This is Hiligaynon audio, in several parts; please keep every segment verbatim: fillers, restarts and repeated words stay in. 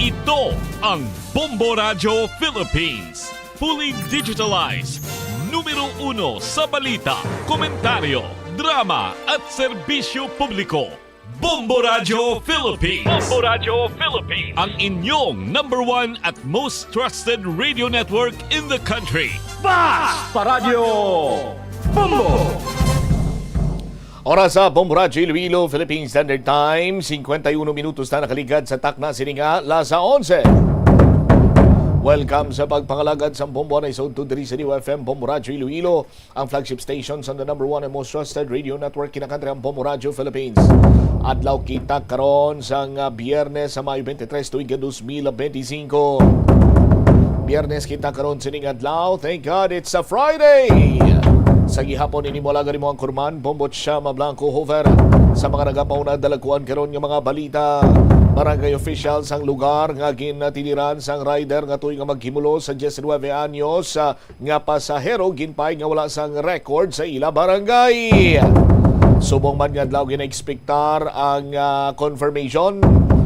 Ito ang Bombo Radyo Philippines. Fully digitalized. Numero uno sa balita, komentaryo, drama, at serbisyo publiko. Bombo Radyo Philippines. Bombo Radyo Philippines. Ang inyong number one at most trusted radio network in the country. Bas pa Radyo Bombo! Oras sa Bombo Radyo Iloilo, Philippine Standard Time, singkwenta y uno minutos na nakaligad sa takna sini nga alas onse. Welcome sa pagpangalagad sa Bombo na isod to diri sa D Y F M Bombo Radyo Iloilo, ang flagship station sa the number one and most trusted radio network kinakantri, ang Bombo Radyo Philippines. Adlaw kita karon sang, ah, Biyernes sa Mayo twenty-three, tuig nga dos mil benti singko. Biyernes kita karon sining adlaw. Thank God it's a Friday. Sa gihapon ini mo lang mo ang kurman, Bombo Chama Blanco Hover. Sa mga nagapauna, dalakuan karon nga mga balita. Barangay official sang lugar nga ginatiliran sang rider nga tuig nga maghimulo sa diecinuebe anyos, ah, nga pasahero ginpay nga wala sang record sa ila barangay. Subong man nga adlaw, ginaekspektar ang, ah, confirmation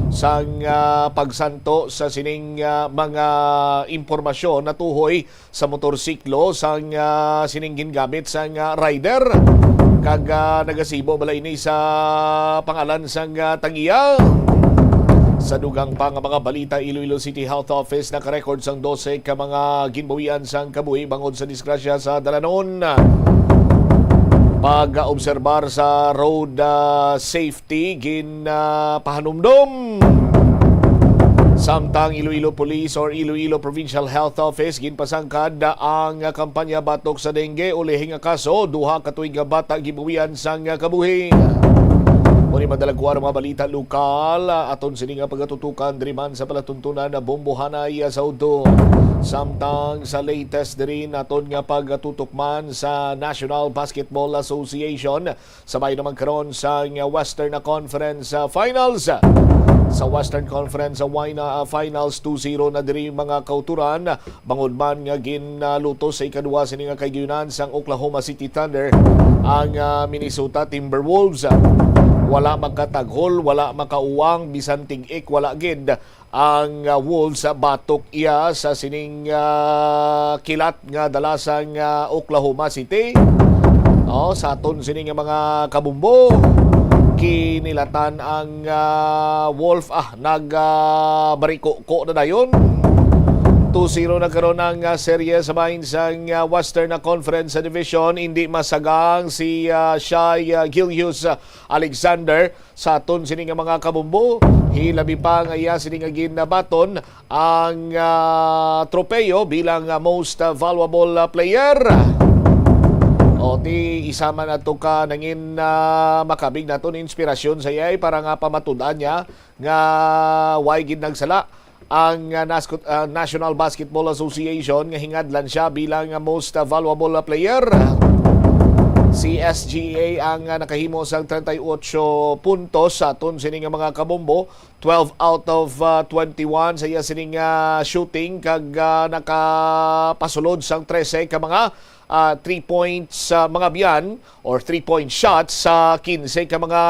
sang, ah, pagsanto sa sining, ah, mga impormasyon natuhoy sa motorsiklo sang, ah, sining gingamit sang, ah, rider. Kag, ah, nagasibo bala ini sa pangalan sang, ah, tag-iya? Sa dugang pa nga mga balita, Iloilo City Health Office nakarecord sang dose ka mga ginbawian sang kabuhi bangod sa disgrasya sa dalanon. Pag-obserbar sa road, ah, safety, gin, ah, pahanumdom. Samtang Iloilo Police or Iloilo Provincial Health Office ginpasangkad ang kampanya batok sa dengue, ulihi nga kaso, duha ka tuig nga bata gibuwian sang kabuhi. Mao ni madalagkuan ang mga balita lokal. Aton sini nga pagatutukan diri man sa palatuntunan na Bombohanay sa udto. Samtang sa latest diri naton nga pagatutok man sa National Basketball Association, sabay naman karon sa Western Conference, ah, Finals. Sa Western Conference, ah, why na, ah, Finals two zero na diri, mga kauturan. Bangod man nga ginluto sa ikaduha sini nga kaigayunan sang Oklahoma City Thunder ang, ah, Minnesota Timberwolves. Wala makataghol, wala makauwang, bisan tig-ik wala gid ang, ah, Wolves, ah, batok iya sa sining, ah, kilat nga dala sang, ah, Oklahoma City. Oh, sa aton sini nga mga kabumbo, kinilatan ang, ah, Wolf, ah, nag, ah, bariko-ko na dayon. Two zero na karon ang, ah, serye sa bahin sang, ah, Western, ah, Conference Division. Hindi masagang si, ah, Shai, ah, Gilius, ah, Alexander sa aton sini nga mga kabumbo. Hilabi pa nga iya sini nga ginabaton ang, ah, tropeyo bilang, ah, most, ah, valuable, ah, player. O, ti isa man ato ka nangin, ah, makabig naton inspirasyon sa iyay para nga pamatud-an niya nga way gid nagsala ang, ah, Nasco-, ah, National Basketball Association nga hingadlan siya bilang, ah, most, ah, valuable, ah, player. Si S G A ang, ah, nakahimo sang treinta y ocho puntos sa aton sini nga mga kabombo. Twelve out of, ah, twenty-one sa iya sining, ah, shooting, kag, ah, nakapasulod sang trese ka mga, ah, three points, ah, mga biyan or three-point shots sa kinse ka mga,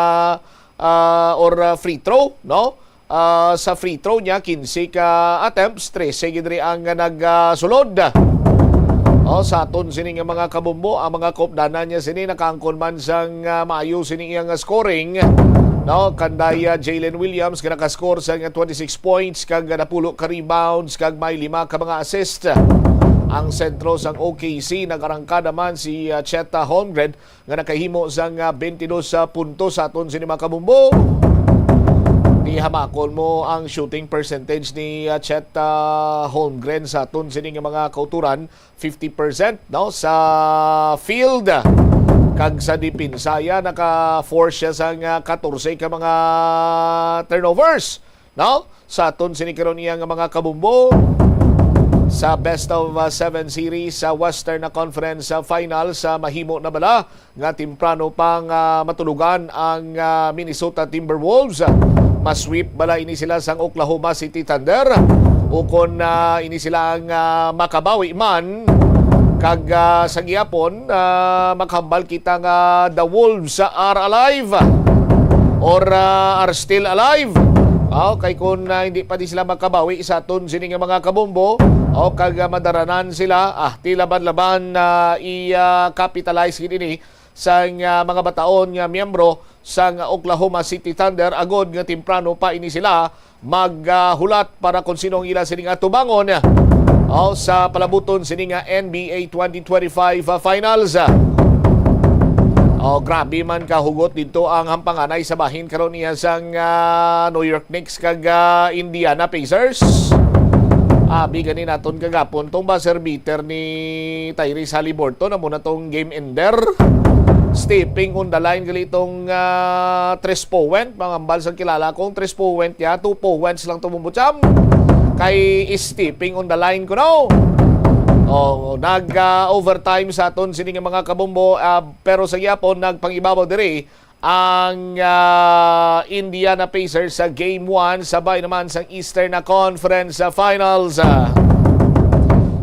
ah, or, ah, free throw, no? Ah, sa free throw niya, kinse ka attempts, trese gid diri ang nagsulod. Oh, sa aton sini nga mga kabumbo, ang mga kaupdanan niya sini nakaangkon man sang, ah, maayo sini iyang scoring. No, kanday, ah, Jalen Williams nga nakascore sang twenty-six points kag napulo ka rebounds kag may lima ka mga assist. Ang sentro sang O K C, nag-arangkada man si, ah, Chet Holmgren nga nakahimo sang, ah, twenty-dos, ah, puntos sa aton sini mga kabumbo. Di hamakon mo ang shooting percentage ni, ah, Chet, ah, Holmgren sa aton sini nga mga kauturan, fifty percent, no, sa field. Kag sa depensa, iya naka-force siya sang, ah, katorse ka mga turnovers, no? Sa aton sini karon iya nga mga kabumbo sa best of, ah, seven series sa Western Conference, ah, Finals, ah, mahimo na bala nga temprano pang, ah, matulugan ang, ah, Minnesota Timberwolves? Masweep bala ini sila sang Oklahoma City Thunder? Ukon, ah, ini sila ang, ah, makabawi man? Kag, ah, sa gihapon, ah, makahambal kita nga the Wolves are alive or, ah, are still alive. Aw, kay kung, ah, hindi pa di sila makabawi sa aton sini nga mga kabombo, o kag, ah, madaranan sila, ah, ti laban-laban na i-, ah, capitalize gid ini sang, ah, mga bataon nga miyembro sang Oklahoma City Thunder, agod nga temprano pa ini sila maghulat para kung sino ang ila sini nga tubangon, o, sa palabuton sini nga N B A twenty twenty-five, ah, Finals. O, grabe man kahugot dito ang hampanganay sa bahin karon niya sang, ah, New York Knicks kag, ah, Indiana Pacers. Abi gani naton kagapon tong buzzer beater ni Tyrese Haliburton, amo na tong game ender. Stepping on the line gali tong, ah, tres point. Mga ambal sang kilala kong tres point ya, two points lang to, Bumbo Cham. Kay stepping on the line ko, no? Oh, nag, ah, overtime sa aton sini nga mga kabombo, ah, pero sa gyapon nagpangibabaw diri ang, ah, Indiana Pacers sa Game one, sabay naman sang Eastern na Conference, ah, Finals. Ah,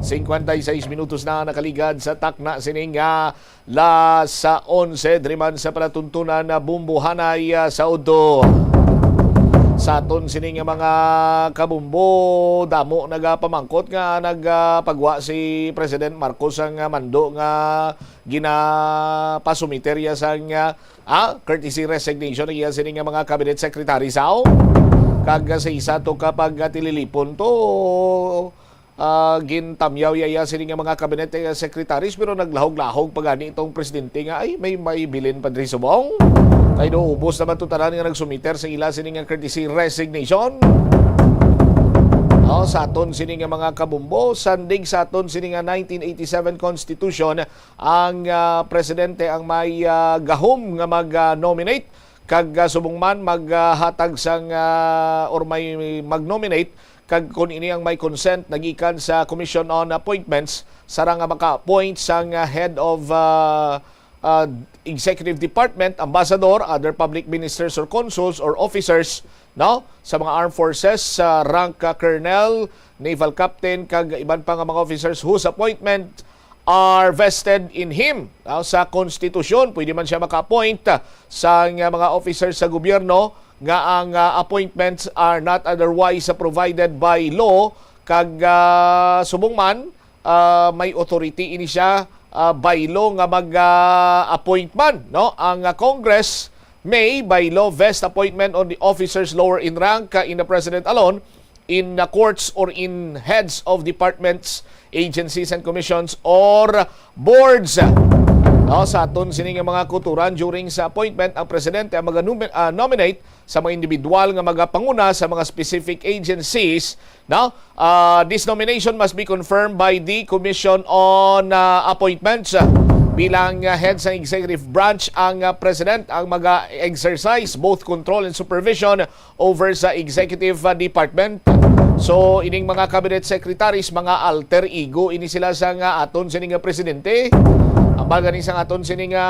cincuenta y seis minutos na nakaligad sa takna sining, ah, las onse diri man sa palatuntunan na Bumbuhanay, ah, sa udto. Sa aton sini nga mga kabumbo, damo nagapamangkot nga nagapagwa si President Marcos ang, ah, mando nga ginapasumiter iya sang, ah, ah, courtesy resignation iya sini nga mga cabinet secretary sao. Kag sa isa to ka pagtililipon to, ah, gintamyaw iya sini nga mga cabinet, eh, secretaries, pero naglahog-lahog pa gani itong presidente nga, "Ay, may, may bilin pa diri subong. Kay do ubos naman to tanan nga nagsumiter sa ila sini nga courtesy resignation." Oh, sa aton sini nga mga kabumbo, sandig sa aton sini nga nineteen eighty-seven Constitution, ang, ah, presidente ang may, ah, gahom nga mag-nominate kag, ah, subong man maghatag sang, ah, or may mag-nominate kag kon ini ang may consent nagikan sa Commission on Appointments, sarang nga maka-appoint sang, ah, head of, ah, ah, executive department, ambassador, other public ministers or consuls or officers, no, sa mga armed forces, sa rank, ah, colonel, naval captain, kag iban pa nga mga officers whose appointment are vested in him, ah, sa konstitusyon. Pwede man siya maka-appoint, ah, sa nga mga officers sa gobyerno nga ang, ah, appointments are not otherwise, ah, provided by law, kag, ah, subong man, ah, may authority ini siya, ah, by law nga mag, ah, appoint man, no? Ang, ah, Congress may, by law, vest appointment on the officers lower in rank, ah, in the president alone, in, uh, courts or in heads of departments, agencies, and commissions or boards. No, sa aton sini nga mga kutoran, during sa appointment, ang presidente ang maga-nomi-, ah, nominate sa mga individual nga magapanguna sa mga specific agencies, no? Ah, this nomination must be confirmed by the Commission on, ah, Appointments. Bilang, ah, head sa executive branch, ang, ah, president ang maga-exercise both control and supervision over sa executive, ah, department. So, ining mga cabinet secretaries, mga alter ego ini sila sa nga aton sini nga presidente. Ang baga ni sa aton sini nga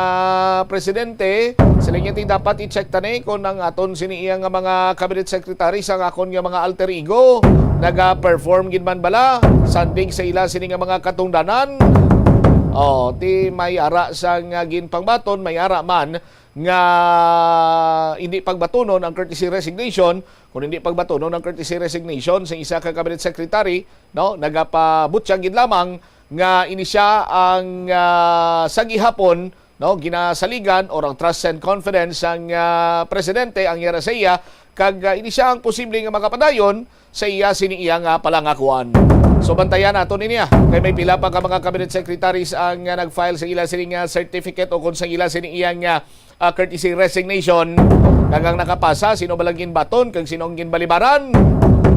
presidente, sila niya ti dapat i-check tani kung ang aton sini iya nga mga cabinet secretaries, ang akon nga mga alter ego, naga-perform gid man bala, sandig sa ila sini nga mga katungdanan. Oh, ti may ara sa nga ginpangbaton, may ara man nga hindi pagbatunon ang courtesy resignation, kung hindi pagbatunon ang courtesy resignation sa isa ka cabinet secretary, no, nagapabutyag gid lamang nga ini siya ang, ah, sa gihapon, no, ginasaligan or ang trust and confidence ang, ah, presidente, ang yara sa iya, kag, ah, ini siya ang posible nga makapadayon sa iya sini iya nga palangakuan. So, bantayan nato niya kay may pila pa ka mga cabinet secretaries ang, ah, nag-file sa ila sini nga certificate o kung sa ila sini iya nga, ah, courtesy resignation. Kag ang nakapasa, sino ba lang ginbaton kag sino ang ginbalibaran?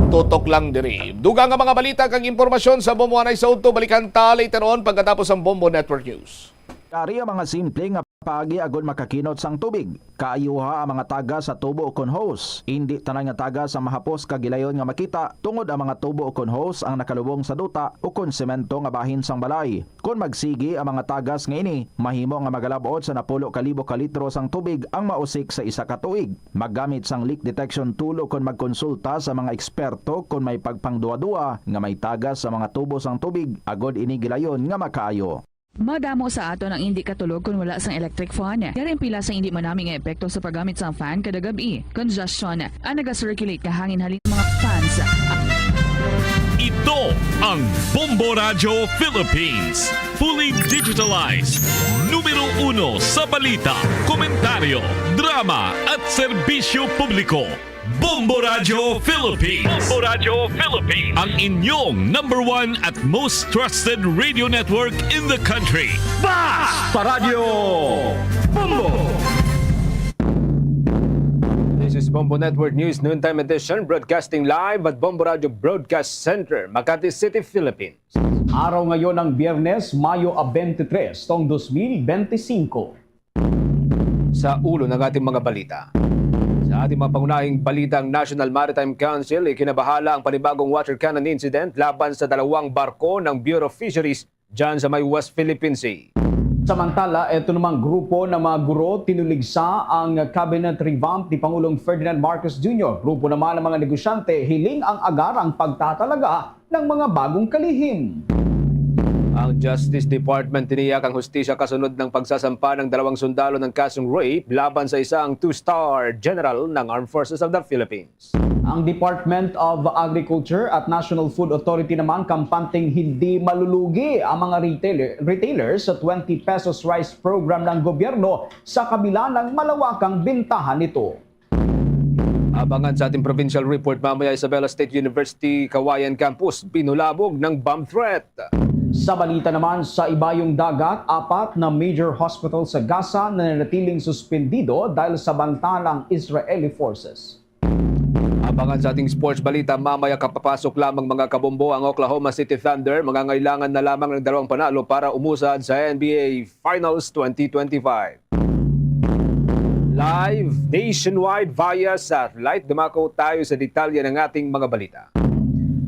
Tutok lang diri. Dugang nga mga balita kag impormasyon sa Bumbuhanay sa udto, balikan ta later on pagkatapos ang Bombo Network News. Yari ang mga simple nga paagi agud makakinot sang tubig. Kaayuha ang mga tagas sa tubo ukon hose. Indi tanan nga tagas ang mahapos kag gilayon nga makita, tungod ang mga tubo ukon hose ang nakalubong sa duta ukon semento nga bahin sang balay. Kon magsigi ang mga tagas nga ini, mahimo nga magalab-ot sa napulo ka libo ka litro sang tubig ang mausik sa isa ka tuig. Maggamit sang leak detection tool ukon magkonsulta sa mga eksperto kon may pagpangduwa-duwa nga may tagas sa mga tubo sang tubig, agud ini gilayon nga makaayo. Madamo sa aton ang indi katulog kon wala sang electric fan. Yari ang pila sa indi manami nga epekto sa paggamit sang fan kada gab-i. Congestion, ang naga-circulate nga hangin halin mga fans. Ito ang Bombo Radyo Philippines. Fully digitalized. Numero uno sa balita, komentaryo, drama at serbisyo publiko. Bombo Radyo Philippines. Bombo Radyo Philippines. Ang inyong number one at most trusted radio network in the country. Basta Radyo Bombo! This is Bombo Network News Noontime Edition, broadcasting live at Bombo Radyo Broadcast Center, Makati City, Philippines. Araw ngayon ng Biyernes, Mayo a twenty-three, taong dos mil benti singko. Sa ulo ng ating mga balita. Sa ating mga pangunahing balita, ang National Maritime Council ikinabahala ang panibagong water cannon incident laban sa dalawang barko ng Bureau of Fisheries dyan sa may West Philippine Sea. Samantala, ito namang grupo ng mga guro tinuligsa ang cabinet revamp ni Pangulong Ferdinand Marcos Junior. Grupo naman ng mga negosyante hiling ang agarang pagtatalaga ng mga bagong kalihim. Ang Justice Department tiniyak ang hustisya kasunod ng pagsasampa ng dalawang sundalo ng kasong rape laban sa isang two-star general ng Armed Forces of the Philippines. Ang Department of Agriculture at National Food Authority naman kampanteng hindi malulugi ang mga retailer, retailers sa twenty pesos rice program ng gobyerno sa kabila ng malawakang bintahan nito. Abangan sa ating provincial report mamaya, Isabela State University Cauayan Campus, binulabog ng bomb threat. Sa balita naman, sa Ibayong Dagat, apat na major hospital sa Gaza nananatiling suspendido dahil sa banta ng Israeli forces. Abangan sa ating sports balita mamaya, kapapasok lamang mga kabombo ang Oklahoma City Thunder, mangangailangan na lamang ng dalawang panalo para umusad sa N B A Finals twenty twenty-five. Live nationwide via satellite, dumako tayo sa detalye ng ating mga balita.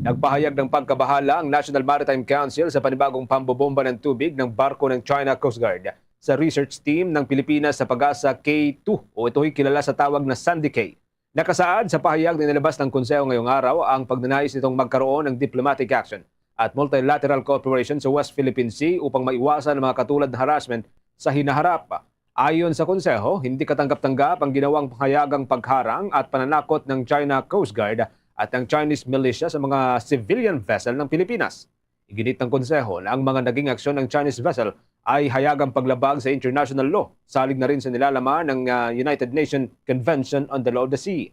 Nagpahayag ng pagkabahala ang National Maritime Council sa panibagong pambobomba ng tubig ng barko ng China Coast Guard sa research team ng Pilipinas sa Pag-asa K two, o ito'y kilala sa tawag na Sandy K. Nakasaad sa pahayag na inilabas ng Konseho ngayong araw ang pagnanais nitong magkaroon ng diplomatic action at multilateral cooperation sa West Philippine Sea upang maiwasan ang mga katulad na harassment sa hinaharap. Ayon sa Konseho, hindi katanggap-tanggap ang ginawang panghayagang pagharang at pananakot ng China Coast Guard at ng Chinese militia sa mga civilian vessel ng Pilipinas. Iginit ng Konseho na ang mga naging aksyon ng Chinese vessel ay hayagang paglabag sa international law, salig na rin sa nilalaman ng, ah, United Nations Convention on the Law of the Sea.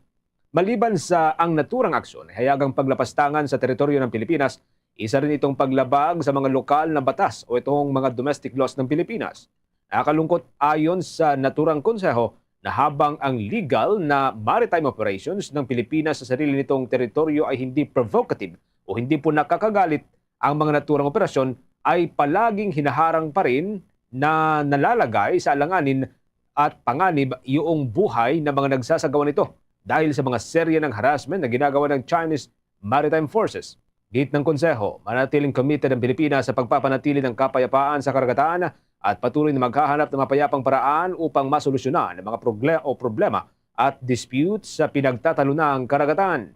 Maliban sa ang naturang aksyon ay hayagang paglapastangan sa teritoryo ng Pilipinas, isa rin itong paglabag sa mga lokal na batas o itong mga domestic laws ng Pilipinas. Nakakalungkot, ayon sa naturang konseho, na habang ang legal na maritime operations ng Pilipinas sa sarili nitong teritoryo ay hindi provocative o hindi po nakakagalit, ang mga naturang operasyon ay palaging hinaharang pa rin na nalalagay sa alanganin at panganib yung buhay ng mga nagsasagawa nito dahil sa mga serye ng harassment na ginagawa ng Chinese Maritime Forces. Git ng Konseho, manatiling committed ang Pilipinas sa pagpapanatili ng kapayapaan sa karagatan at patuloy na maghahanap ng mapayapang paraan upang masolusyonan ang mga progle-, o problema at disputes sa pinagtatalunang karagatan.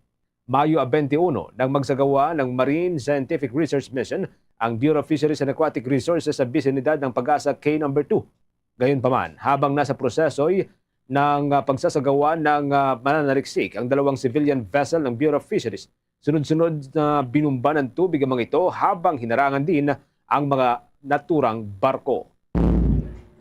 Mayo a twenty-uno, nagmagsagawa ng Marine Scientific Research Mission ang Bureau of Fisheries and Aquatic Resources sa bisinidad ng Pag-asa K number two. Gayunpaman, habang nasa proseso'y ng, ah, pagsasagawa ng, ah, mananaliksik ang dalawang civilian vessel ng Bureau of Fisheries, sunod-sunod na binumba ng tubig ang mga ito habang hinarangan din ang mga naturang barko.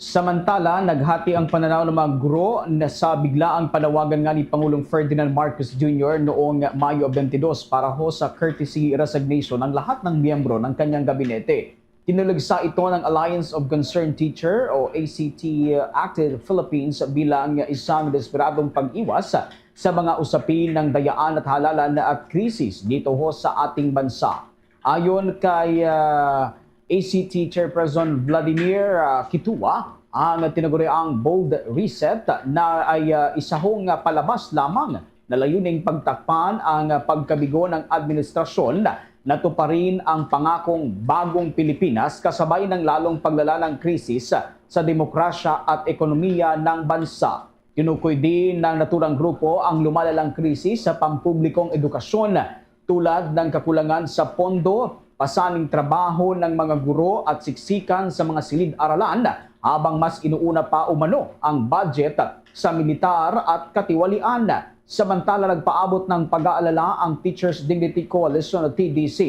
Samantala, naghati ang pananaw ng mga guro na sa biglaang panawagan nga ni Pangulong Ferdinand Marcos Junior noong Mayo twenty-two para ho sa courtesy resignation ng lahat ng miyembro ng kanyang gabinete. Tinuligsa ito ng Alliance of Concerned Teacher o A C T Active Philippines bilang isang desperadong pag-iwas sa mga usapin ng dayaan at halalan at krisis dito ho sa ating bansa. Ayon kay, ah, A C T Chairperson Vladimir, ah, Kitua, ang tinaguriang bold reset na ay, ah, isa hong, ah, palabas lamang na layuning pagtakpan ang, ah, pagkabigo ng administrasyon na tuparin ang pangakong bagong Pilipinas kasabay ng lalong paglala ng krisis sa demokrasya at ekonomiya ng bansa. Tinukoy din ng naturang grupo ang lumalalang krisis sa pampublikong edukasyon, tulad ng kakulangan sa pondo pasaning trabaho ng mga guro at siksikan sa mga silid-aralan, habang mas inuuna pa umano ang budget sa militar at katiwalian. Samantala, nagpaabot ng pag-aalala ang Teachers Dignity Coalition o T D C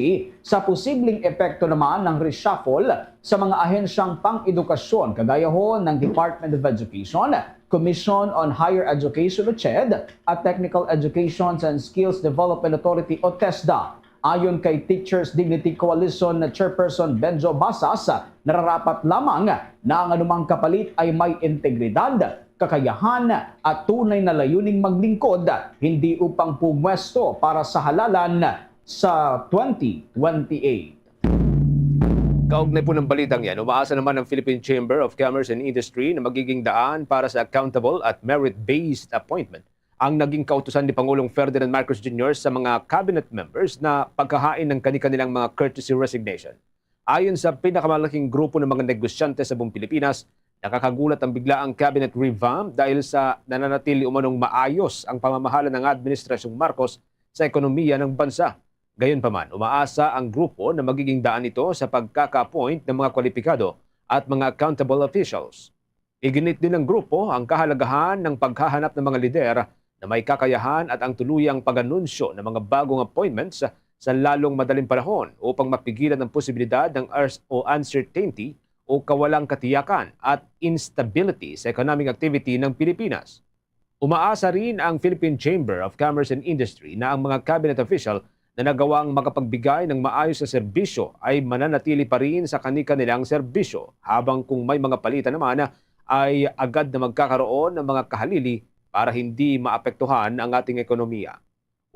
sa posibleng epekto naman ng reshuffle sa mga ahensyang pang-edukasyon, kagaya ho ng Department of Education, Commission on Higher Education o CHED, at Technical Education and Skills Development Authority o TESDA. Ayon kay Teachers Dignity Coalition Chairperson Benjo Basas, nararapat lamang na ang anumang kapalit ay may integridad, kakayahan, at tunay na layuning maglingkod, hindi upang pumwesto para sa halalan sa twenty twenty-eight. Kaugnay po ng balitang yan, umaasa naman ang Philippine Chamber of Commerce and Industry na magiging daan para sa accountable at merit-based appointment ang naging kautusan ni Pangulong Ferdinand Marcos Junior sa mga cabinet members na paghahain ng kani-kanilang mga courtesy resignation. Ayon sa pinakamalaking grupo ng mga negosyante sa buong Pilipinas, nakakagulat ang biglaang cabinet revamp dahil sa nananatili umanong maayos ang pamamahala ng Administrasyong Marcos sa ekonomiya ng bansa. Gayunpaman, umaasa ang grupo na magiging daan ito sa pagkaka-appoint ng mga kwalipikado at mga accountable officials. Iginit din ng grupo ang kahalagahan ng paghahanap ng mga lider na may kakayahan at ang tuluyang pag-anunsyo ng mga bagong appointments sa lalong madaling panahon upang mapigilan ang posibilidad ng ars-, o uncertainty o kawalang katiyakan at instability sa economic activity ng Pilipinas. Umaasa rin ang Philippine Chamber of Commerce and Industry na ang mga cabinet official na nagawang makapagbigay ng maayos na serbisyo ay mananatili pa rin sa kani-kanilang serbisyo, habang kung may mga palitan naman ay agad na magkakaroon ng mga kahalili para hindi maapektuhan ang ating ekonomiya.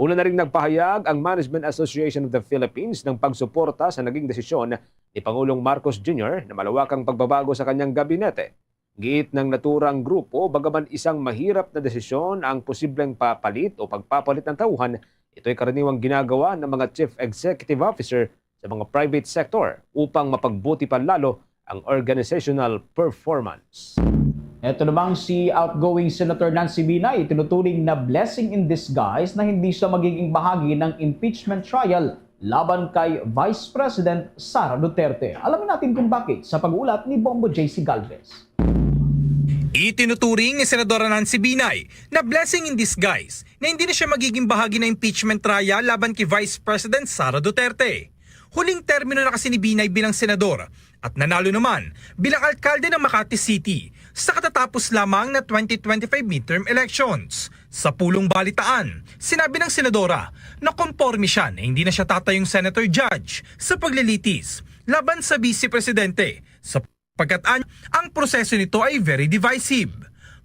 Una na rin nagpahayag ang Management Association of the Philippines ng pagsuporta sa naging desisyon ni Pangulong Marcos Junior na malawakang pagbabago sa kanyang gabinete. Giit ng naturang grupo, bagaman isang mahirap na desisyon ang posibleng papalit o pagpapalit ng tauhan, ito'y karaniwang ginagawa ng mga chief executive officer sa mga private sector upang mapagbuti pa lalo ang organizational performance. Ito namang si outgoing Senator Nancy Binay, tinuturing na blessing in disguise na hindi siya magiging bahagi ng impeachment trial laban kay Vice President Sara Duterte. Alamin natin kung bakit sa pag-uulat ni Bombo J C Galvez. Itinuturing ni Senadora Nancy Binay na blessing in disguise na hindi na siya magiging bahagi ng impeachment trial laban kay Vice President Sara Duterte. Huling termino na kasi ni Binay bilang senador at nanalo naman bilang alkalde ng Makati City sa katatapos lamang na twenty twenty-five midterm elections. Sa pulong balitaan, sinabi ng senadora na konporme siya na hindi na siya tatayong senator judge sa paglilitis laban sa Vice Presidente sapagkat ang proseso nito ay very divisive.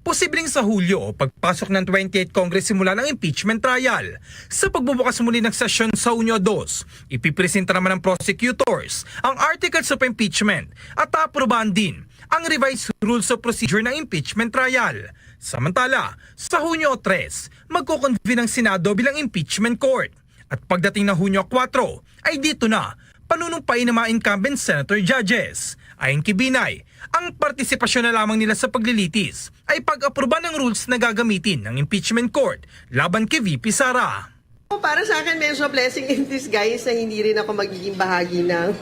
Posibleng sa Hulyo, pagpasok ng twenty-eighth Congress, simulan ang impeachment trial. Sa pagbubukas muli ng sesyon sa Hunyo dos, ipipresenta naman ng prosecutors ang articles of impeachment at aprobahan din ang revised rules of procedure ng impeachment trial. Samantala, sa Hunyo tres, magko-convene ang Senado bilang impeachment court. At pagdating na Hunyo kuwatro, ay dito na panunumpain ng mga incumbent senator judges. Ayon kay Binay, ang partisipasyon na lamang nila sa paglilitis ay pag-aproba ng rules na gagamitin ng impeachment court laban kay V P Sara. Para sa akin, medyo blessing in disguise na hindi rin ako magiging bahagi ng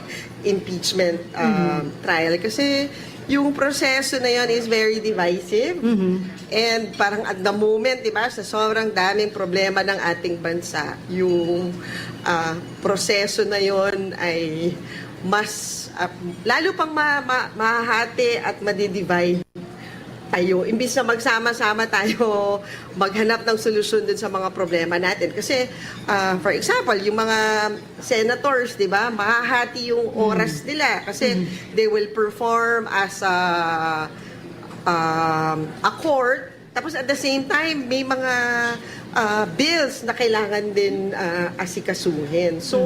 impeachment um, trial kasi yung proseso na yon is very divisive. And parang at the moment, di ba, sa sobrang daming problema ng ating bansa, yung ah, proseso na yon ay mas ah, lalo pang ma- ma- mahahati at madidivide tayo. Imbis na magsama-sama tayo maghanap ng solusyon dun sa mga problema natin. Kasi, ah, for example, yung mga senators, di ba, mahahati yung oras nila kasi they will perform as a, um, a court. Tapos at the same time, may mga ah, bills na kailangan din ah, asikasuhin. So,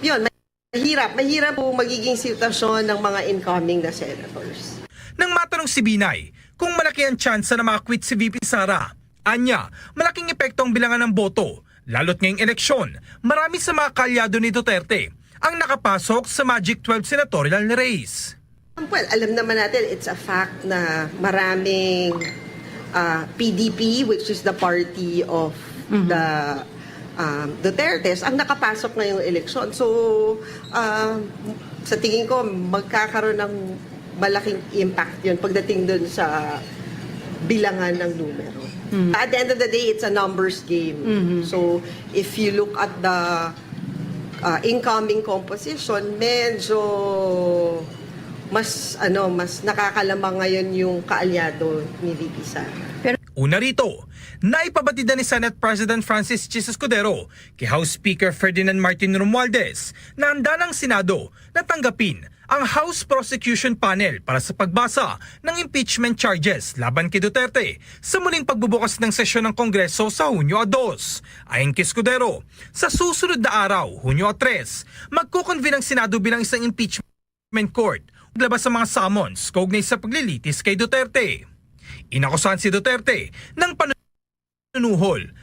yun, mahirap. Mahirap po magiging sitwasyon ng mga incoming na senators. Nang matanong si Binay kung malaki ang tsansa na makakwit si V P Sara, anya, malaking epekto ang bilangan ng boto, lalo't ngayong eleksyon, marami sa mga kaalyado ni Duterte ang nakapasok sa Magic twelve senatorial race. Well, alam naman natin, it's a fact na maraming ah, P D P, which is the party of the um, Dutertes ang nakapasok ngayong eleksyon. So, um, sa tingin ko, magkakaroon ng malaking impact yun pagdating dun sa bilangan ng numero. At the end of the day, it's a numbers game. So, if you look at the uh, incoming composition, medyo mas ano mas nakakalamang ngayon yung kaalyado ni V P Sara. Una rito, naipabatid na ni Senate President Francis Chis Escudero kay House Speaker Ferdinand Martin Romualdez na handa ng Senado na tanggapin ang House Prosecution Panel para sa pagbasa ng impeachment charges laban kay Duterte sa muling pagbubukas ng sesyon ng Kongreso sa Hunyo a dos. Ayon kay Escudero, sa susunod na araw, Hunyo a tres, magkukonvene ang Senado bilang isang impeachment court, maglabas sa mga summons kaugnay sa paglilitis kay Duterte. Inakusahan si Duterte ng panunuhol,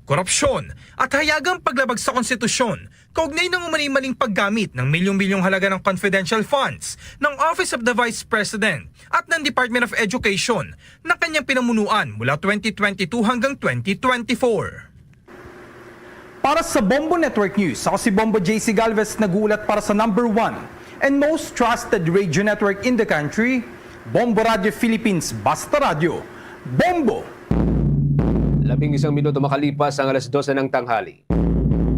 korupsyon, at hayagang paglabag sa konstitusyon kaugnay ng umano'y maling paggamit ng milyong-milyong halaga ng confidential funds ng Office of the Vice President at ng Department of Education na kanyang pinamunuan mula twenty twenty-two hanggang twenty twenty-four. Para sa Bombo Network News, ako si Bombo J C Galvez, nag-uulat para sa number one and most trusted radio network in the country, Bombo Radio Philippines, Basta Radyo, Bombo! Labing isang minuto makalipas ang alas dose ng tanghali.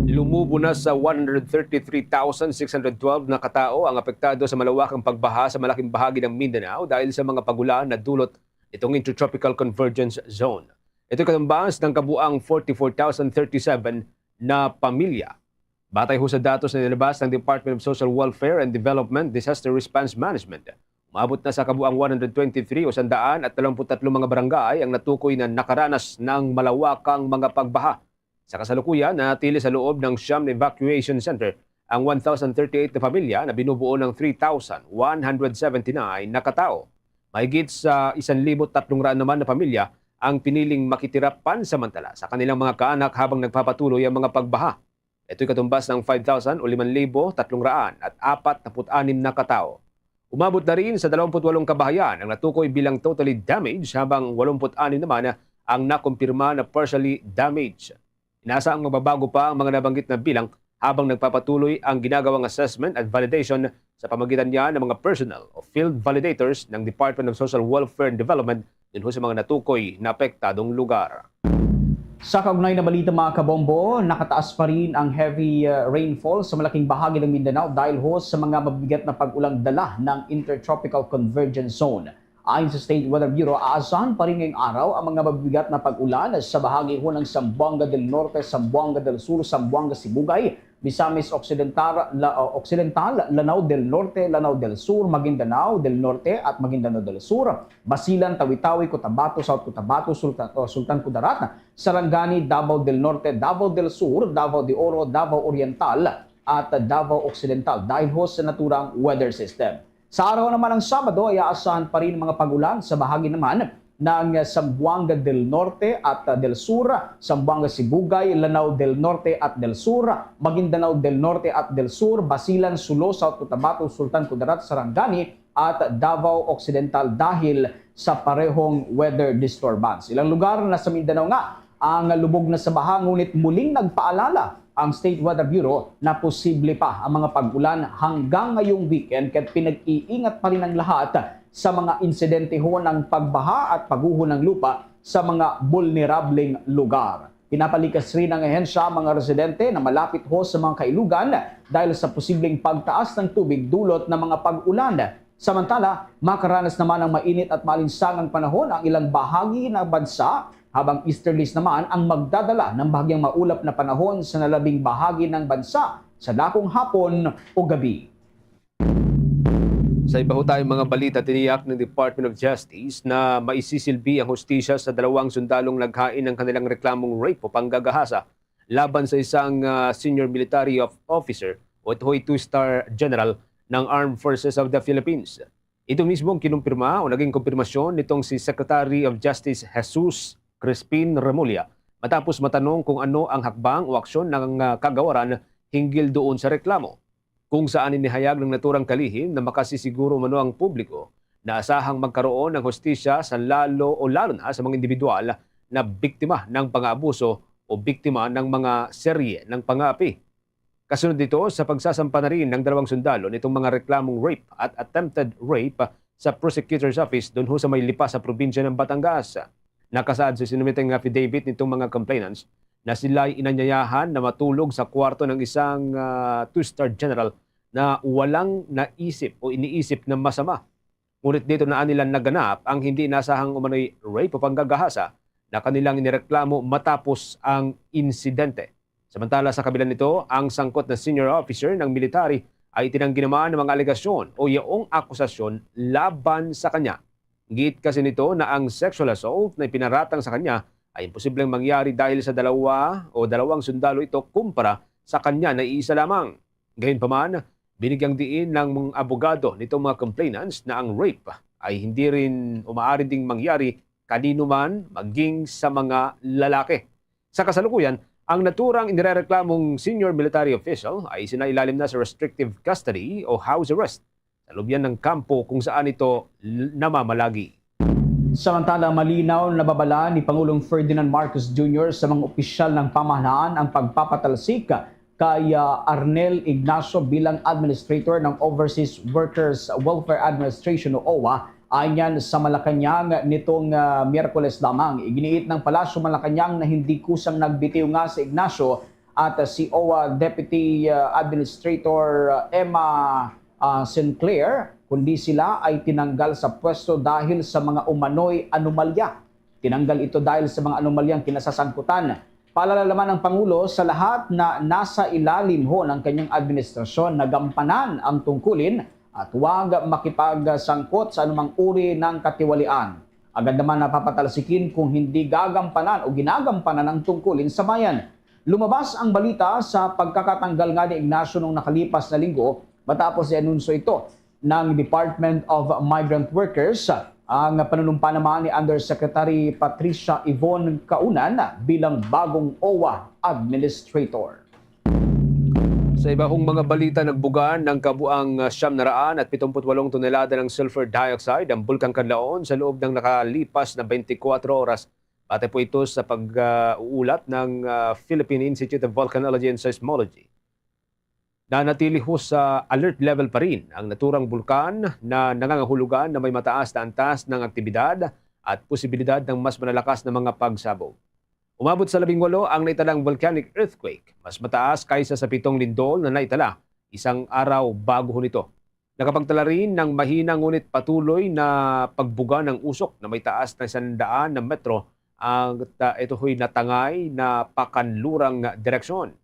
Lumubo na sa one hundred thirty-three thousand six hundred twelve na katao ang apektado sa malawakang pagbaha sa malaking bahagi ng Mindanao dahil sa mga pagulan na dulot nitong Intertropical Convergence Zone. Ito'y katumbas ng kabuang forty-four thousand thirty-seven na pamilya. Batay ho sa datos na nilabas ng Department of Social Welfare and Development Disaster Response Management, umabot na sa kabuang one hundred twenty-three o sandaan at dalawampu't tatlo mga barangay ang natukoy na nakaranas ng malawakang mga pagbaha. Sa kasalukuyan, nanatili sa loob ng siyam na evacuation center ang one thousand thirty-eight na pamilya na binubuo ng three thousand one hundred seventy-nine na katao. Mahigit sa isang libo tatlong raan naman na pamilya ang piniling makitira pansamantala sa kanilang mga kaanak habang nagpapatuloy ang mga pagbaha. Ito'y katumbas ng five thousand o liman libo tatlong raan at apat naput anim na katao. Umabot na rin sa dalawampu't walong kabahayan ang natukoy bilang totally damaged, habang walumpu't anim naman ang nakumpirma na partially damaged. Inasa ang magbabago pa ang mga nabanggit na bilang habang nagpapatuloy ang ginagawang assessment at validation sa pamagitan niya ng mga personnel o field validators ng Department of Social Welfare and Development dun ho sa mga natukoy na apektadong lugar. Sa kaugnay na balita, mga kabombo, nakataas pa rin ang heavy, uh, rainfall sa malaking bahagi ng Mindanao dahil ho sa mga mabigat na pag-ulang dala ng Intertropical Convergence Zone. Ayon sa State Weather Bureau, aasahan pa rin ngayong araw ang mga mabigat na pag-ulan sa bahagi ho ng Zamboanga del Norte, Zamboanga del Sur, Zamboanga Sibugay, Misamis Occidental, La, uh, Occidental, Lanao del Norte, Lanao del Sur, Maguindanao del Norte at Maguindanao del Sur, Basilan, Tawi-Tawi, Cotabato, South Cotabato, Sultan, uh, Sultan Kudarat, Sarangani, Davao del Norte, Davao del Sur, Davao de Oro, Davao Oriental, at Davao Occidental dahil ho sa naturang weather system. Sa araw naman ng Sabado ay aasahan pa rin mga pag-ulan sa bahagi naman ng Zamboanga del Norte at del Sur, Zamboanga Sibugay, Lanao del Norte at del Sur, Maguindanao del Norte at del Sur, Basilan, Sulu, South Cotabato, Sultan Kudarat, Sarangani, at Davao Occidental dahil sa parehong weather disturbance. Ilang lugar na sa Mindanao nga ang lubog na sa baha, ngunit muling nagpaalala ang State Weather Bureau na posible pa ang mga pag-ulan hanggang ngayong weekend, kaya't pinag-iingat pa rin ang lahat sa mga insidente ho ng pagbaha at pagguho ng lupa sa mga bulnerableng lugar. Pinapalikas rin ng ahensya ang mga residente na malapit ho sa mga kailugan dahil sa posibleng pagtaas ng tubig dulot ng mga pag-ulan. Samantala, makaranas naman ng mainit at maalinsangang panahon ang ilang bahagi ng bansa, habang easterlies naman ang magdadala ng bahagyang maulap na panahon sa nalabing bahagi ng bansa sa dakong hapon o gabi. Sa iba ho tayong mga balita, tiniyak ng Department of Justice na maisisilbi ang hustisya sa dalawang sundalong naghain ng kanilang reklamong rape o panggagahasa laban sa isang, ah, senior military of, officer o ito'y two-star general ng Armed Forces of the Philippines. Ito mismo ang kinumpirma o naging kumpirmasyon nitong si Secretary of Justice Jesus Crispin Remulla matapos matanong kung ano ang hakbang o aksyon ng, ah, kagawaran hinggil doon sa reklamo. Kung saan inihayag ng naturang kalihim na makasisiguro umano ang publiko na asahang magkaroon ng hustisya sa lalo o lalo na sa mga individual na biktima ng pang-aabuso o biktima ng mga serye ng pang-aapi. Kasunod nito, sa pagsasampa na rin ng dalawang sundalo nitong mga reklamong rape at attempted rape sa prosecutor's office dunho sa may Lipa sa probinsya ng Batangas. Nakasaad sa sinumiteng affidavit nitong mga complainants na sila'y inanyayahan na matulog sa kwarto ng isang, ah, two-star general na walang naisip o iniisip na masama. Ngunit dito na nila naganap ang hindi inasahang umano'y rape o panggagahasa na kanilang inireklamo matapos ang insidente. Samantala, sa kabila nito, ang sangkot na senior officer ng military ay itinanggi naman ang mga alegasyon o yaong akusasyon laban sa kanya. Giit kasi nito na ang sexual assault na ipinaratang sa kanya ay imposibleng mangyari dahil sa dalawa o dalawang sundalo ito kumpara sa kanya na iisa lamang. Gayunpaman, binigyang diin ng mga abogado nitong mga complainants na ang rape ay hindi rin o maaari ding mangyari kanino man, maging sa mga lalaki. Sa kasalukuyan, ang naturang inirereklamong senior military official ay sinailalim na sa restrictive custody o house arrest sa lubyan ng kampo kung saan ito l-, namamalagi. Samantala, malinaw na babala ni Pangulong Ferdinand Marcos Junior sa mga opisyal ng pamahalaan ang pagpapatalsik kay, ah, Arnel Ignacio bilang administrator ng Overseas Workers Welfare Administration o owa, anyan sa Malacañang nitong, ah, Miyerkules lamang. Iginiit ng Palasyo Malacañang na hindi kusang nagbitiw nga si Ignacio at, ah, si owa Deputy, ah, Administrator, ah, Emma, ah, Sinclair, kundi sila ay tinanggal sa pwesto dahil sa mga umano'y anomalya. Tinanggal ito dahil sa mga anomalyang kinasasangkutan. Paalala naman ng Pangulo sa lahat na nasa ilalim ho ng kanyang administrasyon na gampanan ang tungkulin at huwag makipagsangkot sa anumang uri ng katiwalian. Agad naman napapatalsikin kung hindi gagampanan o ginagampanan ang tungkulin sa bayan. Lumabas ang balita sa pagkakatanggal nga ni Ignacio nung nakalipas na linggo matapos i-anunsyo ito ng Department of Migrant Workers ang panunumpa naman ni Undersecretary Patricia Yvonne Kaunan bilang bagong owa administrator. Sa iba hong mga balita, nagbuga ng kabuang, ah, siyam na raan at pitumput walong tonelada ng sulfur dioxide ang Bulkang Kanlaon sa loob ng nakalipas na twenty-four oras. Batay po ito sa pag-uulat ng, ah, Philippine Institute of Volcanology and Seismology. Nanatili ho sa alert level pa rin ang naturang bulkan na nangangahulugan na may mataas na antas ng aktibidad at posibilidad ng mas malalakas na mga pagsabog. Umabot sa labing walo ang naitalang volcanic earthquake, mas mataas kaysa sa pitong lindol na naitala isang araw bago ho nito. Nakapagtala rin ng mahina ngunit patuloy na pagbuga ng usok na may taas na sandaan na metro ang ta-, ito ho'y natangay na pakanlurang direksyon.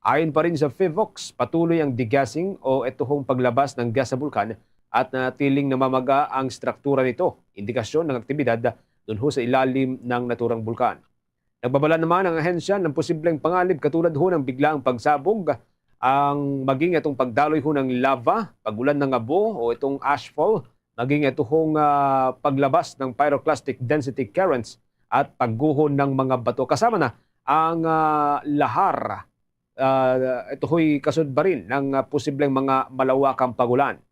Ayon pa rin sa PHIVOLCS, patuloy ang degassing o ito hong paglabas ng gas sa bulkan at nanatiling namamaga ang struktura nito, indikasyon ng aktibidad dun ho sa ilalim ng naturang bulkan. Nagbabala naman ang ahensya ng posibleng panganib katulad ho ng biglaang pagsabog, ang maging itong pagdaloy ho ng lava, pag-ulan ng abo o itong ashfall, maging ito hong, ah, paglabas ng pyroclastic density currents at pagguho ng mga bato. Kasama na ang, ah, lahar. Ah, ito ho'y kasunod pa rin ng, ah, posibleng mga malawakang pag-ulan.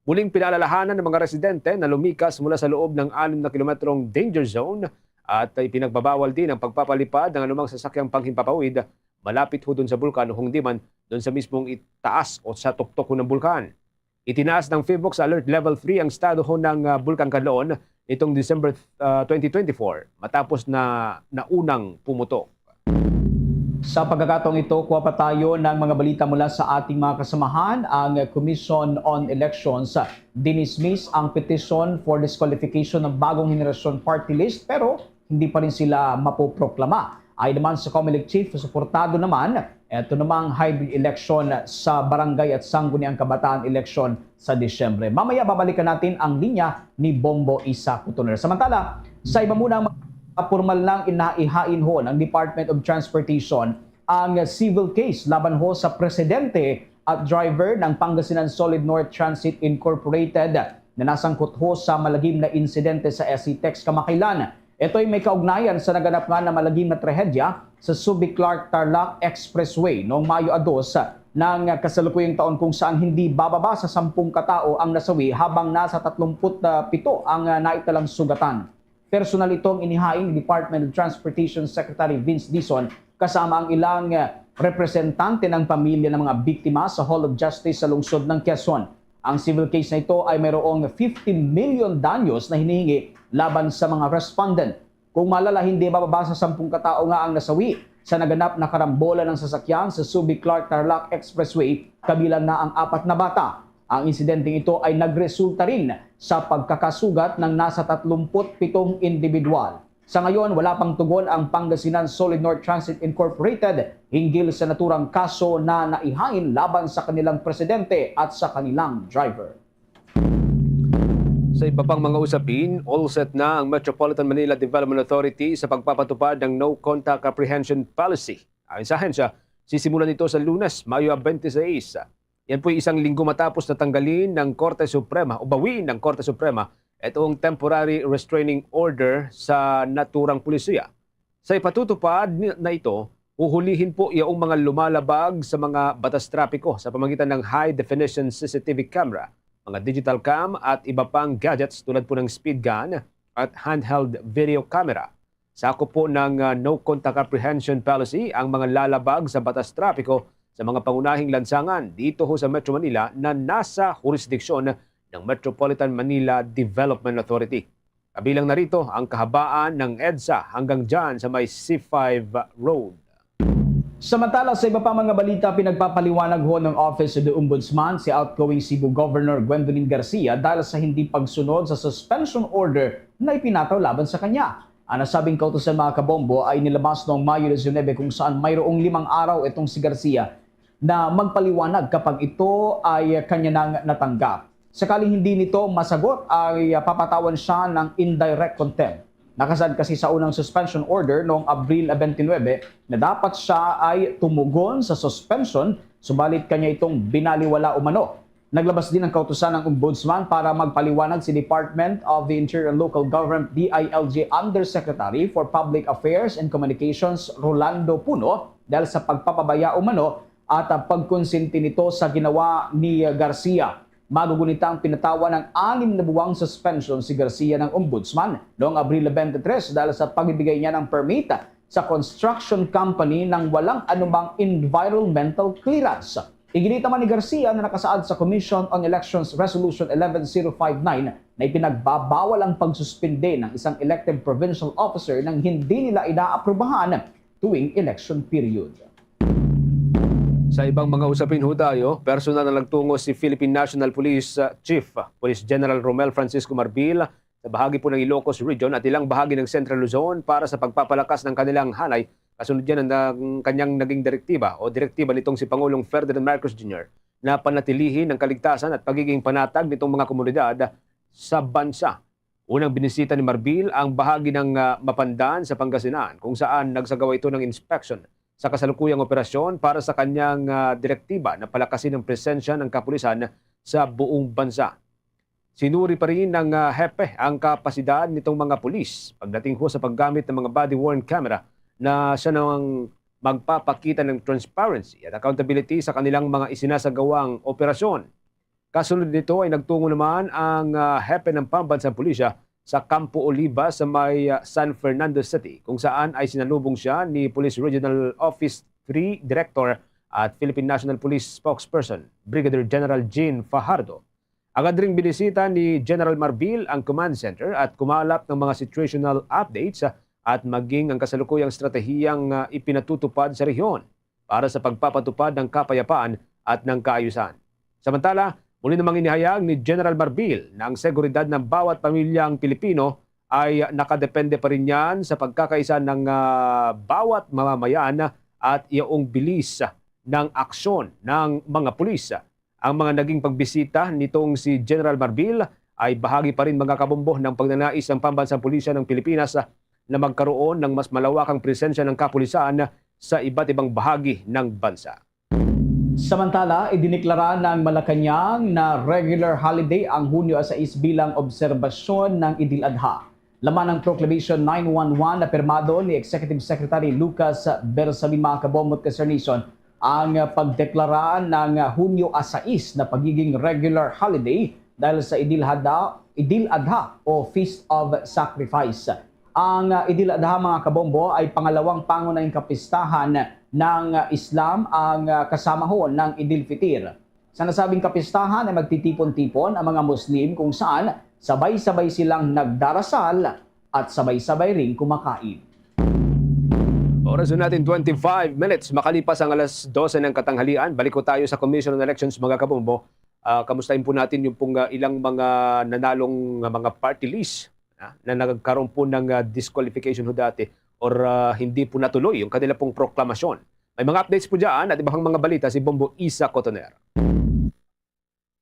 Muling pinaalalahanan ng mga residente na lumikas mula sa loob ng anim na kilometrong danger zone at ipinagbabawal din ang pagpapalipad ng anumang sasakyang panghimpapawid malapit ho dun sa bulkan o kung di man dun sa mismong itaas o sa tuktok ho ng bulkan. Itinaas ng PHIVOLCS sa Alert Level three ang estado ho ng, ah, Bulkan Kanlaon nitong December, ah, twenty twenty-four matapos na naunang pumutok. Sa pagkakataong ito, kuha pa tayo ng mga balita mula sa ating mga kasamahan. Ang Commission on Elections dinismiss ang petition for disqualification ng Bagong Henerasyon Party List, pero hindi pa rin sila mapoproklama. Ayon naman sa Comelec Chief, suportado naman ito namang hybrid election sa barangay at sangguniang kabataan election sa Disyembre. Mamaya babalikan natin ang linya ni Bombo Isa Cotoner. Samantala, sa iba muna ang mga formal nang inaihain ho ng Department of Transportation ang civil case laban ho sa presidente at driver ng Pangasinan Solid North Transit Incorporated na nasangkot ho sa malagim na insidente sa S C Tex kamakailan. Ito'y may kaugnayan sa naganap nga na malagim na trahedya sa Subic-Clark-Tarlac Expressway noong Mayo a dos ng kasalukuyang taon, kung saan hindi bababa sa sampung katao ang nasawi habang nasa tatlumput pito ang, ah, naitalang sugatan. Personal itong inihain ni Department of Transportation Secretary Vince Dizon kasama ang ilang, eh, representante ng pamilya ng mga biktima sa Hall of Justice sa lungsod ng Quezon. Ang civil case na ito ay mayroong fifty million danyos na hinihingi laban sa mga respondent. Kung malala, hindi mababa sa sampung katao nga ang nasawi sa naganap na karambola ng sasakyan sa Subic-Clark-Tarlac Expressway, kabilang na ang apat na bata. Ang insidenteng ito ay nagresulta rin sa pagkakasugat ng nasa tatlumput pitong individual. Sa ngayon, wala pang tugon ang Pangasinan Solid North Transit Incorporated hinggil sa naturang kaso na naihain laban sa kanilang presidente at sa kanilang driver. Sa iba pang mga usapin, all set na ang Metropolitan Manila Development Authority sa pagpapatupad ng No Contact Apprehension Policy. Ayon sa ahensya, sisimulan ito sa Lunes, Mayo twenty-six. Yan po'y isang linggo matapos na tanggalin ng Korte Suprema o bawiin ng Korte Suprema itong temporary restraining order sa naturang pulisiya. Sa ipatutupad ni-, na ito, huhulihin po yaong mga lumalabag sa mga batas trapiko sa pamagitan ng high-definition C C T V camera, mga digital cam at iba pang gadgets tulad po ng speed gun at handheld video camera. Sakop po ng, ah, No Contact Apprehension Policy ang mga lalabag sa batas trapiko sa mga pangunahing lansangan dito ho sa Metro Manila na nasa hurisdiksyon ng Metropolitan Manila Development Authority. Kabilang na rito ang kahabaan ng EDSA hanggang dyan sa may C five Road. Samantala, sa iba pa mga balita, pinagpapaliwanag ho ng Office of the Ombudsman si outgoing Cebu Governor Gwendolyn Garcia dahil sa hindi pagsunod sa suspension order na ipinataw laban sa kanya. Ang nasabing kautusan, mga kabombo, ay nilabas noong Mayo diecinuebe, kung saan mayroong limang araw itong si Garcia na magpaliwanag kapag ito ay kanya nang natanggap. Sakaling hindi nito masagot, ay papatawan siya ng indirect contempt. Nakasaad kasi sa unang suspension order noong Abril twenty-nine na dapat siya ay tumugon sa suspension, subalit kanya itong binaliwala umano. Naglabas din ang kautusan ng Ombudsman para magpaliwanag si Department of the Interior and Local Government, D I L G, Undersecretary for Public Affairs and Communications, Rolando Puno, dahil sa pagpapabaya umano at, ah, pagkonsente nito sa ginawa ni Garcia. Magugunita ang pinatawan ng anim na buwang suspension si Garcia ng Ombudsman noong Abril twenty-three dahil sa pagbibigay niya ng permit sa construction company nang walang anumang environmental clearance. Iginita man ni Garcia na nakasaad sa Commission on Elections Resolution eleven zero five nine na ipinagbabawal ang pagsuspinde ng isang elected provincial officer nang hindi nila inaaprubahan tuwing election period. Sa ibang mga usapin ho tayo, personal na nagtungo si Philippine National Police, uh, Chief, uh, Police General Romel Francisco Marbil sa bahagi po ng Ilocos Region at ilang bahagi ng Central Luzon para sa pagpapalakas ng kanilang hanay. Kasunod yan ang, ang kanyang naging direktiba o direktiba nitong si Pangulong Ferdinand Marcos Junior na panatilihin ang kaligtasan at pagiging panatag nitong mga komunidad sa bansa. Unang binisita ni Marbil ang bahagi ng, ah, Mapandan sa Pangasinan, kung saan nagsagawa ito ng inspection sa kasalukuyang operasyon para sa kanyang, ah, direktiba na palakasin ang presensya ng kapulisan sa buong bansa. Sinuri pa rin ng, ah, hepe ang kapasidad nitong mga pulis pagdating ho sa paggamit ng mga body-worn camera na siya nang magpapakita ng transparency at accountability sa kanilang mga isinasagawang operasyon. Kasunod nito ay nagtungo naman ang, ah, hepe ng pambansang pulisya sa Campo Oliva sa may, ah, San Fernando City, kung saan ay sinalubong siya ni Police Regional Office three Director at Philippine National Police Spokesperson, Brigadier General Jean Fajardo. Agad ring binisita ni General Marbil ang command center at kumalap ng mga situational updates, ah, at maging ang kasalukuyang estratehiyang, ah, ipinatutupad sa rehiyon para sa pagpapatupad ng kapayapaan at ng kaayusan. Samantala, muli namang inihayag ni General Marbil na ang seguridad ng bawat pamilyang Pilipino ay nakadepende pa rin yan sa pagkakaisa ng, ah, bawat mamamayan at yaong bilis ng aksyon ng mga pulis. Ang mga naging pagbisita nitong si General Marbil ay bahagi pa rin, mga kabombo, ng pagnanais ng Pambansang Pulisya ng Pilipinas na magkaroon ng mas malawakang presensya ng kapulisan sa iba't ibang bahagi ng bansa. Samantala, idineklara ng Malacañang na regular holiday ang Hunyo sais bilang obserbasyon ng Idil Adha. Laman ng Proclamation nine one one na pirmado ni Executive Secretary Lucas Bersamin, mga kabombo at ka-Sir Nation, ang pagdeklara ng Hunyo sais na pagiging regular holiday dahil sa Idil Hada, Idil Adha o Feast of Sacrifice. Ang, ah, Idil Adha, mga kabombo, ay pangalawang pangunahing kapistahan ng, ah, Islam, ang, ah, kasamahon ng Idil Fitir. Sa nasabing kapistahan ay magtitipon-tipon ang mga Muslim, kung saan sabay-sabay silang nagdarasal at sabay-sabay ring kumakain. Oras na natin, twenty-five minutes makalipas ang alas dose ng katanghalian. Balik ko tayo sa Commission on Elections, mga kabombo. Ah, kamustahin po natin yung pong, ah, ilang mga nanalong, ah, mga party list, ah, na nagkaroon po ng, ah, disqualification ho dati or, ah, hindi po natuloy yung kanila pong proklamasyon. May mga updates po dyan at iba pang mga balita si Bombo Isa Cotoner.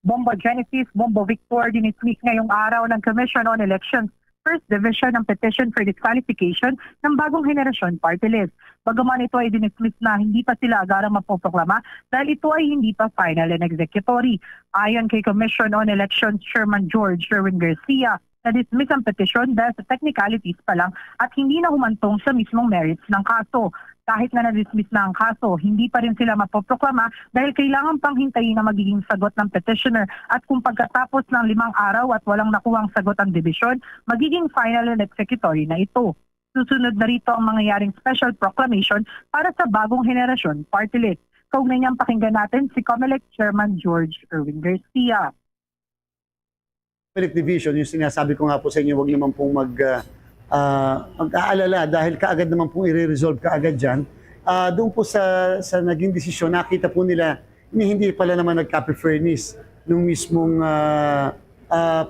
Bombo Genesis, Bombo Victor, dinismiss ngayong araw ng Commission on Elections First Division ang petition for disqualification ng Bagong Henerasyon Party List. Bagaman ito ay dinismiss na, hindi pa sila agarang mapoproklama dahil ito ay hindi pa final and executory. Ayon kay Commission on Elections Chairman George Erwin Garcia, na-dismiss ang petisyon dahil sa technicalities pa lang at hindi na humantong sa mismong merits ng kaso. Kahit na na-dismiss na ang kaso, hindi pa rin sila mapoproklama dahil kailangan pang hintayin ang magiging sagot ng petitioner at kung pagkatapos ng limang araw at walang nakuhang sagot ang dibisyon, magiging final and executory na ito. Susunod na rito ang mangyayaring special proclamation para sa Bagong Henerasyon Party List. Kaugnay niyan, pakinggan natin si Comelec Chairman George Erwin Garcia. Comelec Division, yung sinasabi ko nga po sa inyo, wag naman pong mag, ah, ah, mag-aalala dahil kaagad naman pong i-resolve kaagad dyan. Ah, doon po sa, sa naging desisyon, nakita po nila na hindi pala naman nagkape-furnace nung mismong, ah, ah,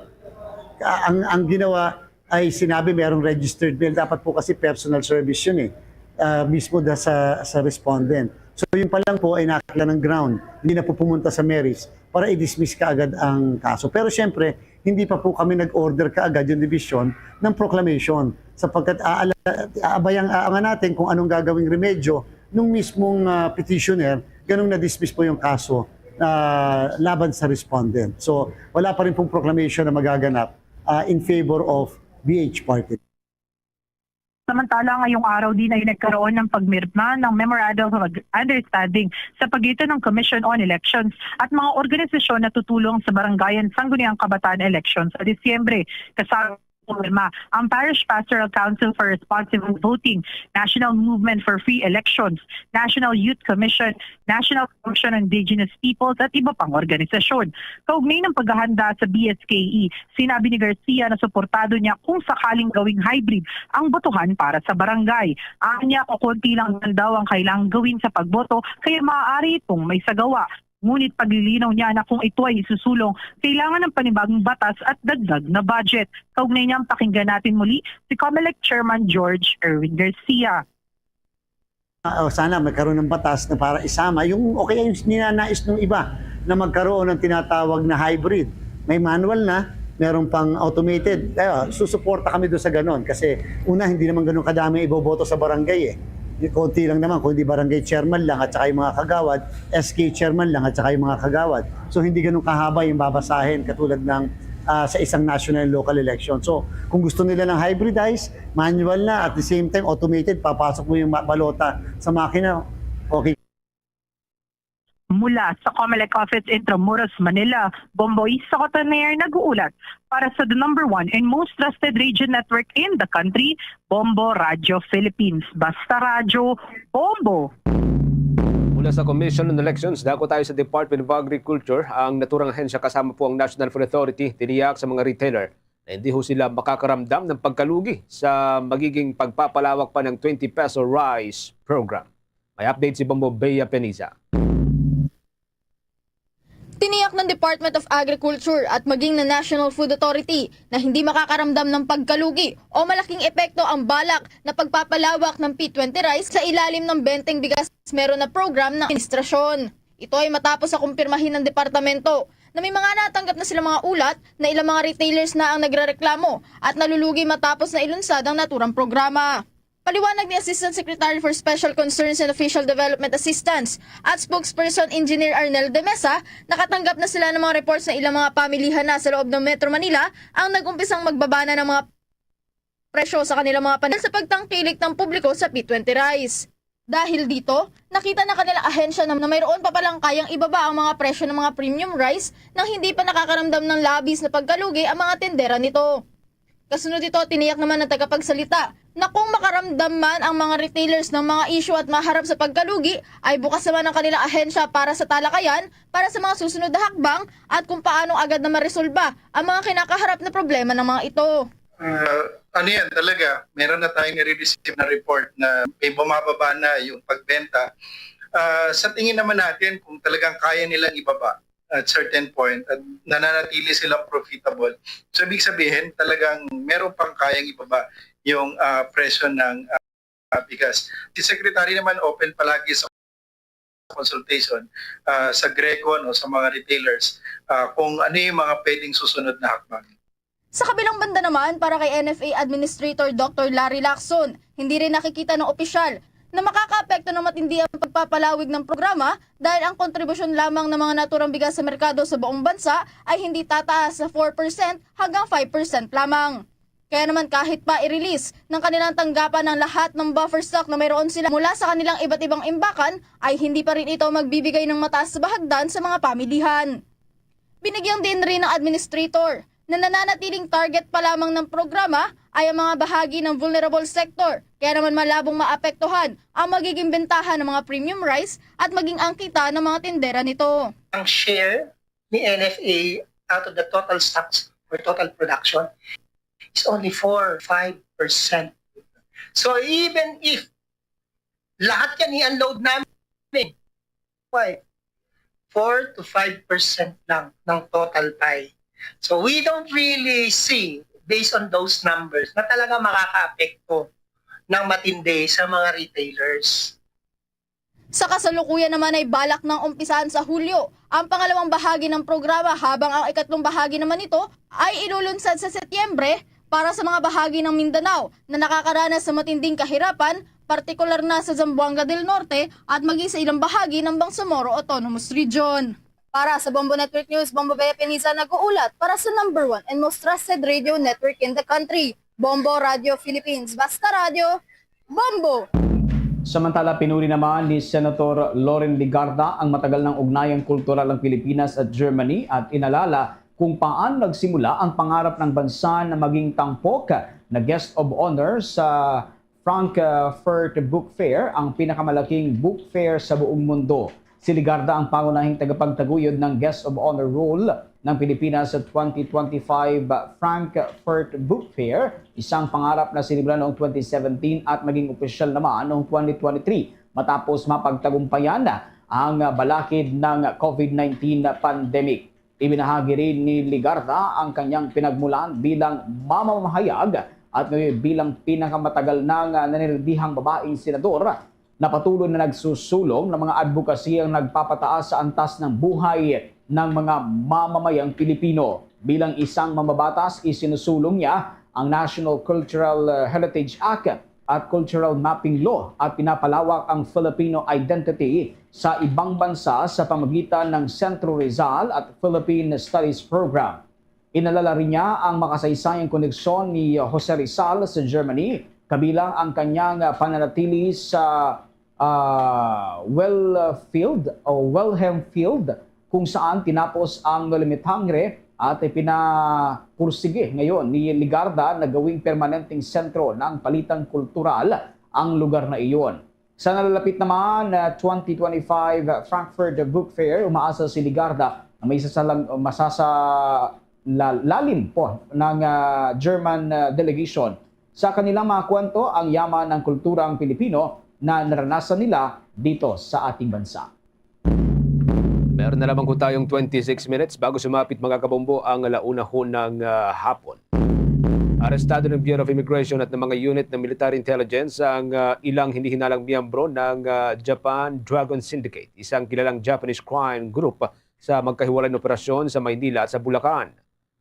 ang, ang ginawa ay sinabi merong registered mail. Dapat po kasi personal service yun eh. Ah, mismo da sa, sa respondent. So yun pa lang po ay nakita ng ground. Hindi na po pumunta sa merits para i-dismiss kaagad ang kaso. Pero siyempre, hindi pa po kami nag-order kaagad yung division ng proclamation sapagkat aala- aabayang aangan natin kung anong gagawing remedyo nung mismong ah, petitioner ganung na-dismiss po yung kaso ah, laban sa respondent. So wala pa rin pong proclamation na magaganap ah, in favor of B H Party. Samantala, ngayong araw din ay nagkaroon ng pagmirma ng Memorandum of Ag- Understanding sa pagitan ng Commission on Elections at mga organisasyon na tutulong sa Barangayan Sangguniang Kabataan Elections sa Disyembre. Kasama pumirma ang Parish Pastoral Council for Responsible Voting, National Movement for Free Elections, National Youth Commission, National Commission on Indigenous Peoples at iba pang organisasyon. Kaugnay ng paghahanda sa B S K E, sinabi ni Garcia na suportado niya kung sakaling gawing hybrid ang botohan para sa barangay. Anya, kukunti lang man daw ang kailangang gawin sa pagboto kaya maaari itong maisagawa. Ngunit paglilinaw niya na kung ito ay isusulong, kailangan ng panibagong batas at dagdag na budget. Kaugnay niyan, pakinggan natin muli si Comelec Chairman George Erwin Garcia. Ah, oh, sana magkaroon ng batas na para isama yung, o kaya yung ninanais ng iba na magkaroon ng tinatawag na hybrid. May manual na, meron pang automated. Kaya susuporta kami doon sa ganon kasi una, hindi naman ganun kadami iboboto sa barangay eh. Konti lang naman, kundi barangay chairman lang at saka yung mga kagawad, S K chairman lang at saka yung mga kagawad. So hindi ganun kahaba yung babasahin katulad ng ah, sa isang national and local election. So kung gusto nila ng hybridized, manual na, at the same time automated, papasok mo yung ma- balota sa makina, okay. Mula sa Comelec Office, Intramuros, Manila, Bombo Isa Cotoner nag-uulat para sa the number one and most trusted radio network in the country, Bombo Radyo Philippines. Basta Radyo, Bombo! Mula sa Commission on Elections, dako tayo sa Department of Agriculture, ang naturang ahensya kasama po ang National Food Authority, tiniyak sa mga retailer na hindi ho sila makakaramdam ng pagkalugi sa magiging pagpapalawak pa ng twenty peso rice program. May update si Bombo Bea Peniza. Tiniyak ng Department of Agriculture at maging ng National Food Authority na hindi makakaramdam ng pagkalugi o malaking epekto ang balak na pagpapalawak ng P twenty rice sa ilalim ng Benteng Bigas Meron na Program ng administrasyon. Ito ay matapos sa kumpirmahin ng departamento na may mga natanggap na silang mga ulat na ilang mga retailers na ang nagrereklamo at nalulugi matapos na ilunsad ang naturang programa. Paliwanag ni Assistant Secretary for Special Concerns and Official Development Assistance at Spokesperson Engineer Arnel de Mesa, nakatanggap na sila ng mga reports na ilang mga pamilihan na sa loob ng Metro Manila ang nag-umpisang magbaba na ng mga presyo sa kanilang mga panel sa pagtangkilik ng publiko sa P twenty rice. Dahil dito, nakita na kanilang ahensya na mayroon pa palang kayang ibaba ang mga presyo ng mga premium rice nang hindi pa nakakaramdam ng labis na pagkalugi ang mga tendera nito. Kasunod dito, tiniyak naman ng tagapagsalita na kung makaramdam man ang mga retailers ng mga issue at maharap sa pagkalugi, ay bukas naman ang kanilang ahensya para sa talakayan para sa mga susunod na hakbang at kung paano agad na maresolba ang mga kinakaharap na problema ng mga ito. Ah, ano yan talaga, meron na tayong nare-receive na report na may bumababa na yung pagbenta. Ah, sa tingin naman natin, kung talagang kaya nilang ibaba at certain point at nananatili silang profitable, so ibig sabihin talagang meron pang kayang ibaba yung ah, presyo ng ah, bigas. Si Secretary naman open palagi sa consultation ah, sa Greco, no, sa mga retailers ah, kung ano yung mga pwedeng susunod na hakbang. Sa kabilang banda naman, para kay N F A Administrator Doctor Larry Lacson, hindi rin nakikita ng opisyal na makakaapekto ng matindi ang pagpapalawig ng programa dahil ang kontribusyon lamang ng mga naturang bigas sa merkado sa buong bansa ay hindi tataas sa four percent hanggang five percent lamang. Kaya naman, kahit pa i-release ng kanilang tanggapan ang lahat ng buffer stock na mayroon sila mula sa kanilang iba't ibang imbakan, ay hindi pa rin ito magbibigay ng mataas na bahagdan sa mga pamilihan. Binigyang din rin ng administrator na nananatiling target pa lamang ng programa ay ang mga bahagi ng vulnerable sector, kaya naman malabong maapektuhan ang magiging bentahan ng mga premium rice at maging ang kita ng mga tindera nito. Ang share ni N F A out of the total stocks or total production is only four, five percent. So even if lahat yan i-unload namin, why? four to five percent lang ng total pie. So we don't really see, based on those numbers, na talaga makakaapekto ng matindi sa mga retailers. Sa kasalukuyan naman ay balak nang umpisahan sa Hulyo ang pangalawang bahagi ng programa, habang ang ikatlong bahagi naman nito ay ilulunsad sa Setyembre para sa mga bahagi ng Mindanao na nakakaranas sa matinding kahirapan, partikular na sa Zamboanga del Norte at maging sa ilang bahagi ng Bangsamoro Autonomous Region. Para sa Bombo Network News, Bombo Bea Pinisa nag-uulat para sa number one and most trusted radio network in the country, Bombo Radio Philippines. Basta radyo, Bombo! Samantala, pinuri naman ni Senator Loren Legarda ang matagal nang ugnayang kultural ng Pilipinas at Germany at inalala kung paano nagsimula ang pangarap ng bansa na maging tampok na guest of honor sa Frankfurt Book Fair, ang pinakamalaking book fair sa buong mundo. Si Legarda ang pangunahing tagapagtaguyod ng Guest of Honor role ng Pilipinas sa twenty twenty-five Frankfurt Book Fair, isang pangarap na sinimula noong twenty seventeen at naging opisyal naman noong twenty twenty-three matapos mapagtagumpayan ang balakid ng COVID nineteen pandemic. Ibinahagi rin ni Legarda ang kanyang pinagmulan bilang mamamahayag at ngayon bilang pinakamatagal nang nanilbihang babaeng senador na patuloy na nagsusulong ng mga adbokasiyang nagpapataas sa antas ng buhay ng mga mamamayang Pilipino. Bilang isang mambabatas, isinusulong niya ang National Cultural Heritage Act at Cultural Mapping Law at pinapalawak ang Filipino identity sa ibang bansa sa pamagitan ng Centro Rizal at Philippine Studies Program. Inalala rin niya ang makasaysayang koneksyon ni Jose Rizal sa Germany, kabilang ang kanyang pananatili sa ah, Wellfield o Wilhelm Field, kung saan tinapos ang Lolimitangre at ipinapursige ngayon ni Legarda na gawing permanenteng sentro ng palitang kultural ang lugar na iyon. Sa nalalapit naman na twenty twenty-five Frankfurt Book Fair, umaasa si Legarda na may sasalang, masasa la-, lalim po ng ah, German ah, delegation sa kanilang mga kwento ang yaman ng kulturang Pilipino na naranasan nila dito sa ating bansa. Meron na lamang po tayong twenty-six minutes bago sumapit, mga kabombo, ang alauna ho ng ah, hapon. Arestado ng Bureau of Immigration at ng mga unit ng military intelligence ang ah, ilang hindi hinalang miyembro ng ah, Japan Dragon Syndicate, isang kilalang Japanese crime group sa magkahiwalay na operasyon sa Maynila at sa Bulacan.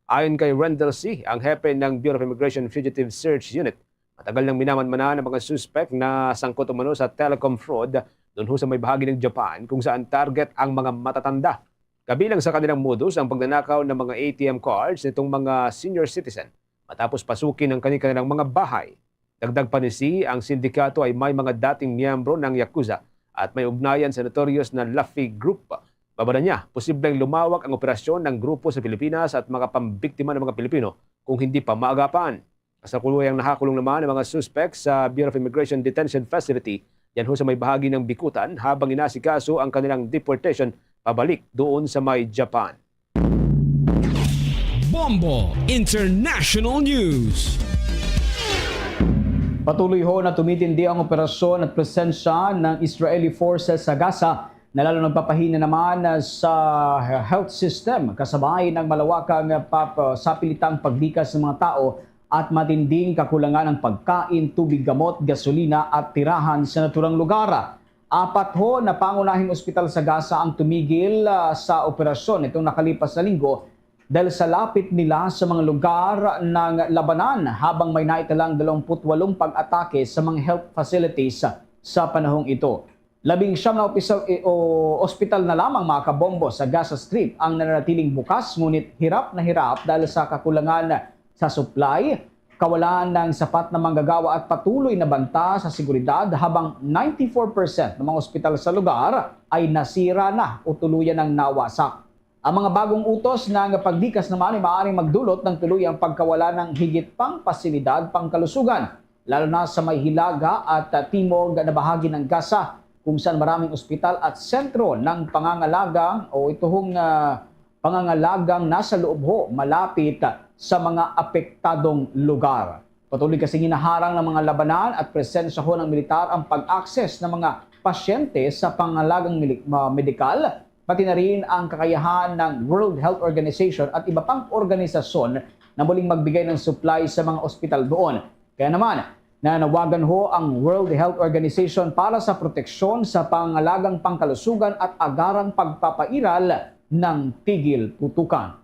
Ayon kay Rendell Sy, ang hepe ng Bureau of Immigration Fugitive Search Unit, matagal nang minamanmanan ang mga suspek na sangkot umano sa telecom fraud doon ho sa may bahagi ng Japan kung saan target ang mga matatanda. Kabilang sa kanilang modus ang pagnanakaw ng mga A T M cards nitong mga senior citizen matapos pasukin ang kanilang mga bahay. Dagdag pa ni Sy, ang sindikato ay may mga dating miyembro ng Yakuza at may ugnayan sa notorious na Luffy Group. Babala niya, posibleng lumawak ang operasyon ng grupo sa Pilipinas at makapambiktima ng mga Pilipino kung hindi pa maagapan. Kasalukuyang nahakulong naman ang mga suspek sa Bureau of Immigration Detention Facility diyan ho sa may bahagi ng Bicutan habang inasikaso ang kanilang deportation pabalik doon sa may Japan. Bombo International News. Patuloy ho na tumitindi ang operasyon at presensya ng Israeli forces sa Gaza na lalo nagpapahina naman sa health system kasabay ng malawakang pap- sapilitang paglikas ng mga tao at matinding kakulangan ng pagkain, tubig, gamot, gasolina at tirahan sa naturang lugar. Apat ho na pangunahing ospital sa Gaza ang tumigil ah, sa operasyon nitong nakalipas na linggo dahil sa lapit nila sa mga lugar ng labanan habang may naitalang dalawampu't walong pag-atake sa mga health facilities sa panahong ito. Labing siyam na opisal, eh, o ospital na lamang, mga kabombo, sa Gaza Strip ang nananatiling bukas, ngunit hirap na hirap dahil sa kakulangan sa supply, kawalan ng sapat na manggagawa at patuloy na banta sa seguridad, habang ninety-four percent ng mga ospital sa lugar ay nasira na o tuluyan ng nawasak. Ang mga bagong utos ng paglikas naman ay maaaring magdulot ng tuluyang pagkawala ng higit pang pasilidad pangkalusugan, lalo na sa may hilaga at, ah, timog na bahagi ng Gaza, kung saan maraming ospital at sentro ng pangangalaga o ituhong, ah, pangangalagang nasa loob ho malapit sa mga apektadong lugar. Patuloy kasing hinaharang ng mga labanan at presensya ho ng militar ang pag-access ng mga pasyente sa pangangalagang mili- ma- medikal, pati na rin ang kakayahan ng World Health Organization at iba pang organisasyon na muling magbigay ng supply sa mga ospital doon. Kaya naman, nanawagan ho ang World Health Organization para sa proteksyon sa pangangalagang pangkalusugan at agarang pagpapairal ng tigil putukan.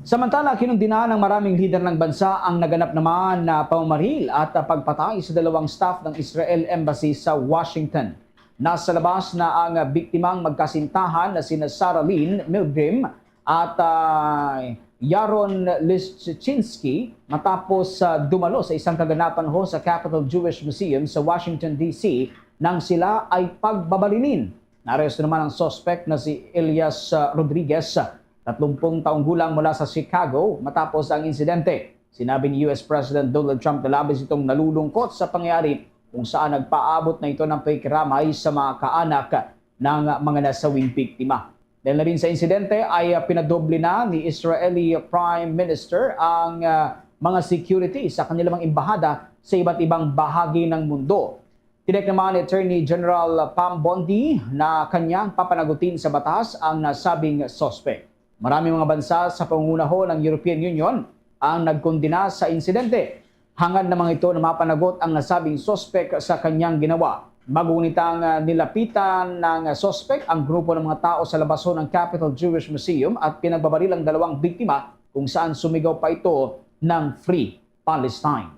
Samantala, kinundina ng maraming lider ng bansa ang naganap naman na pamamaril at pagpatay sa dalawang staff ng Israel Embassy sa Washington. Nasa labas na ang biktimang magkasintahan na sina Sarah Lynn Milgrim at, ah, Yaron Lischinski matapos, ah, dumalo sa isang kaganapan ho sa Capitol Jewish Museum sa Washington, D C nang sila ay pagbabalinin. Naaresto naman ang suspect na si Elias, ah, Rodriguez, tatlumpung taong gulang mula sa Chicago, matapos ang insidente. Sinabi ni U S President Donald Trump na labis itong nalulungkot sa pangyayari kung saan nagpaabot na ito ng pakikiramay sa mga kaanak ng mga nasawing biktima. Dahil na rin sa insidente ay, ah, pinadoble na ni Israeli Prime Minister ang, ah, mga security sa kanilang mga embahada sa iba't ibang bahagi ng mundo. Tinek naman ni Attorney General Pam Bondi na kanyang papanagutin sa batas ang nasabing suspect. Maraming mga bansa sa pangunguna ho ng European Union ang nagkondena sa insidente. Hangad lamang ito na mapanagot ang nasabing suspek sa kanyang ginawa. Magunitang, ah, nilapitan ng suspek ang grupo ng mga tao sa labas ho ng Capitol Jewish Museum at pinagbabaril ang dalawang biktima, kung saan sumigaw pa ito ng "Free Palestine."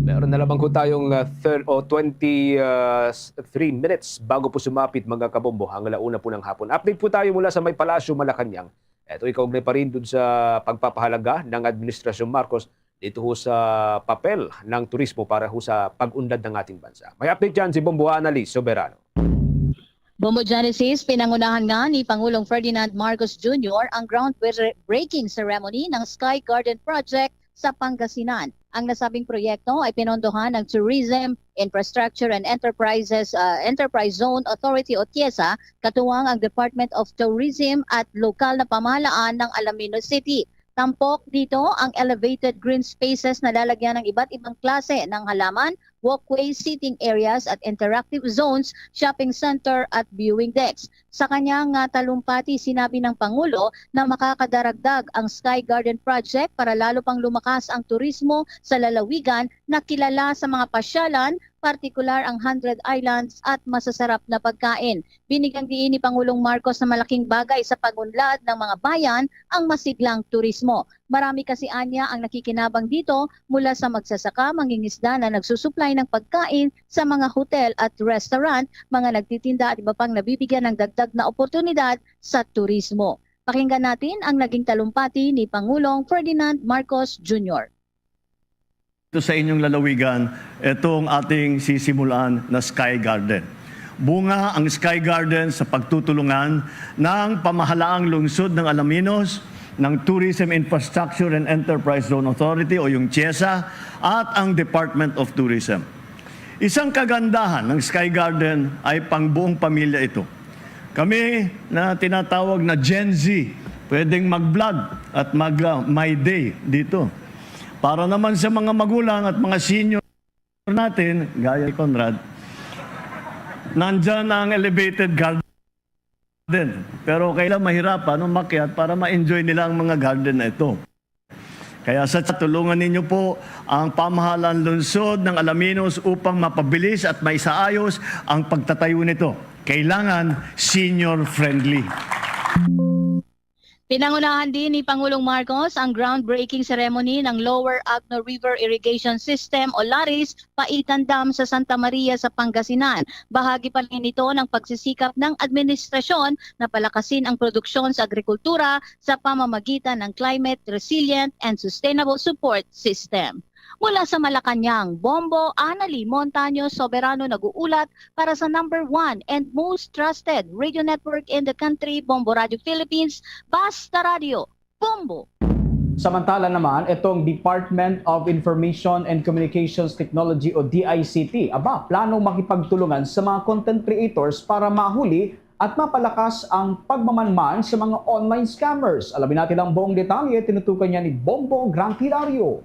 Meron na lamang po tayong uh, thir- o twenty-three minutes bago po sumapit, mga kabombo, ang alauna po ng hapon. Update po tayo mula sa may Palasyo, Malacañang. Ito, ikaugnay pa rin dun sa pagpapahalaga ng Administrasyong Marcos dito ho sa papel ng turismo para ho sa pag-unlad ng ating bansa. May update dyan si Bombo Annalise Soberano. Bombo Genesis, pinangunahan nga ni Pangulong Ferdinand Marcos Junior ang groundbreaking ceremony ng Sky Garden Project sa Pangasinan. Ang nasabing proyekto ay pinondohan ng Tourism, Infrastructure and Enterprises, ah, Enterprise Zone Authority o TIEZA, katuwang ang Department of Tourism at lokal na pamahalaan ng Alaminos City. Tampok dito ang elevated green spaces na lalagyan ng iba't ibang klase ng halaman, walkways, seating areas at interactive zones, shopping center at viewing decks. Sa kanyang, ah, talumpati, sinabi ng Pangulo na makakadaragdag ang Sky Garden Project para lalo pang lumakas ang turismo sa lalawigan na kilala sa mga pasyalan, partikular ang Hundred Islands at masasarap na pagkain. Binigyang diin ni Pangulong Marcos na malaking bagay sa pag-unlad ng mga bayan ang masiglang turismo. Marami kasi anya ang nakikinabang dito, mula sa magsasaka, mangingisda na nagsusuplay ng pagkain sa mga hotel at restaurant, mga nagtitinda at iba pang nabibigyan ng dagdag na oportunidad sa turismo. Pakinggan natin ang naging talumpati ni Pangulong Ferdinand Marcos Junior. Ito sa inyong lalawigan, itong ating sisimulan na Sky Garden. Bunga ang Sky Garden sa pagtutulungan ng pamahalaang lungsod ng Alaminos ng Tourism Infrastructure and Enterprise Zone Authority o yung CHESA at ang Department of Tourism. Isang kagandahan ng Sky Garden ay pang buong pamilya ito. Kami na tinatawag na Gen Z, pwedeng mag-vlog at mag, ah, My Day dito. Para naman sa mga magulang at mga senior natin, gaya ni Conrad, nandyan ang elevated garden. Pero kailan mahirapan umakyat para ma-enjoy nila ang mga garden na ito. Kaya sa tulungan ninyo po ang pamahalaan lungsod ng Alaminos upang mapabilis at maisaayos ang pagtatayo nito. Kailangan senior-friendly. Pinangunahan din ni Pangulong Marcos ang groundbreaking ceremony ng Lower Agno River Irrigation System o LARIS Paitan Dam sa Santa Maria sa Pangasinan. Bahagi pa rin ito ng pagsisikap ng administrasyon na palakasin ang produksyon sa agrikultura sa pamamagitan ng Climate Resilient and Sustainable Support System. Mula sa Malacañang, Bombo Anali Montaño Soberano nag-uulat para sa number one and most trusted radio network in the country, Bombo Radio Philippines, Basta Radio, Bombo! Samantala naman, itong Department of Information and Communications Technology o D I C T, aba, plano makipagtulungan sa mga content creators para mahuli at mapalakas ang pagmamanman sa mga online scammers. Alamin natin ang buong detalye, tinutukan niya ni Bombo Gran Hilario.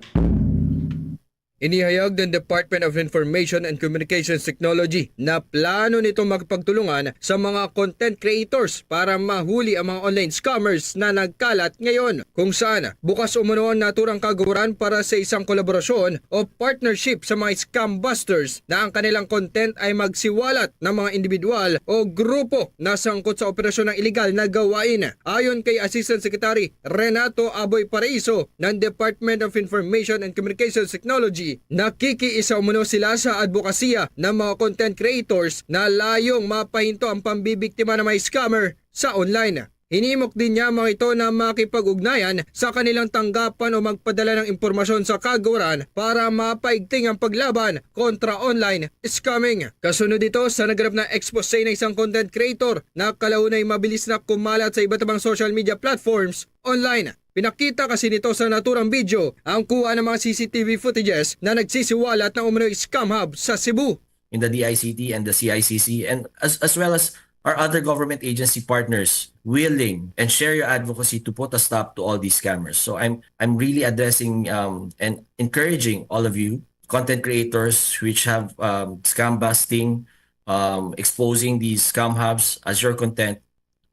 Inihayag ng Department of Information and Communications Technology na plano nito makipagtulungan sa mga content creators para mahuli ang mga online scammers na nagkalat ngayon, kung saan bukas umano ang naturang kagawaran para sa isang kolaborasyon o partnership sa mga scam busters na ang kanilang content ay magsiwalat ng mga individual o grupo na sangkot sa operasyon ng iligal na gawain. Ayon kay Assistant Secretary Renato Aboy Paraiso ng Department of Information and Communications Technology, nakikiisa umano sila sa adbokasiya ng mga content creators na layong mapahinto ang pambibiktima ng mga scammer sa online. Hinimok din niya mga ito na makipag-ugnayan sa kanilang tanggapan o magpadala ng impormasyon sa kagawaran para mapaigting ang paglaban kontra online scamming. Kasunod dito, sa naganap na expose ng isang content creator na kalaunan ay mabilis na kumalat sa iba't ibang social media platforms online. Pinakita kasi nito sa naturang video ang kuha ng mga C C T V footages na nagsisiwalat ng umano'y scam hub sa Cebu. In the D I C T and the C I C C, and as, as well as our other government agency partners, willing and share your advocacy to put a stop to all these scammers. So I'm I'm really addressing um, and encouraging all of you content creators which have um, scam busting, um, exposing these scam hubs as your content,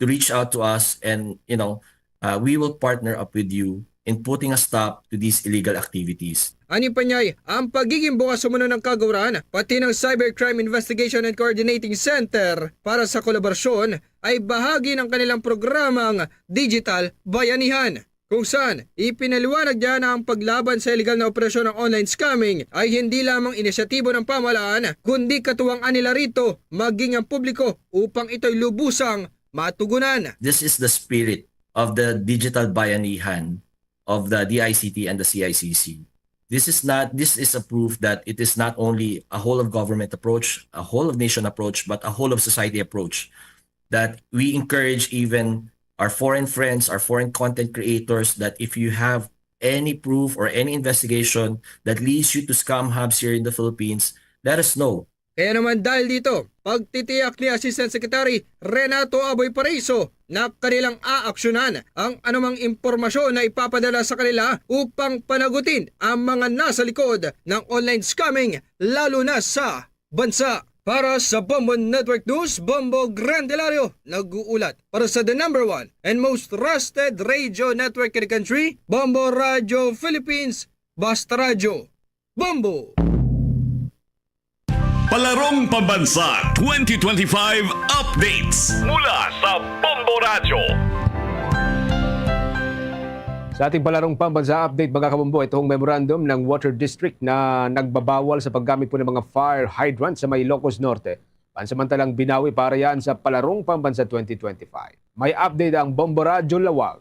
to reach out to us, and you know uh, we will partner up with you in putting a stop to these illegal activities. Ani pa niya'y ang pagiging bukas umano ng kagawaran, pati ng Cybercrime Investigation and Coordinating Center para sa kolaborasyon ay bahagi ng kanilang programang Digital Bayanihan, kung saan ipinaliwanag niya na ang paglaban sa iligal na operasyon ng online scamming ay hindi lamang inisyatibo ng pamahalaan, kundi katuwang-an nila rito maging ang publiko upang ito'y lubusang matugunan. This is the spirit of the Digital Bayanihan of the D I C T and the C I C C. This is not this is a proof that it is not only a whole of government approach, a whole of nation approach, but a whole of society approach. That we encourage even our foreign friends, our foreign content creators, that if you have any proof or any investigation that leads you to scam hubs here in the Philippines, let us know. Kaya naman dahil dito, pagtitiyak ni Assistant Secretary Renato Aboy Paraiso na kanilang aaksyonan ang anumang impormasyon na ipapadala sa kanila upang panagutin ang mga nasa likod ng online scamming, lalo na sa bansa. Para sa Bombo Network News, Bombo Grandelario nag-uulat. Para sa the number one and most trusted radio network in the country, Bombo Radio Philippines, Basta Radyo. Bombo! Palarong Pambansa twenty twenty-five Updates mula sa Bombo Radyo. Sa ating Palarong Pambansa Update, mga kabombo, itong memorandum ng Water District na nagbabawal sa paggamit po ng mga fire hydrant sa may Ilocos Norte, pansamantalang binawi para yan sa Palarong Pambansa twenty twenty-five. May update ang Bombo Radyo Laoag.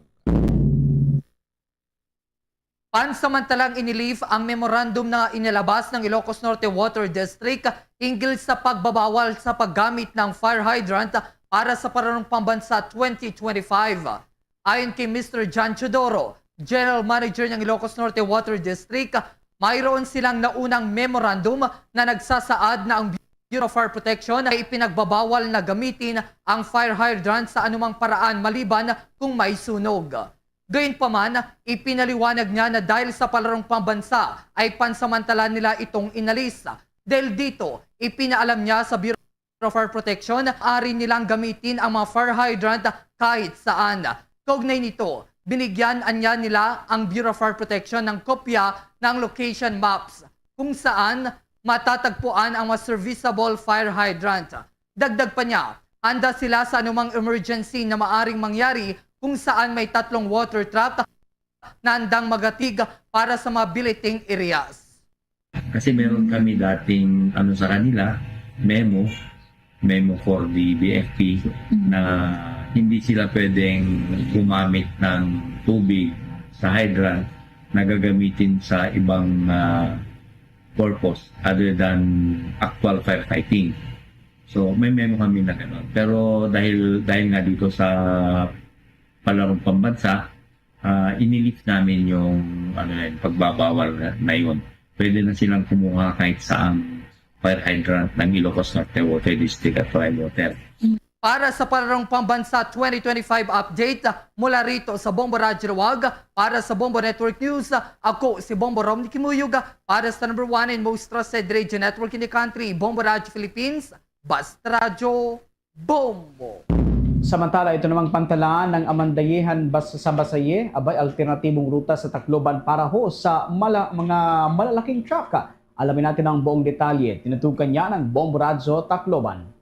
Pansamantalang inilif ang memorandum na inilabas ng Ilocos Norte Water District hinggil sa pagbabawal sa paggamit ng fire hydrant para sa Palarong Pambansa twenty twenty-five. Ayon kay Mister John Teodoro, General Manager ng Ilocos Norte Water District, mayroon silang naunang memorandum na nagsasaad na ang Bureau of Fire Protection ay ipinagbabawal na gamitin ang fire hydrant sa anumang paraan maliban kung may sunog. Gayunpaman, ipinaliwanag niya na dahil sa palarong pambansa ay pansamantala nila itong inalis. Dahil dito, ipinaalam niya sa Bureau of Fire Protection, ari nilang gamitin ang mga fire hydrant kahit saan. Kaugnay nito, binigyan anya nila ang Bureau of Fire Protection ng kopya ng location maps kung saan matatagpuan ang mga serviceable fire hydrant. Dagdag pa niya, handa sila sa anumang emergency na maaring mangyari kung saan may tatlong water truck na handang magatig para sa mga billeting areas. Kasi meron kami dating ano sa kanila, memo, memo for the B F P, na hindi sila pwedeng gumamit ng tubig sa hydrant na gagamitin sa ibang ah, purpose other than actual firefighting. So may memo kami na gano'n. Pero dahil dahil nga dito sa palarong pambansa, ah, inilift namin yung ano yan, pagbabawal na, na yun. Pwede na silang kumuha kahit saang fire hydrant ng Ilocos Norte Water District at Royal Water. Para sa Palarong Pambansa twenty twenty-five update, mula rito sa Bombo Radyo Laoag, para sa Bombo Network News, ako si Bombo Romney Kimuyog, para sa number one and most trusted radio network in the country, Bombo Radyo Philippines, Basta Radyo, Bombo. Samantala, ito namang pantalan ng Amandayehan Bas sa Basaye, abay, alternatibong ruta sa Tacloban para ho sa mala, mga malalaking truck. Alamin natin ang buong detalye. Tinutukan niya ng Bombo Radyo Tacloban.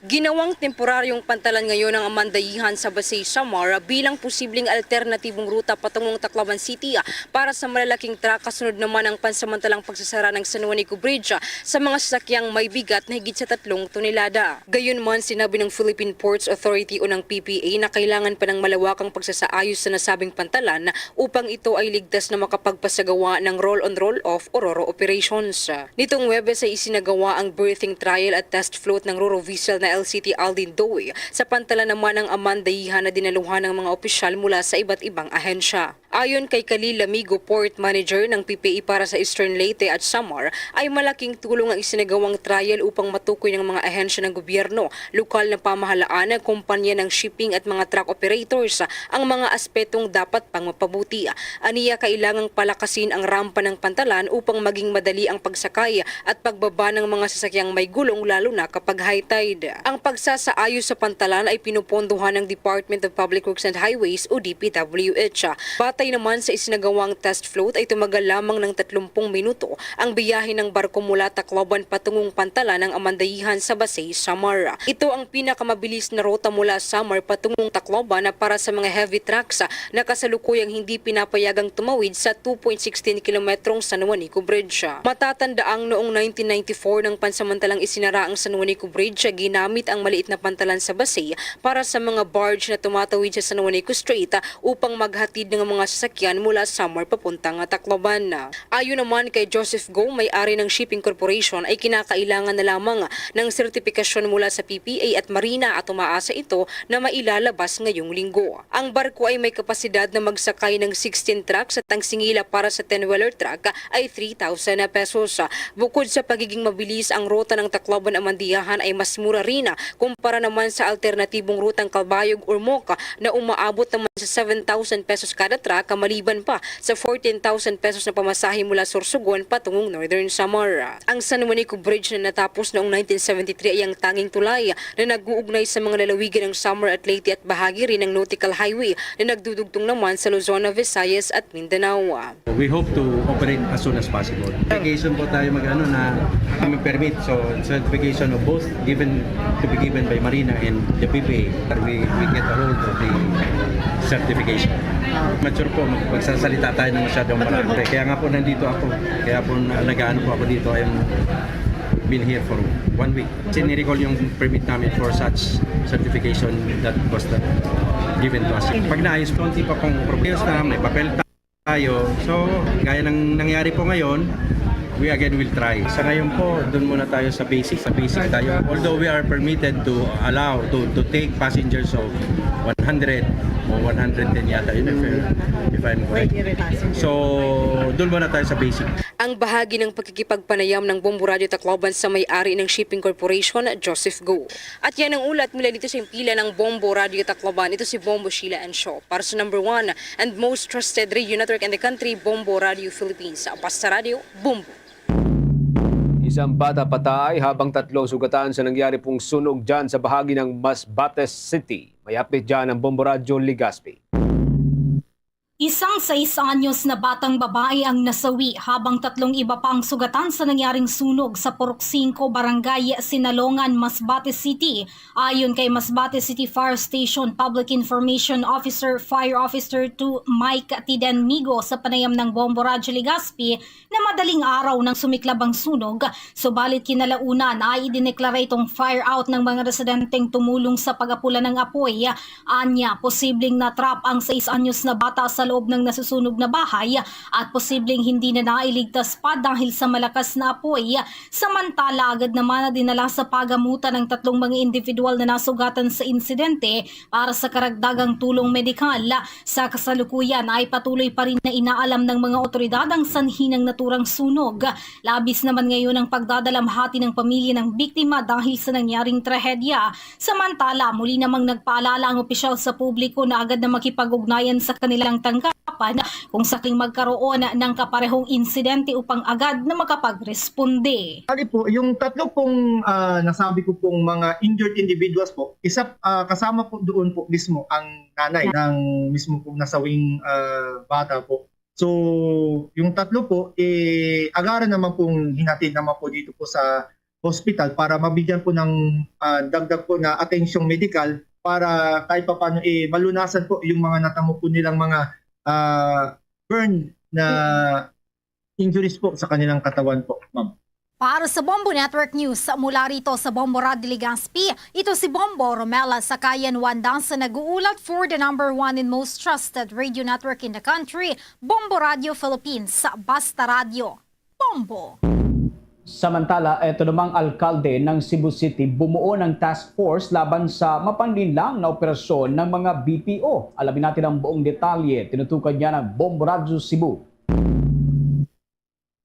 Ginawang temporaryong pantalan ngayon ang Amandayehan sa Basaye, Samar bilang posibleng alternatibong ruta patungong Tacloban City para sa malalaking truck, kasunod naman ang pansamantalang pagsasara ng San Juanico Bridge sa mga sasakyang may bigat na higit sa tatlong tonelada. Gayunman, sinabi ng Philippine Ports Authority o ng P P A na kailangan pa ng malawakang pagsasaayos sa nasabing pantalan upang ito ay ligtas na makapagpasagawa ng roll-on roll-off o RoRo operations. Nitong Huwebes ay isinagawa ang berthing trial at test float ng RoRo vessel na L C T Aldin Doy. Sa pantalan naman ng Amandayehan na dinaluhan ng mga opisyal mula sa iba't ibang ahensya. Ayon kay Khalil Lamigo, port manager ng P P A para sa Eastern Leyte at Samar, ay malaking tulong ang isinagawang trial upang matukoy ng mga ahensya ng gobyerno, lokal na pamahalaan, kumpanya ng shipping at mga truck operators ang mga aspetong dapat pang mapabuti. Aniya, kailangang palakasin ang rampa ng pantalan upang maging madali ang pagsakay at pagbaba ng mga sasakyang may gulong, lalo na kapag high tide. Ang pagsasaayos sa pantalan ay pinupondohan ng Department of Public Works and Highways o D P W H. Batay naman sa isinagawang test float ay tumagal lamang ng tatlumpung minuto ang biyahe ng barko mula Tacloban patungong pantalan ng Amandayehan sa Basaye, Samar. Ito ang pinakamabilis na ruta mula Samar patungong Tacloban na para sa mga heavy trucks na kasalukuyang hindi pinapayagang tumawid sa two point sixteen kilometrong San Juanico Bridge. Matatandaang noong nineteen ninety-four nang pansamantalang isinara ang San Juanico Bridge, ginamit ang maliit na pantalan sa Basaye para sa mga barge na tumatawid sa San Juanico Strait upang maghatid ng mga sasakyan mula Samar papuntang Tacloban. Ayon naman kay Joseph Go, may-ari ng Shipping Corporation, ay kinakailangan na lamang ng sertipikasyon mula sa P P A at Marina at umaasa ito na mailalabas ngayong linggo. Ang barko ay may kapasidad na magsakay ng sixteen trucks at ang singila para sa ten-wheeler truck ay three thousand pesos. Bukod sa pagiging mabilis, ang ruta ng Tacloban-Amandayehan ay mas mura rin kumpara naman sa alternatibong rutang Calbayog-Ormoc na umaabot naman sa seven thousand pesos kada truck, maliban pa sa fourteen thousand pesos na pamasahe mula Sorsogon patungong Northern Samar. Ang San Juanico Bridge na natapos noong nineteen seventy-three ay ang tanging tulay na nag-uugnay sa mga lalawigan ng Samar at Leyte at bahagi rin ng Nautical Highway na nagdudugtong naman sa Luzon, Visayas at Mindanao. We hope to operate as soon as possible. Certification po tayo mag-ano na kami permit. So, certification of both given to be given by Marina and the P P A. We, we get a hold of the certification. Mature po, mag- magsasalita tayo ng masyadong marami. Kaya nga po nandito ako. Kaya po na- nag-ano po ako dito. I'm been here for one week. Kasi ni-recall yung permit namin for such certification that was the, given to us. Pag naayos, konti pa pong problema na may papel tayo. So, gaya ng nangyari po ngayon, We again will try. Sa ngayon po, doon muna tayo sa basic. Sa basic tayo. Although we are permitted to allow, to, to take passengers of one hundred o one hundred ten yata yun, if, if I'm correct. So, doon muna tayo sa basic. Ang bahagi ng pakikipagpanayam ng Bombo Radyo Tacloban sa may-ari ng Shipping Corporation, Joseph Go. At yan ang ulat mula dito sa impila ng Bombo Radyo Tacloban. Ito si Bombo Sheila Ancho para sa number one and most trusted radio network in the country, Bombo Radyo Philippines. Basta Radyo, Bombo. Isang bata patay habang tatlo sugatan sa nangyari pong sunog dyan sa bahagi ng Masbate City. May update dyan ang Bombo Radyo Legazpi. Isang sais anyos na batang babae ang nasawi habang tatlong iba pa ang sugatan sa nangyaring sunog sa Purok Singko, Barangay Sinalongan, Masbate City. Ayon kay Masbate City Fire Station Public Information Officer Fire Officer two Mike Tidenmigo sa panayam ng Bombo Radyo Legazpi na madaling araw nang sumiklab ang sunog, subalit kinalaunan ay idineklara itong fire out ng mga residenteng tumulong sa pag-apula ng apoy. Anya, posibleng na-trap ang sais anyos na bata sa loob ng nasusunog na bahay at posibleng hindi na nailigtas pa dahil sa malakas na apoy. Samantala, agad naman na dinala sa pagamutan ang tatlong mga individual na nasugatan sa insidente para sa karagdagang tulong medikal. Sa kasalukuyan ay patuloy pa rin na inaalam ng mga otoridad ang sanhi ng naturang sunog. Labis naman ngayon ang pagdadalamhati ng pamilya ng biktima dahil sa nangyaring trahedya. Samantala, muli namang nagpaalala ang opisyal sa publiko na agad na makipag-ugnayan sa kanilang tanggapan kung sakaling magkaroon ng kaparehong insidente upang agad na makapagresponde. Bali po, yung tatlo pong ah, nasabi ko pong mga injured individuals po, isa ah, kasama po doon po mismo ang nanay ng mismo pong nasawing ah, bata po. So, yung tatlo po, eh, agaran naman pong hinatid naman po dito po sa hospital para mabigyan po ng ah, dagdag po na atensyong medikal para kahit papaano eh, malunasan po yung mga natamo po nilang mga ah, burn na injuries po sa kanilang katawan po, ma'am. Para sa Bombo Network News, mula rito sa Bombo Radyo Legazpi, ito si Bombo Romela Sakayan Wanda sa nag-uulat for the number one and most trusted radio network in the country, Bombo Radio Philippines, Basta Radyo, Bombo. Samantala, ito namang alkalde ng Cebu City bumuo ng task force laban sa mapanlinlang na operasyon ng mga B P O. Alamin natin ang buong detalye. Tinutukan niya ng Bombo Radyo Cebu.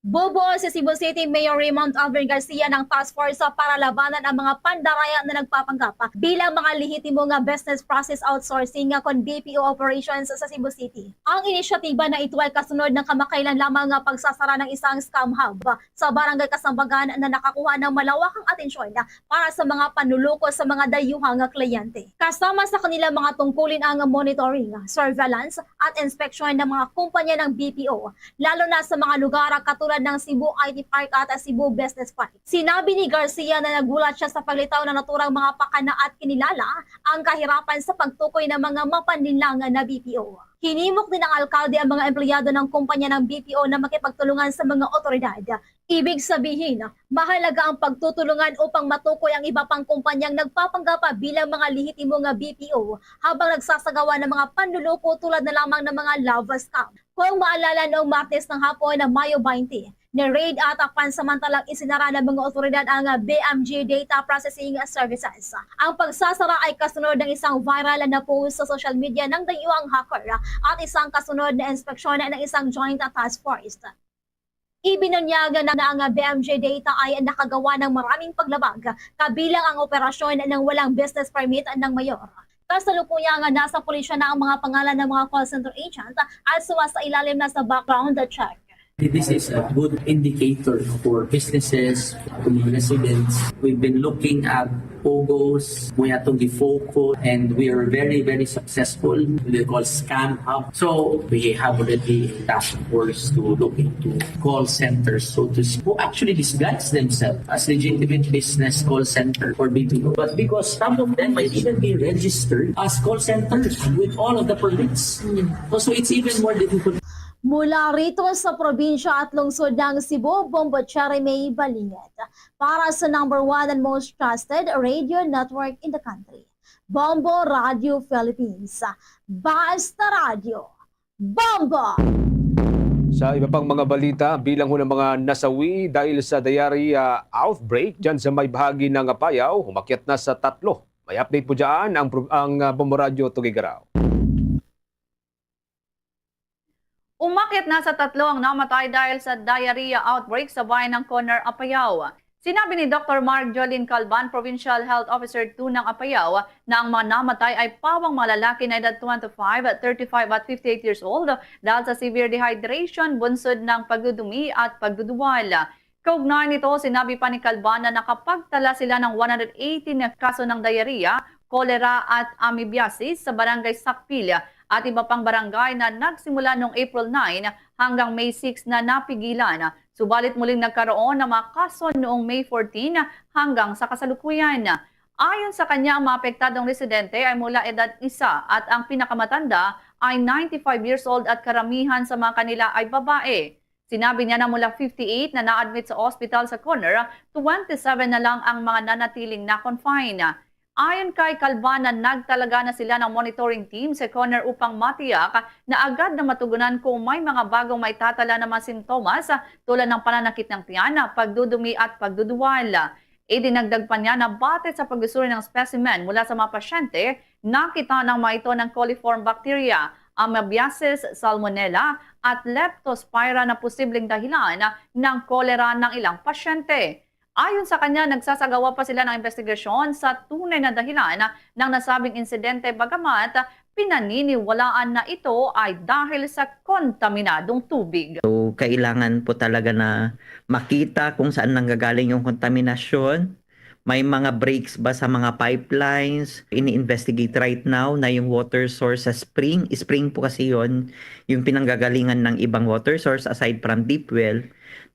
Bubuo si Cebu City Mayor Raymond Alvin Garcia ng task force para labanan ang mga pandaraya na nagpapanggap bilang mga lehitimo nga business process outsourcing nga kon B P O operations sa Cebu City. Ang inisyatiba na ito ay kasunod ng kamakailan lamang nga pagsasara ng isang scam hub sa Barangay Kasambagan na nakakuha ng malawakang atensyon para sa mga panluloko sa mga dayuhang kliyente. Kasama sa kanila mga tungkulin ang monitoring, surveillance, at inspeksyon ng mga kumpanya ng B P O, lalo na sa mga lugar katulad ng Cebu I T Park at Cebu Business Park. Sinabi ni Garcia na nagulat siya sa paglitaw ng naturang mga pakana at kinilala ang kahirapan sa pagtukoy ng mga mapanlinlang na B P O. Hinimok din ng alkalde ang mga empleyado ng kumpanya ng B P O na makipagtulungan sa mga otoridad. Ibig sabihin, mahalaga ang pagtutulungan upang matukoy ang iba pang kumpanyang nagpapanggap bilang mga lehitimo nga B P O habang nagsasagawa ng mga panluloko tulad na lamang ng mga love scam. Kung maalala, noong Martes ng hapon na Mayo twenty, ni-raid at pansamantalang isinara ng mga otoridad ang B M G Data Processing Services. Ang pagsasara ay kasunod ng isang viral na post sa social media ng dayuhang hacker at isang kasunod na inspeksyon ng isang joint task force. Ibinunyag na ang B M G Data ay nakagawa ng maraming paglabag, kabilang ang operasyon ng walang business permit ng mayor. Kasalukuyan nga nasa pulisya na ang mga pangalan ng mga call center agent at sumasailalim na sa background check. This is a good indicator for businesses, for residents. We've been looking at POGOs, we have to be focused, and we are very, very successful. We call Scam Hub. So we have already a task force to look into call centers, so to speak, who actually disguise themselves as legitimate business call center for B P O. But because some of them might even be registered as call centers with all of the permits. So it's even more difficult. Mula rito sa probinsya at lungsod ng Cebu, Bombo Cherry May Balingit. Para sa number one and most trusted radio network in the country, Bombo Radio Philippines. Basta Radio, Bombo! Sa iba pang mga balita, bilang ho ng mga nasawi dahil sa diarrhea outbreak dyan sa may bahagi ng Apayao, umakyat na sa tatlo. May update po dyan ang, pro- ang ah, Bombo Radyo Tugigaraw. Umakyat na sa tatlo ang namatay dahil sa diarrhea outbreak sa bayan ng Conar, Apayao. Sinabi ni Doctor Mark Jolin Calban, Provincial Health Officer two ng Apayao, na ang mga namatay ay pawang mga lalaki na edad twenty-five, thirty-five at fifty-eight years old dahil sa severe dehydration, bunsod ng pagdudumi at pagduduwal. Kaugnay nito, sinabi pa ni Calban na nakapagtala sila ng one hundred eighteen na kaso ng diarrhea, cholera at amoebiasis sa barangay Sakpil at iba pang barangay na nagsimula noong April nine hanggang May six na napigilan. Subalit muling nagkaroon ng mga kaso noong May fourteen hanggang sa kasalukuyan. Ayon sa kanya, ang mga apektadong residente ay mula edad isa at ang pinakamatanda ay ninety-five years old at karamihan sa mga kanila ay babae. Sinabi niya na mula fifty-eight na na-admit sa ospital sa Conar, twenty-seven na lang ang mga nanatiling na-confine. Ayon kay Calban na nagtalaga na sila ng monitoring team sa Conar upang matiyak na agad na matugunan kung may mga bagong maitatala na mga sintomas tulad ng pananakit ng tiyan, pagdudumi at pagduduwal. Idinagdag pa niya na base sa pag-usuri ng specimen mula sa mga pasyente, nakita ng mga ito ng coliform bacteria, amoebiasis, salmonella, at leptospira na posibleng dahilan ng kolera ng ilang pasyente. Ayon sa kanya, nagsasagawa pa sila ng investigasyon sa tunay na dahilan ng nasabing insidente, bagamat pinaniniwalaan na ito ay dahil sa kontaminadong tubig. So, kailangan po talaga na makita kung saan nanggagaling yung kontaminasyon. May mga breaks ba sa mga pipelines? Ini-investigate right now na yung water source sa spring. Spring po kasi yon, yung pinanggagalingan ng ibang water source aside from deep well,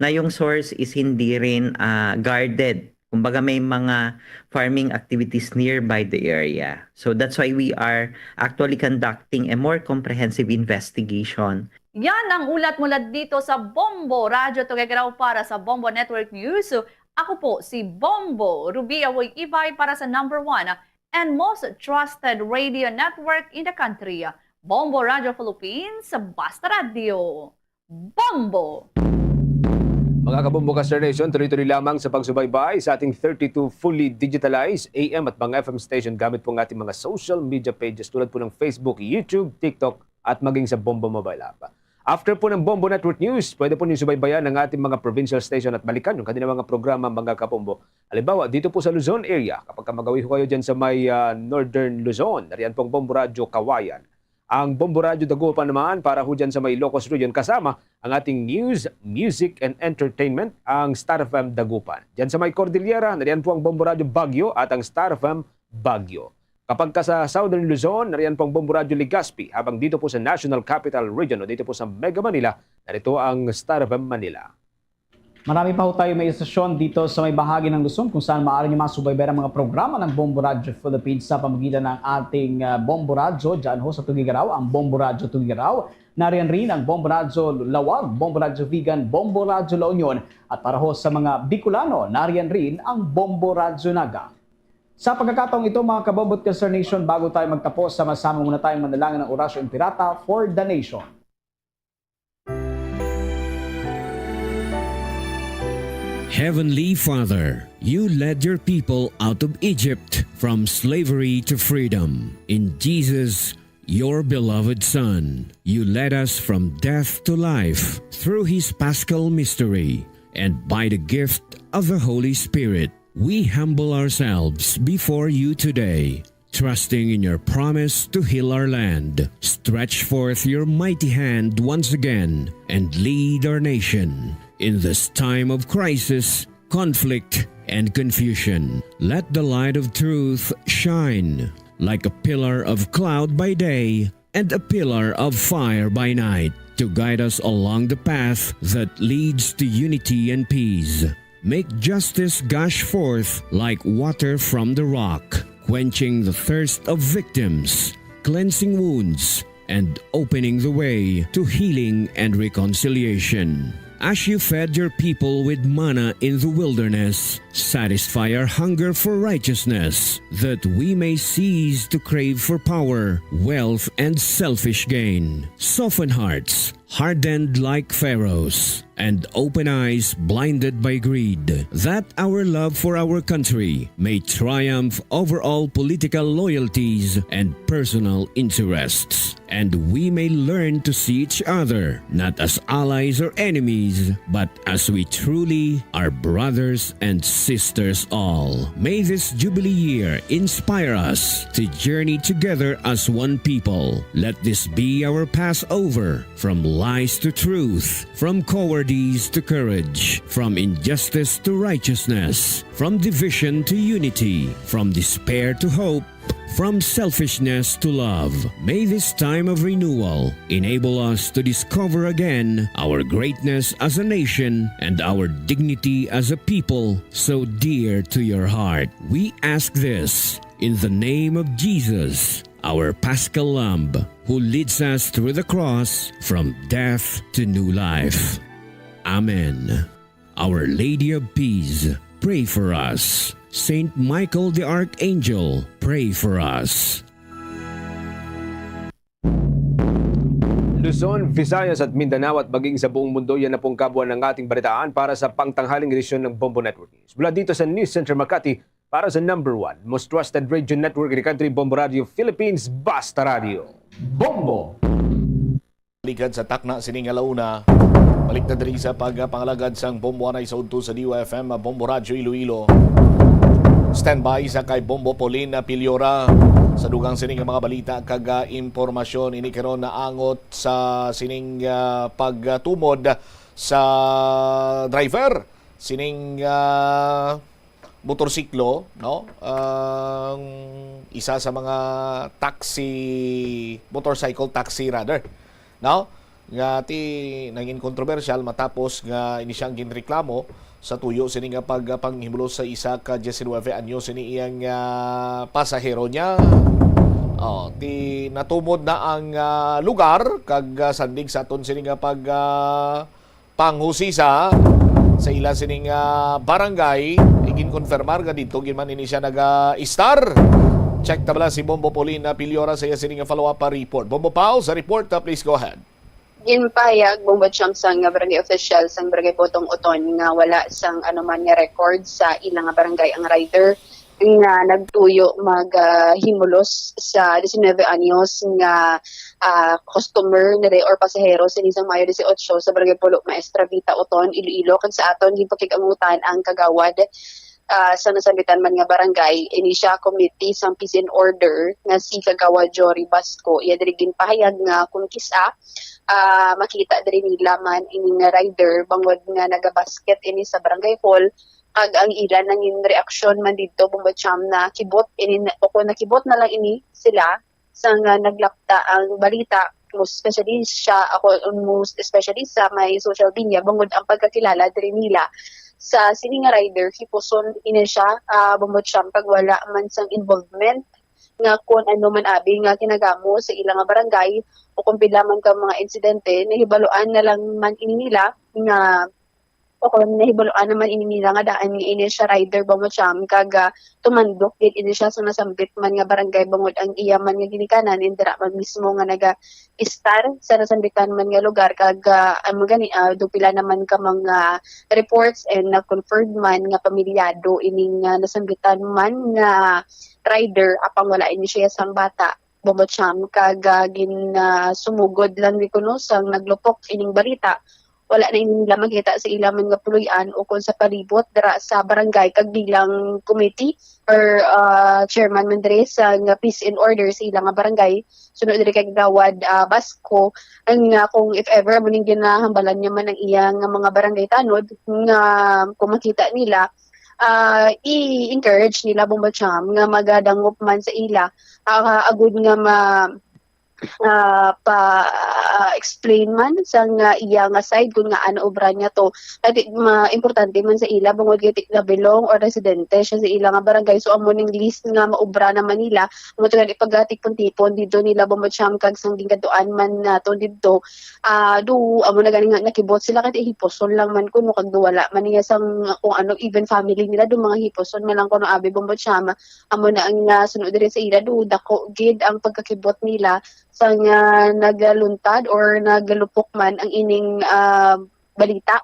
na yung source is hindi rin ah, guarded. Kumbaga may mga farming activities nearby the area. So that's why we are actually conducting a more comprehensive investigation. Yan ang ulat mula dito sa Bombo Radyo Tuguegarao para sa Bombo Network News. Ako po si Bombo Ruby Awoy Ibay para sa number one and most trusted radio network in the country, Bombo Radyo Philippines, Basta Radyo. Bombo! Mga kabombo ka Star Nation, tuloy-tuloy lamang sa pagsubaybay sa ating thirty-two fully digitalized A M at mga F M station gamit po ang ating mga social media pages tulad po ng Facebook, YouTube, TikTok at maging sa Bombo Mobile App. After po ng Bombo Network News, pwede po niyo subaybayan ang ating mga provincial station at balikan yung kanilang mga programa, mga kabombo. Halimbawa, dito po sa Luzon area, kapag ka magawi ho kayo dyan sa may ah, Northern Luzon, nariyan po ang Bombo Radyo Kawayan. Ang Bombo Radyo Dagupan naman para ho dyan sa may Ilocos Region kasama ang ating news, music, and entertainment, ang Star F M Dagupan. Dyan sa may Cordillera, nariyan po ang Bombo Radyo Baguio at ang Star F M Baguio. Kapag ka sa Southern Luzon, nariyan po ang Bombo Radyo Legazpi, habang dito po sa National Capital Region o dito po sa Mega Manila, narito ang Star F M Manila. Marami pa ho tayo may istasyon dito sa may bahagi ng Luzon kung saan maaari niyo masubaybay ang mga programa ng Bombo Radyo Philippines sa pamagitan ng ating ah, Bombo Radyo. Diyan ho sa Tuguegarao, ang Bombo Radyo Tuguegarao. Nariyan rin ang Bombo Radyo Laoag, Bombo Radyo Vigan, Bombo Radyo La Union. At para ho sa mga Bicolano, nariyan rin ang Bombo Radyo Naga. Sa pagkakataong ito, mga kabombo at Star Nation, bago tayo magtapos, sama-sama muna tayong manalangin ng Orasyo Imperata for the Nation. Heavenly Father, you led your people out of Egypt from slavery to freedom. In Jesus, your beloved Son, you led us from death to life through his paschal mystery. And by the gift of the Holy Spirit, we humble ourselves before you today, trusting in your promise to heal our land. Stretch forth your mighty hand once again and lead our nation in this time of crisis, conflict, and confusion. Let the light of truth shine like a pillar of cloud by day and a pillar of fire by night to guide us along the path that leads to unity and peace. Make justice gush forth like water from the rock, quenching the thirst of victims, cleansing wounds, and opening the way to healing and reconciliation. As you fed your people with manna in the wilderness, Satisfy our hunger for righteousness, that we may cease to crave for power, wealth, and selfish gain. Soften hearts, hardened like Pharaoh's, and open eyes blinded by greed, that our love for our country may triumph over all political loyalties and personal interests, and we may learn to see each other not as allies or enemies, but as we truly are, brothers and sisters all. May this Jubilee year inspire us to journey together as one people. Let this be our Passover, from lies to truth, from cowardice to courage, from injustice to righteousness, from division to unity, from despair to hope, from selfishness to love. May this time of renewal enable us to discover again our greatness as a nation and our dignity as a people so dear to your heart. We ask this in the name of Jesus, our Paschal Lamb, who leads us through the cross from death to new life. Amen. Our Lady of Peace, pray for us. Saint Michael the Archangel, pray for us. Luzon, Visayas at Mindanao at maging sa buong mundo, yan na pong kabuuan ng ating balitaan para sa pangtanghaling edisyon ng Bombo Network News. Mula dito sa News Center Makati, para sa number one, most trusted radio network in the country, Bombo Radio Philippines, Basta Radio. Bombo! Ligad sa takna sining alauna, balik na diri sa pagpangalagad sang Bombo Anay sa udto sa D Y F M, Bombo Radyo Iloilo. Standby sa kay Bombo Pauline Piliora sa dugang sining mga balita kag, ah, impormasyon. Ini karon naangot sa sining, ah, pagtumod sa driver sining, ah, motorsiklo, no? Ang isa sa mga taxi, motorcycle taxi rather, no? Nga ti nangin kontrobersyal matapos nga ini siya ang ginreklamo sa tuyo sini nga pagpanghimulos sa isa ka diecinuebe anyos sini iyang, ah, pasahero niya. Oh, ti natumod na ang, ah, lugar kag, ah, sandig sa aton sini nga pag, ah, panghusisa sa ila sining, ah, barangay. Iginkonfirmar nga didto gid man ini siya naga-istar. Check ta bala si Bombo Pauline Piliora sa iya sining follow-up, ah, report. Bombo Pao, sa report, ah, please go ahead. Ginpahayag, Bombo Cham, sang barangay official sang barangay Potong Oton nga wala sang anuman nga record sa ila nga barangay ang rider nga nagtuyo mag, ah, himulos sa diecinuebe anyos nga, ah, customer na rin or pasahero sa isang Mayo dieciocho sa Barangay Pulo Maestra, Vita Oton, Iloilo, kag sa aton ginpakig-angutan ang kagawad, ah, sa nasambitan man nga barangay. Ini siya committee sang peace and order nga si Kagawad Jory Basco. Iya diri ginpahayag nga kung kis-a, ah, makita diri nila man ini nga rider bangod nga nagabasket ini sa barangay hall, kag ang ila nangin reaksyon man didto, Bombo Cham, na kibot ini na, o kung nakibot na lang ini sila sa nga naglapta ang balita, most especially siya, ako, most especially sa may social media, bangod ang pagkakilala diri nila sa sini nga rider, hipuson ini siya, ah, Bombo Cham, kag wala man sang involvement nga kung ano man abi nga kinagamo sa ila nga barangay o kung pila man ka mga insidente, nahibaluan na lang man ini nila nga o kon nahibaluan naman ini nila nga daan nga ini siya rider, Bombo Cham, kag, ah, tumandok gid ini siya sa nasambit man nga barangay, bangod ang iya man nga ginikanan indira man mismo nga naga-istar sa nasambitan man nga lugar, kag, ah, amo gani, ah, dupila naman ka mga reports and na-confirmed man nga pamilyado ining, ah, nasambitan man nga rider, apang wala ini siya sang bata, Bombo Cham, kag, ah, gin, ah, sumugod lang di kuno sang naglupok ining balita. Wala na ini nila makita sa ila man nga puloy-an o kon sa palibot dira sa barangay, kag bilang committee or, ah, chairman man diri sa nga peace and order sa ila nga barangay, suno diri kay Kagawad, ah, Basco, ang nga kung if ever mo ning ginahambalan niya man ang iya nga mga barangay tanod, nga kung makita nila, ah, i-encourage nila, Bombo Cham, nga magadangop man sa ila, ah, agud nga ma-, ah, pa, ah, explain man sa nga iya nga side kung nga ano obra niya to. Kay di, ma-, importante man sa ila, bangod kay ti-, nabilong or residente siya sa ila nga barangay. So, amo ning list nga maobra naman nila, amo to gani pagkatipon-tipon dito nila, bumot siyam kag sang gingadtuan man nato dito. Ah, do, amo na gani nga nakibot sila kay hiposon lang man kuno, kag do wala man niya sang kung ano, even family nila, do mga hiposon man lang kuno, abi, bumot siyam. Amo na ang, ah, sunod diri sa ila, do dako gid ang pagkakibot nila sang, ah, nagaluntad or nagalupok man ang ining, ah, balita.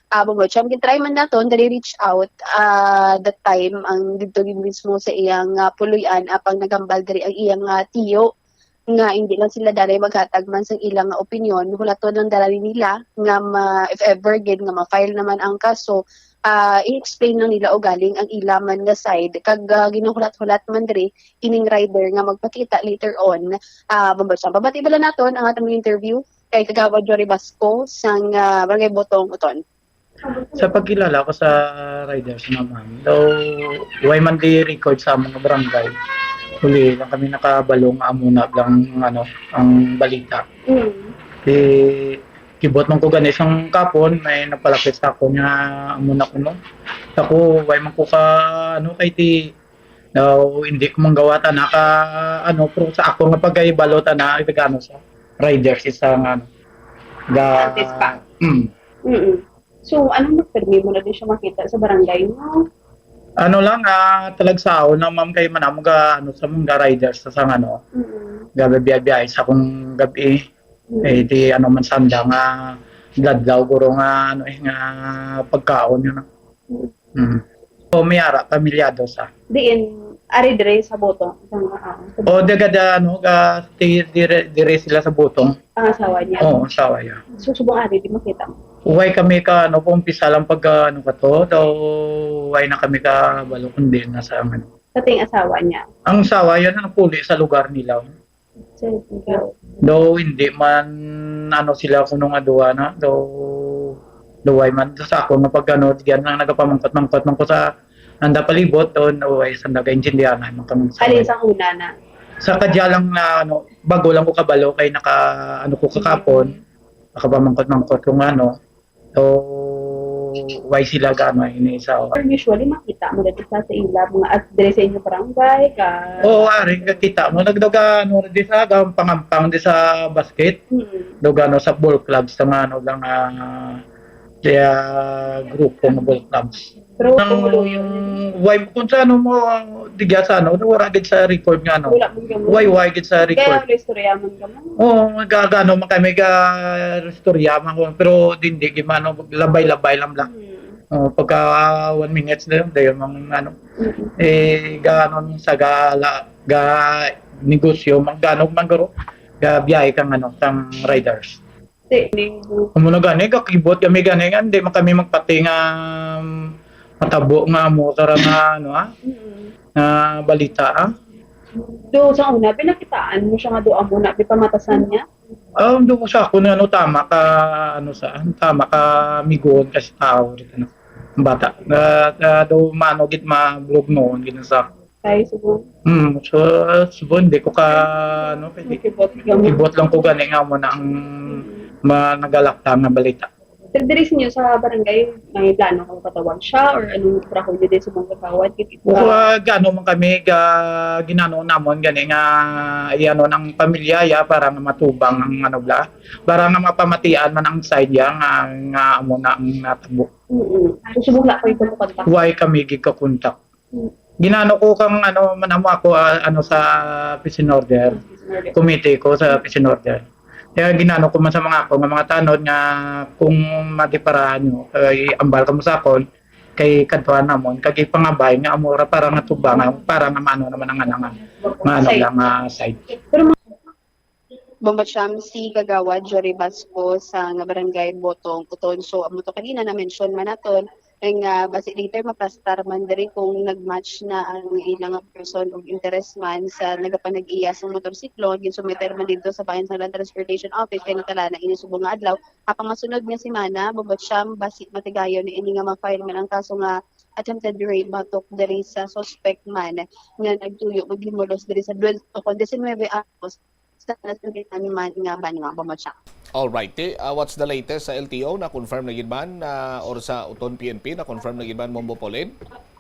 Ah, bumot siyam, gin-try man naton dali reach out, ah, that time, ang didto gid mismo sa iyang, ah, puloy-an, apang naghambal diri ang iyang, ah, tiyo nga hindi lang sila dali maghatag man sang ilang, ah, opinyon, hulaton lang dali nila nga ma-, if ever gid nga ma-file naman ang kaso, ah, i-explain lang nila ugaling ang ila man nga side, kag, ah, ginahulat-hulat man diri ining rider nga magpakita later on, ah, bumot siyam. Pabati bala naton ang atong interview kay Kagawad Jory Basco sang, ah, Barangay Botong, Uton. Sa pagkilala ko sa riders nga, ma'am, daw way man di record sa among barangay. Uli lang kami nakabalo nga amo na lang, ano, ang balita. Mm. Di, kibot man ko gani sang kapon, may nagpalapit sa ako nga amo na kuno. Ako, way man ko ka, ano, kay ti, daw hindi ko manggawat ana ka, ano, pero sa ako nga pagkahibalo ta na, ano, sa riders isa nga, ano, ga-, Artist pa. Mm. Mm-mm. So, anong nagpirmi mo na din siya makita sa barangay mo? Ano lang, ah, talagsaon na, ma'am, kay man amo ga, ano, sa mga riders sa, sa, ano, Mm-mm. gabi biyay-biyay sa akong gabi. Mm-mm. Eh, di, ano man sanda nga, ladlaw, guro nga, ano, eh, nga pagkaon yun, ah. Mm-mm. Mm. O, may ara, pamilyado sa. Diin, ari dire sa Botong, sa mga, ah, sa O, daga da, ano, ga, di, dire, dire sila sa Botong. Ang asawa niya? Oo, asawa niya. So, subong ari, di makita mo? Way kami ka, ano, kung umpisa lang pag, ah, ano ka to, daw, way na kami ka balo kundi na sa, ano. Pati ang asawa niya? Ang asawa, yan ang puli sa lugar nila. Sir, ikaw? Daw, hindi man, ano, sila kuno nga duha na, daw, daw, way man, sa ako nga pag, ano, diyan lang nagapamangkot-mangkot man ko sa, nanda palibot, daw, daw, way, sa nagaintindihan, ay, man kang sa Alin sa una na? Sa kadya lang na, ano, bago lang ko kabalo, kay naka, ano ko kakapon, Mm. nakapamangkot-mangkot kung ano, so, way sila gano, ini sa Pero usually, makita mo dito sa, sa ila, mga at dire sa inyo barangay, ka Oo, ari, kakita mo, nagdaga, ano, di sa, ga-, pangampang, di sa basket, Mm. daw gano, sa ball clubs, sa mga, ano, lang, ah, kaya grupo nga ball clubs. Pero Ang kung luyo, way, kung sa ano mo, di gya sa ano, wala gid sa record nga, ano. Wala man gamo. Way, way gid sa Kaya record. Istorya man ka mo. Oo, ga-, gano man kami ga-, istorya man ko, pero di, di gid man, ano, labay-labay lang bla. Hmm. Oh, pagka, ah, one minutes na yun, dahil mang, ano, Mm-mm. eh, ga, ano, sa gala, ga, negosyo, mang, gano, man, guro, ga, biyahe kang, ano, kang riders. Di, ning Amo na gani, kakibot kami gani nga, hindi man kami magpati nga, um, matabo nga amo, tara nga, ano, ah, Mm. nga balita, ah. Do, sa una, pinakitaan mo siya nga do amo na, pipamatasan niya? Um, do sa ako na, ano, tama ka, ano, sa, ano, tama ka, miguon kasi tao, dito na. Bata, ah, ah, do, mano, gid, mablog noon, gid sa Kay subong. Hmm, so, subong, di ko ka, ano, pwede. Kibot lang. Kibot lang ko gani nga mo na ang Mm. ma-, nagalakta nga balita. Pero diri sa inyo sa barangay, may plano kung patawag siya or anong trabaho niyo din sa mga kagawad? Kit-, O, ah, gano man kami, ga-, ginano namon gani nga, iano ng pamilya, ya, para nga matubang ang, ano, bla, para nga mapamatian man ang side, ya, nga, nga amo na ang natabo. Mm-mm. So, subong wala ko yung kontak? Why kami gikakontak? Ginano ko kang ano, man amo ako, ah, ano, sa peace and order. Peace and order. Committee ko sa peace and order. Kaya ginano ko man sa mga ako nga mga tanod nga kung madiparahan nyo, kay ambal kamo sa akon, kay kadtuan namon, kag ipangabay nga amo ra para nga tubangan, para nga maano naman ang, ano, nga, nga ano Side. lang, ah, side. Pero Bomba Champ, si Kagawad Jory Basco sa nga barangay Botong, Uton. So, amo to kanina na-mention man naton, eh, nga basi later maplastar man diri kung nag-match na ang ilang person og interest man sa nagapanag-iya sa motorsiklo, ginsumiter man dito sa bayan sa Land Transportation Office kay natala na ini subong nga adlaw. Apang masunod nga semana, Bomba Champ, basi matigayon na ini nga ma-file man ang kaso nga attempted rape batok diri sa suspect man nga nagtuyo maghimulos diri sa twelve to kon diecinuebe anyos. sa nasungitan man nga banwa, Bombo Cham. All right. Ti, ah, what's the latest sa L T O? Na-confirm na gid man, ah, or sa Uton P N P, na-confirm na gid man, Bombo Pauline?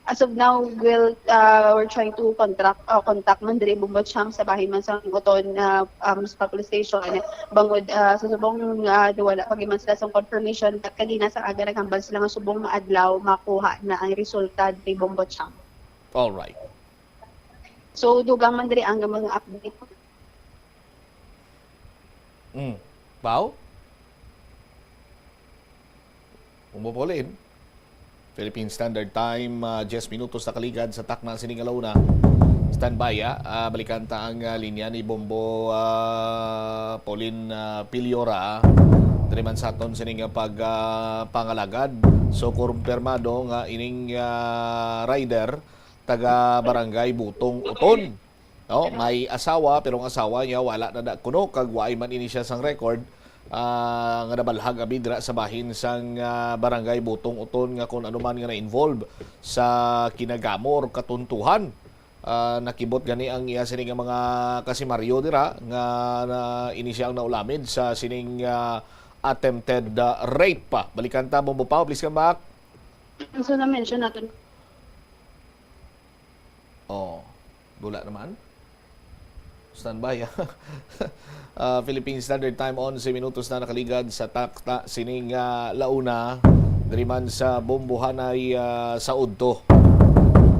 As of now, we'll, uh, we're trying to contract, uh, contact man diri, Bombo Cham, sa bahin man sa Uton, uh, um, sa police station. Bangod, uh, sa subong, uh, wala pa gid man sila sang confirmation, but kanina sa aga naghambal sila nga subong maadlaw makuha na ang resulta diri, Bombo Cham. All right. So, dugang man diri ang mga update. Mm. Pao? Bombo Pauline? Philippine Standard Time, ah, diyes minutos na kaligad sa takna sini nga launa. Standby, ah. Ah, balikan ta ang, ah, linya ni Bombo, ah, Pauline, ah, Piliora, ah. Diri man sa aton sini nga pag, ah, pangalagad. So, kumpirmado nga ining, ah, rider taga Barangay Butong Uton. No, may asawa, pero ang asawa niya wala na, na kuno, kag waay man ini siya sang record, ah, nga nabalhag abi dira sa bahin sang, ah, Barangay Butong Uton nga kung ano man nga na-involve sa kinagamo or katuntuhan. Ah, nakibot gani ang iya sini nga mga kasimaryo dira nga na, ini siya ang naulamid sa sining, ah, attempted, ah, rape pa. Balikan ta, Bombo Pao, please come back. So, na-mention natin. Oh, wala naman. Standby, ah. Ah, Philippine Standard Time, onse minutos na nakaligad sa takna sining, ah, launa, diri man sa Bombohanay, ah, sa udto.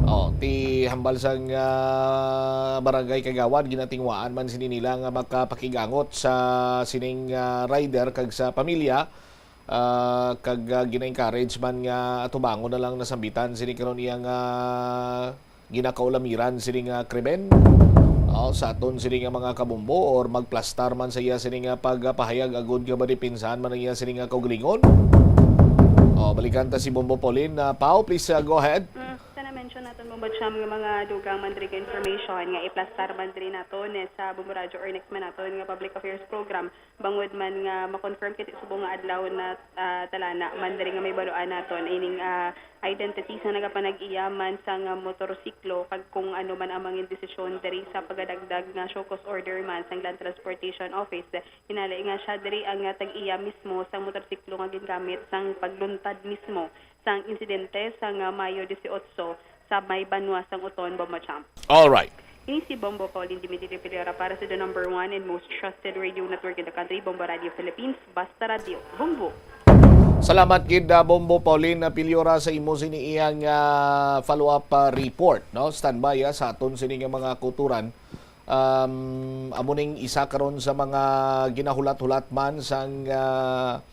Oh, ti hambal sang, ah, barangay kagawad, ginatingwaan man sini nila nga makapakigangot sa sining, ah, rider kag sa pamilya. Ah, kag, ah, gina-encourage man nga atubangon na lang nasambitan sini karon iyang, ah, ginakaulamiran sini nga krimen. Oh, sa aton sini nga mga kabombo or magplastar man sa iya sini nga pagpahayag agud nga madipinsahan man ang iya sini nga kaugalingon. Oh, balikan ta si Bombo Pauline. Ah, Pao, please, ah, go ahead. Mm, sa na-mention naton, Bombo Cham, nga mga dugang man diri nga information nga iplastar man diri naton, eh, sa Bombo Radyo or next man naton nga public affairs program. Bangod man nga ma-confirm kay subong nga adlaw na, ah, talana man diri nga may baluan naton ining, ah, identity sa nagapanag-iya man sang, ah, motorsiklo kag kung ano man ang mga desisyon diri sa pagadagdag nga show cause order man sang Land Transportation Office. Hinali nga siya diri ang, ah, tag-iya mismo sang motorsiklo nga gingamit sang pagluntad mismo sang insidente sang, ah, Mayo dieciocho sa may banwa sang Uton, Bombo Cham. All right. Ini si Bombo Pauline Dimitri Piliora para sa the number one and most trusted radio network in the country, Bombo Radio Philippines, Basta Radio, Bombo. Salamat gid, ah, Bombo Pauline Piliora, sa imo sini iyang, ah, follow-up, ah, report, no? Standby, ah, sa aton sini nga mga kauturan. Um, amo ning isa karon sa mga ginahulat-hulat man sang, ah,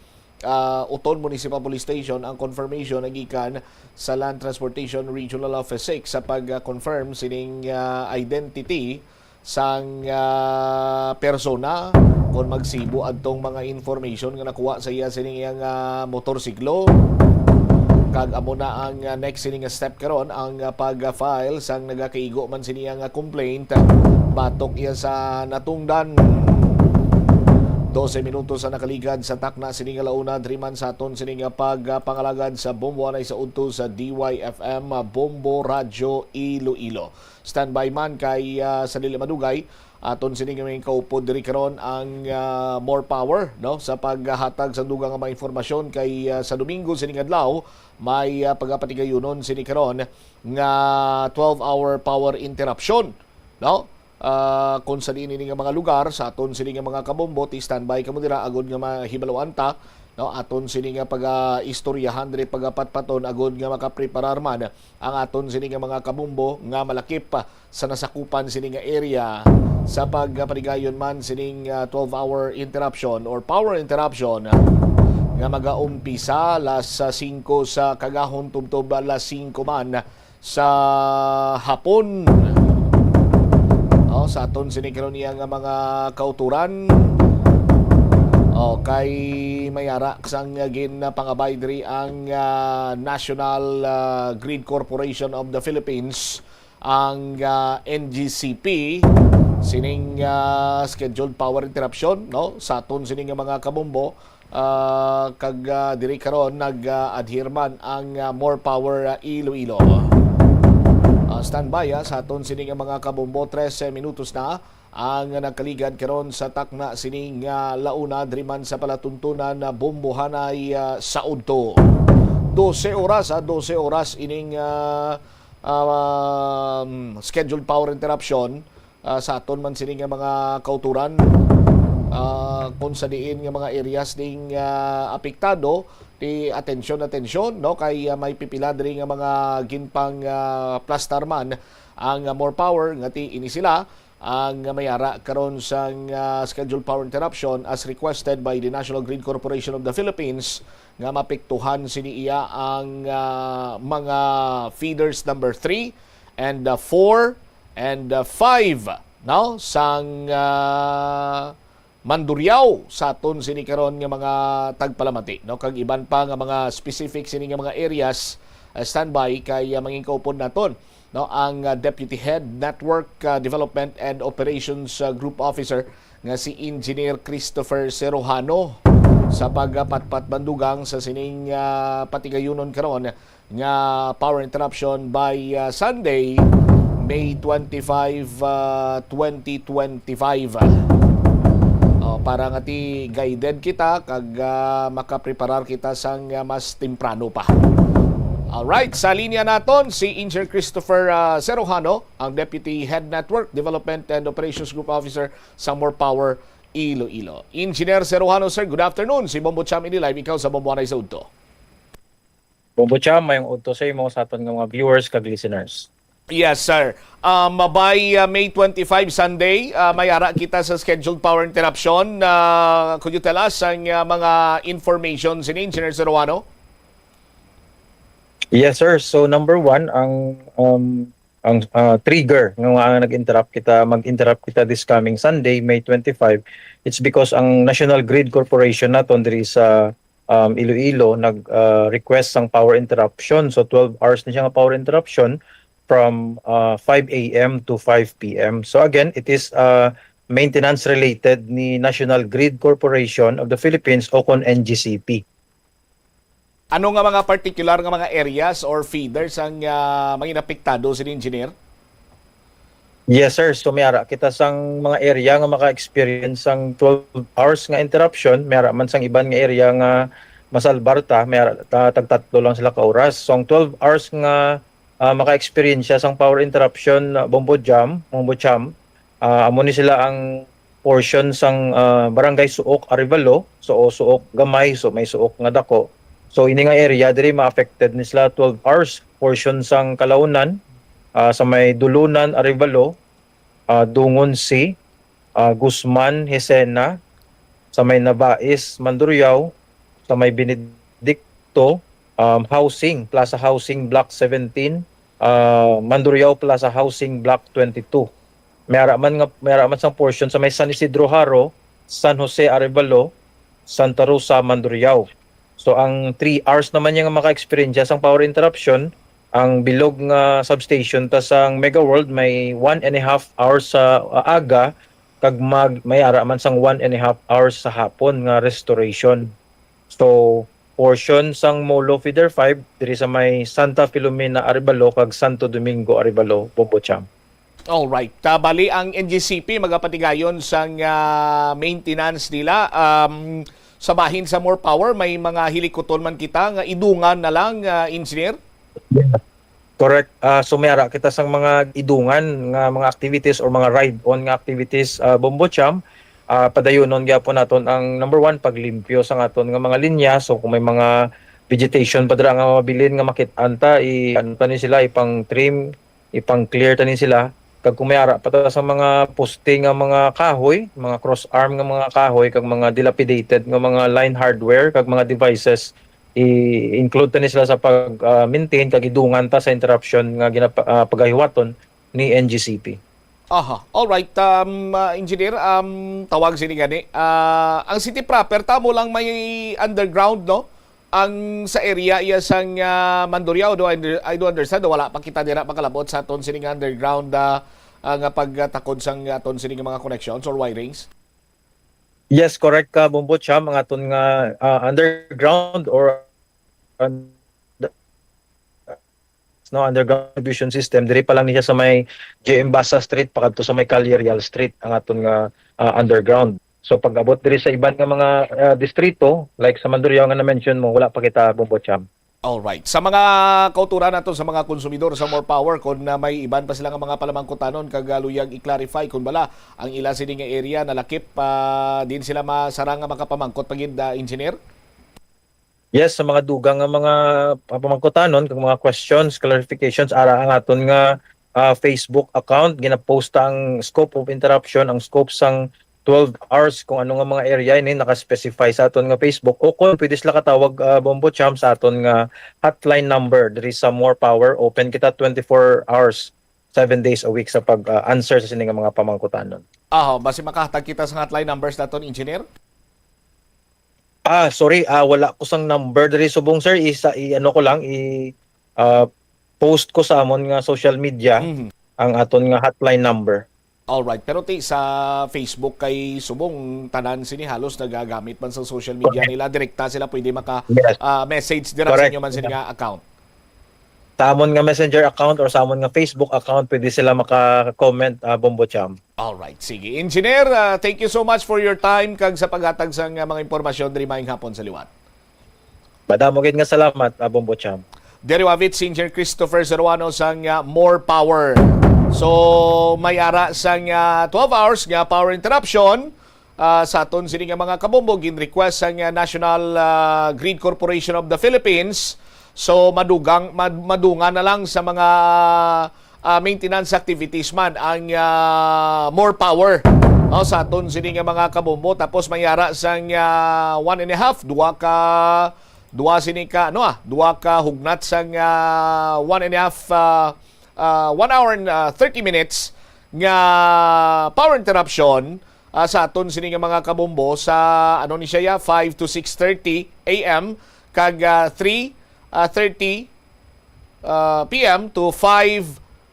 ah, Uton Municipal Police Station ang confirmation nagikan sa Land Transportation Regional Office six sa pag-confirm sining, ah, identity sang, ah, persona kon magsibo adtong mga information nga nakuha sa iya sining iyang, ah, motorsiklo. Kag amo na ang, ah, next sining step karon, ang, ah, pag-file sang nagakaigo man sini nga complaint batok iya sa natungdan. Dose minutos ang nakaligad sa takna sini nga launa, diri man sa aton sini nga pagpangalagad sa Bombo anay sa udto sa D Y F M, ah, Bombo Radyo Iloilo. Standby man kay, ah, sa dili madugay, aton sini nga may kaupod diri karon ang, ah, More Power, no, sa paghatag sa dugang nga mga informasyon kay, ah, sa Domingo sining adlaw may, ah, pagapatigayunon sini karon nga twelve-hour power interruption, no? Ah, kung sa diin ini nga mga lugar, sa aton sini nga mga kabombo, ti standby kamo dira agud nga mahibaluan ta, no? Aton sini nga pag-istoryahan diri, pagapatpaton agud nga makapreparar man ang aton sini nga mga kabombo nga malakip sa nasakupan sini nga area sa pagpatigayon man sining, ah, twelve-hour interruption or power interruption nga magaumpisa alas singko sa kagahon tubtob alas singko man sa hapon. Oh, sa aton sini karon iya nga mga kauturan. Oh, kay may ara sang ginpangabay diri ang, ah, National, ah, Grid Corporation of the Philippines, ang, ah, N G C P, sining, ah, scheduled power interruption, no? Sa aton sini nga mga kabombo, ah, kag, ah, diri karon nag, ah, adhere man ang, ah, More Power, ah, Iloilo. Ah, standby, ah, sa aton sini nga mga kabombo, trese minutos na ang nagkaligad karon sa takna sining, ah, launa diri man sa palatuntunan na Bombohanay, ah, sa udto. Dose oras, ah, dose oras ining, ah, um, scheduled power interruption, ah, sa aton man sini nga mga kauturan, ah, kung sa diin nga mga areas ding, ah, apektado, ti atensyon, atensyon, no, kay, ah, may pipila diri nga mga ginpang, ah, plastar man ang, ah, more power nga ti ini sila. Ang, ah, may ara karon sang, ah, scheduled power interruption as requested by the National Grid Corporation of the Philippines nga mapiktuhan sini iya ang, ah, mga feeders number three and, ah, four and, ah, five, no, sang, ah, Mandurriao sa aton sini karon nga mga tagpalamati, no, kag iban pa nga mga specific sini nga mga areas, ah, standby kay, ah, mangin kaupod naton, no, ang, ah, Deputy Head Network, ah, Development and Operations, ah, Group Officer nga si Engineer Christopher Serojano sa pagpatpat bandugang sa sining, ah, patigayunon karon nga power interruption by, ah, Sunday, May twenty-five, ah, twenty twenty-five. Oh, para nga ti guided kita kag, ah, makapreparar kita sang, ah, mas temprano pa. Alright, sa linya naton si Engineer Christopher, ah, Serojano, ang Deputy Head Network Development and Operations Group Officer sa More Power Iloilo. Engineer Serojano, sir, good afternoon. Si Bombo Cham ini live, ikaw sa Bombo Anay sa Udto. Bombo Cham, mayong udto sa imo, sa aton nga mga viewers kag listeners. Yes, sir. Um, by, uh, May twenty-five, Sunday, uh, may ara kita sa scheduled power interruption. Uh, could you tell us ang, uh, mga information sini, Engineer Serojano? Yes, sir. So, number one, ang, um, ang, uh, trigger nga, nga nag-interrupt kita, mag-interrupt kita this coming Sunday, May twenty-five, it's because ang National Grid Corporation naton diri sa, um, Iloilo nag, uh, request sang power interruption. So, twelve hours na siya nga power interruption from, uh, five a m to five p m. So, again, it is, uh, maintenance related ni National Grid Corporation of the Philippines o kon N G C P. Ano nga mga particular nga mga areas or feeders ang, ah, mga inapektado sini, Engineer? Yes, sir. So, may ara kita sang mga area nga maka-experience sang twelve hours nga interruption. May ara man sang iban nga area nga masalbar ta. May ara ta, tagtatlo lang sila ka oras. So, ang twelve hours nga, ah, maka-experience siya sang power interruption, ah, Bombo Jam, Bombo Cham, ah, amo ni sila ang portion sang, ah, Barangay Suok, Arevalo. So, Suok Gamay, so may Suok nga dako. So, ini nga area diri ma-affected ni sila twelve hours. Portion sang Kalaunan, ah, sa may Dulunan, Arevalo, ah, Dungon C, ah, Guzman, Jecena, sa may Nabais, Mandurriao, sa may Benedicto, um, Housing, Plaza Housing, Block seventeen, ah, Mandurriao Plaza Housing, Block twenty-two. May ara man nga, may ara man sang portion sa may San Isidro Jaro, San Jose Arevalo, Santa Rosa, Mandurriao. So, ang three hours naman niya nga maka-experience sang power interruption, ang bilog nga substation ta sang Mega World may one and a half hours sa, uh, aga, kag mag-, may ara man sang one and a half hours sa hapon nga restoration. So, portion sang Molo Feeder five diri sa may Santa Filomena, Arevalo, kag Santo Domingo, Arevalo, Bombo Cham. All right. Ta, bali, ang N G C P magapatigayon sang, ah, maintenance nila. Um, sa bahin sa More Power, may mga hilikuton man kita nga idungan na lang, ah, Engineer? Correct. Ah, so, may ara kita sang mga idungan nga mga activities or mga ride-on nga activities, ah, Bombo Cham. Ah, padayunon gyapon naton ang number one, paglimpyo sa aton nga mga linya. So, kung may mga vegetation pa dira nga mabilin nga makit-an ta, i-, ano ta ni sila, ipang-trim, ipang-clear ta ni sila. Kag kung may ara pa ta sa mga poste nga mga kahoy, mga cross arm nga mga kahoy, kag mga dilapidated nga mga line hardware, kag mga devices, i-include ta ni sila sa pag, ah, maintain kag idungan ta sa interruption nga ginapa-, ah, pagahiwaton ni N G C P. Aha. All right, um, ah, Engineer, um, tawag sini gani. Ah, ang city proper, tamo lang may underground, no? Ang sa area iya sang, ah, Mandurriao, do I under-, I do understand, do wala pa kita dira makalabot sa aton sini nga underground, ah, ah, nga pagtakod sang aton sini nga mga connections or wirings? Yes, correct ka, Bombo Cham. Ang aton nga, ah, underground or, ah, no, underground distribution system. Diri pa lang ni siya sa may J M Basa Street, pakadto sa may Calle Real Street, ang aton nga, ah, underground. So, pag-abot diri sa iban nga mga, ah, distrito, like sa Mandurriao nga na-mention mo, wala pa kita, Bombo Cham. Alright. Sa mga kauturan nato sa mga konsumidor sa More Power, kung na may iban pa sila nga mga palamangkutanon, kag, ah, luyag i-clarify kung bala ang ila sini nga area nalakip, pa din sila masarang nga makapamangkot pa gid, ah, engineer? Yes, sa mga dugang nga mga pamangkutanon, kag mga questions, clarifications, ara ang aton nga, ah, Facebook account. Ginapost ta ang scope of interruption, ang scope sang twelve hours, kung ano nga mga area ini naka-specify sa aton nga Facebook. O kung pwede sila katawag, ah, Bombo Cham, sa aton nga hotline number diri sa More Power. Open kita twenty-four hours, seven days a week sa pag, ah, answer sa sini nga mga pamangkutanon. Aho, basi makahatag kita sa hotline numbers naton, engineer? Ah, sorry, ah, wala ko sang number diri subong, sir. Isa, i-ano ko lang, i, ah, post ko sa amon nga social media Mhm. ang aton nga hotline number. Alright, pero ti sa Facebook kay subong tanan sini halos nagagamit man sa social media Correct. Nila, direkta sila pwede maka Yes. ah, message dira sa Correct. inyo man sini nga account. Sa amon nga Messenger account or sa amon nga Facebook account, pwede sila maka-comment, ah, Bombo Cham. Alright, sige. Engineer, ah, thank you so much for your time kag sa paghatag sang, ah, mga impormasyon diri maayong hapon sa liwat. Madamo gid nga salamat, ah, Bombo Cham. Diri wavit si Engineer Christopher Zeruano sang, ah, More Power. So, may ara sang, ah, twelve hours nga power interruption, ah, sa aton sini nga mga kabombo, gin-request sang, ah, National, ah, Grid Corporation of the Philippines. So, madugang mad- madungan na lang sa mga, ah, maintenance activities man ang, ah, More Power, oh, sa aton sini nga mga kabombo. Tapos may ara sang, ah, one and a half, duha ka duha sini ka, ano, ah, duha ka hugnat sang, ah, one and a half, ah, ah, one hour and, ah, thirty minutes nga power interruption, ah, sa aton sini nga mga kabombo sa, ano ni siya, ya, five to six thirty A M kag, ah, three, ah, thirty, ah, P M to five,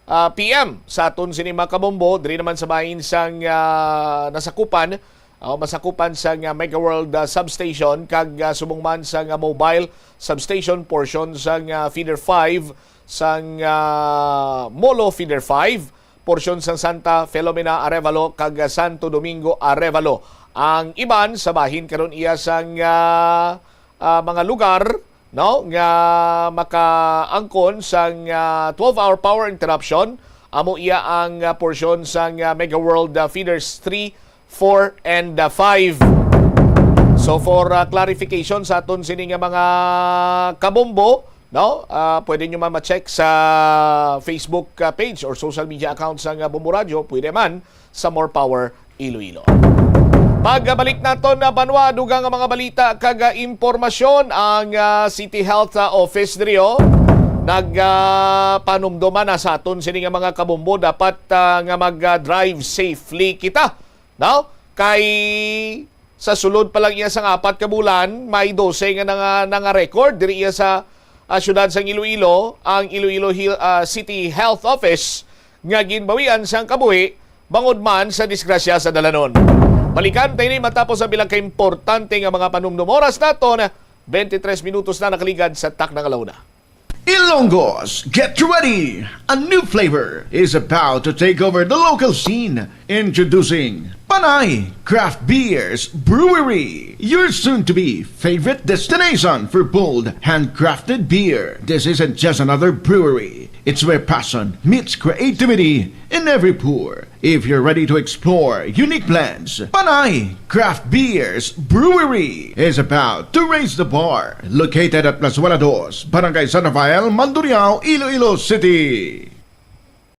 ah, P M sa aton sini mga kabombo. Diri naman sa bahin sang, ah, nasakupan, o masakupan sang, ah, Mega World, ah, Substation kag, ah, subong man sang, ah, Mobile Substation, portion sang, ah, Feeder five sang, ah, Molo Feeder five, portion sang Santa Filomena Arevalo kag, ah, Santo Domingo Arevalo. Ang iban sa bahin karon iya sang, ah, ah, mga lugar, no, nga makaangkon sang, ah, twelve-hour power interruption, amo iya ang, ah, porsyon sang, ah, Mega World, ah, Feeders three, four, and, ah, five. So, for, ah, clarification sa aton sini nga mga kabombo, no, ah, pwede nyo man ma-check sa Facebook, ah, page or social media account sang, ah, Bombo Radyo, pwede man sa More Power Iloilo. Pagbalik naton na banwa, dugang nga mga balita kag, ah, impormasyon ang, ah, City Health, ah, Office diri, oh. Nag, ah, panumduman na sa aton sini nga mga kabombo, dapat, ah, nga mag, ah, drive safely kita, no? Kay sa sulod pa lang iya sang apat ka bulan, may dose nga nanga, nanga-record diri iya sa, ah, siyudad sang Iloilo, ang Iloilo Hill, ah, City Health Office nga ginbawian sang kabuhi bangod man sa disgrasya sa dalanon. Balikan ta ini matapos ang pila ka importante nga mga panumdom. Oras naton, twenty-three minutos na nakaligad sa takna nga la una. Ilonggos, get ready! A new flavor is about to take over the local scene. Introducing Panay Craft Beers Brewery, your soon-to-be favorite destination for bold, handcrafted beer. This isn't just another brewery. It's where passion meets creativity in every pour. If you're ready to explore unique blends, Panay Craft Beers Brewery is about to raise the bar. Located at Plazuela dos, Barangay San Rafael, Mandurriao, Iloilo City.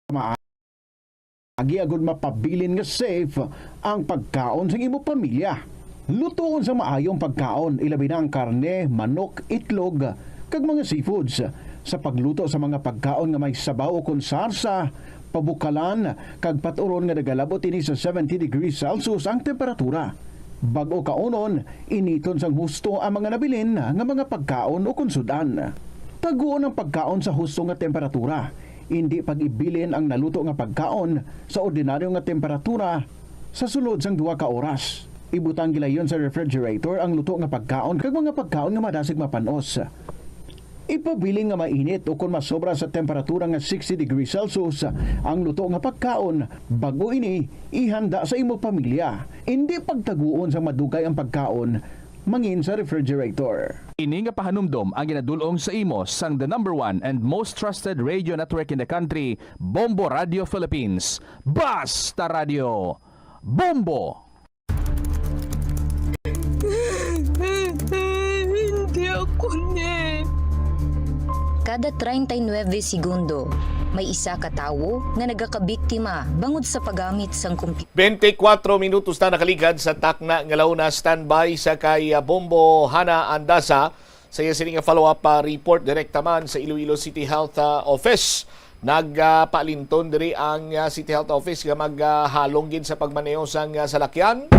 Maagi agud mapabilin nga safe ang pagkaon sang imo pamilya. Lutoon sa maayo ang pagkaon, ilabi na ang karne, manok, itlog, kag mga seafoods. Sa pagluto sa mga pagkaon nga may sabaw ukon sarsa, pabukalan, kag pat-uron nga nagalabot ini sa seventy degrees Celsius ang temperatura. Bag-o kaunon, initon sang husto ang mga nabilin nga mga pagkaon ukon sud-an. Taguon ang pagkaon sa husto nga temperatura. Indi pag-ibilin ang naluto nga pagkaon sa ordinaryo nga temperatura sa sulod sang duha ka oras. Ibutang gilayon sa refrigerator ang luto nga pagkaon kag mga pagkaon nga madasig mapan-os. Ipabilin nga mainit o kon masobra sa temperatura nga sixty degrees Celsius ang luto nga pagkaon, bag-o ini ihanda sa imo pamilya. Indi pagtaguon sang madugay ang pagkaon mangin sa refrigerator. Ini nga pahanumdom ang ginadul-ong sa imo sang the number one and most trusted radio network in the country, Bombo Radio Philippines. Basta Radio, Bombo! Hindi ako ni. Kada treinta y nueve segundo, may isa ka tawo nga nagakabiktima bangod sa paggamit sang computer. Twenty-four minutos na nakaligad sa takna nga launa. Standby sa kay ah, Bombo Hana Andasa. Sa iya sini nga follow-up ah, report direkta man sa Iloilo City Health ah, Office. Nagapaalinton diri ang ah, City Health Office nga maghalong gid sa pagmaneho sang ah, salakyan.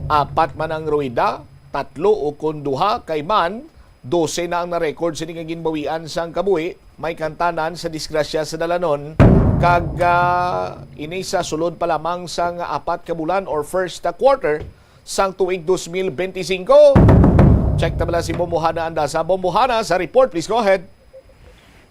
Apat man ang ruwida, tatlo o kon duha kay man, dose na ang na-record sini nga ginbawian sang kabuhi, may kantanan sa disgrasya sa dalanon, kag ah, ini sa sulod pa lamang sang apat ka bulan or first ah, quarter sang tuig dos mil benti singko. Check ta bala si Bombo Hana Andasa. Bombo Hana, sa report, please go ahead.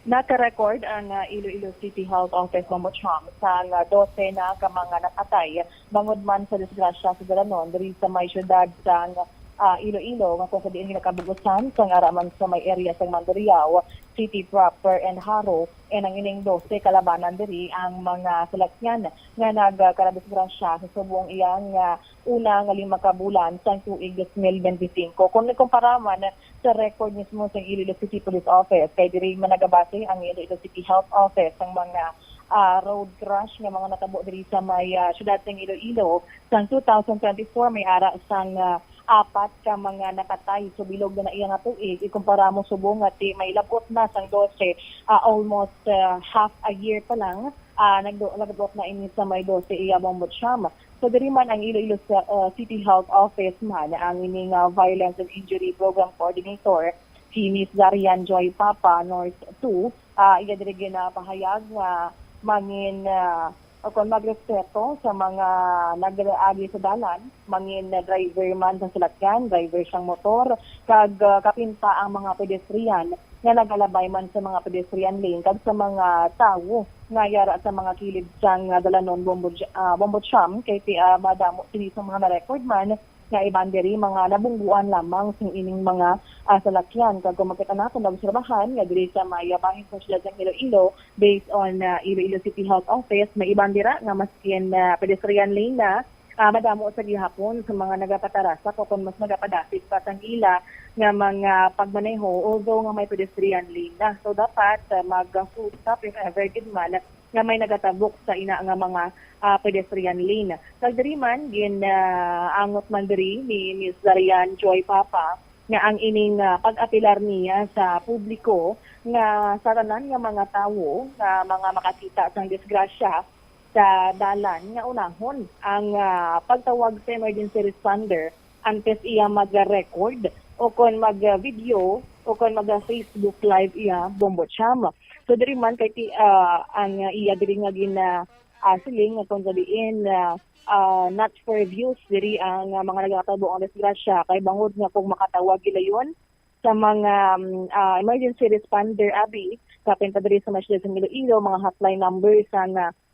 Naka-record ang ah, Iloilo City Health Office, Bombo Cham, sang ah, dose na ka mga napatay bangod man sa disgrasya sa dalanon diri sa may siyudad sang ah, Iloilo, nga kung sa diin ginakabugusan sang ara man sa may area sang Mandurriao City proper and Jaro, and ang ining dose kalabanan diri ang mga salakyan nga nagkaradisgrasya sa subong iyang ah, una nga lima ka bulan sang tuig dos mil benti singko. Kung ikumpara man sa record mismo sang Iloilo City Police Office, kay diri man nagabase ang Iloilo City Health Office sang mga ah, road crash nga mga natabo diri sa may ah, siyudad sang Iloilo. Sang two thousand twenty-four, may ara sang ah, apat ka mga napatay. So, bilog na na iya nga tuig, ikumpara mo subong nga ti may labot na sang dose, ah, almost ah, half a year pa lang, ah, nagdo- nagabot na ini sa may dose iya, Bombo Cham. So, diri man ang Iloilo sa, ah, City Health Office man ang ini nga Violence and Injury Program Coordinator, si Miss Darian Joy Papa, Nurse two. Ah, iya diri ginapahayag nga mangin ah, o kon magrespeto sa mga nagagi sa dalan, mangin driver man sa salakyan, driver sang motor, kag ah, kapin pa ang mga pedestrian nga nagalabay man sa mga pedestrian lane kag sa mga tawo nga yara sa mga kilid sang ah, dalanon, Bombo Ch- ah, Bombo Cham, kay ti ah, madamo sini sa mga na-record man nga iban diri mga nabungguan lamang sing ining mga ah, salakyan. Kag kung makita naton, naobserbahan nga diri sa may ah, bahin sa siyudad sang Iloilo, based on ah, Iloilo City Health Office, may iban dira nga maskin ah, pedestrian lane na, ah, madamo sa gihapon sa mga nagapatarasak o kon mas nagapadasig pa sang ila nga mga pagmaneho, although nga may pedestrian lane na. So, dapat ah, mag-full stop if ever gid man nga may nagatabok sa ina nga mga ah, pedestrian lane. Kag diri man, gin-angot man diri ni Miss Darian Joy Papa nga ang ining ah, pag-apelar niya sa publiko nga sa tanan nga mga tawo nga mga makakita sang disgrasya sa dalan nga unahon ang ah, pagtawag sa emergency responder antes iya mag-record o kon mag-video o kon mag-Facebook Live iya, Bombo Cham. So diri man kay ti, ah, ang iya diri nga gina ah, siling nga kung sa diin ah, ah, not for views diri ang ah, mga nagakatabo ang disgrasya, kay bangod nga kung makatawag gilayon sa mga mm, ah, emergency responder abi kapin pa diri sa mga siyudad sa Iloilo, mga hotline numbers sa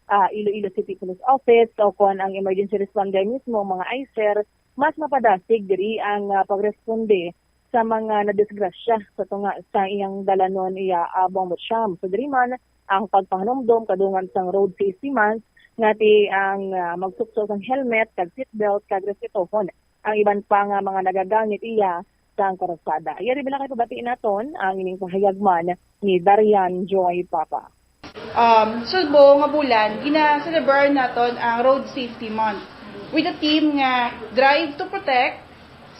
ah, Iloilo City Police Office o kon ang emergency responder mismo, mga I C E R, mas mapadasig diri ang ah, pagresponde sa mga nadisgrasya sa tunga sa iyang dalanon iya, ah, Bombo Cham. So diri man ang pagpahanumdom kadungan sang Road Safety Month nga ti ang ah, magsukso sang helmet kag seatbelt kag respetohon ang iban pa nga mga nagagamit iya sang karasada. Yari bala kay pabati naton ang ining pahayag man ni Darian Joy Papa. Um, sulbo nga bulan, gina-celebrate naton ang Road Safety Month with a theme nga Drive to Protect,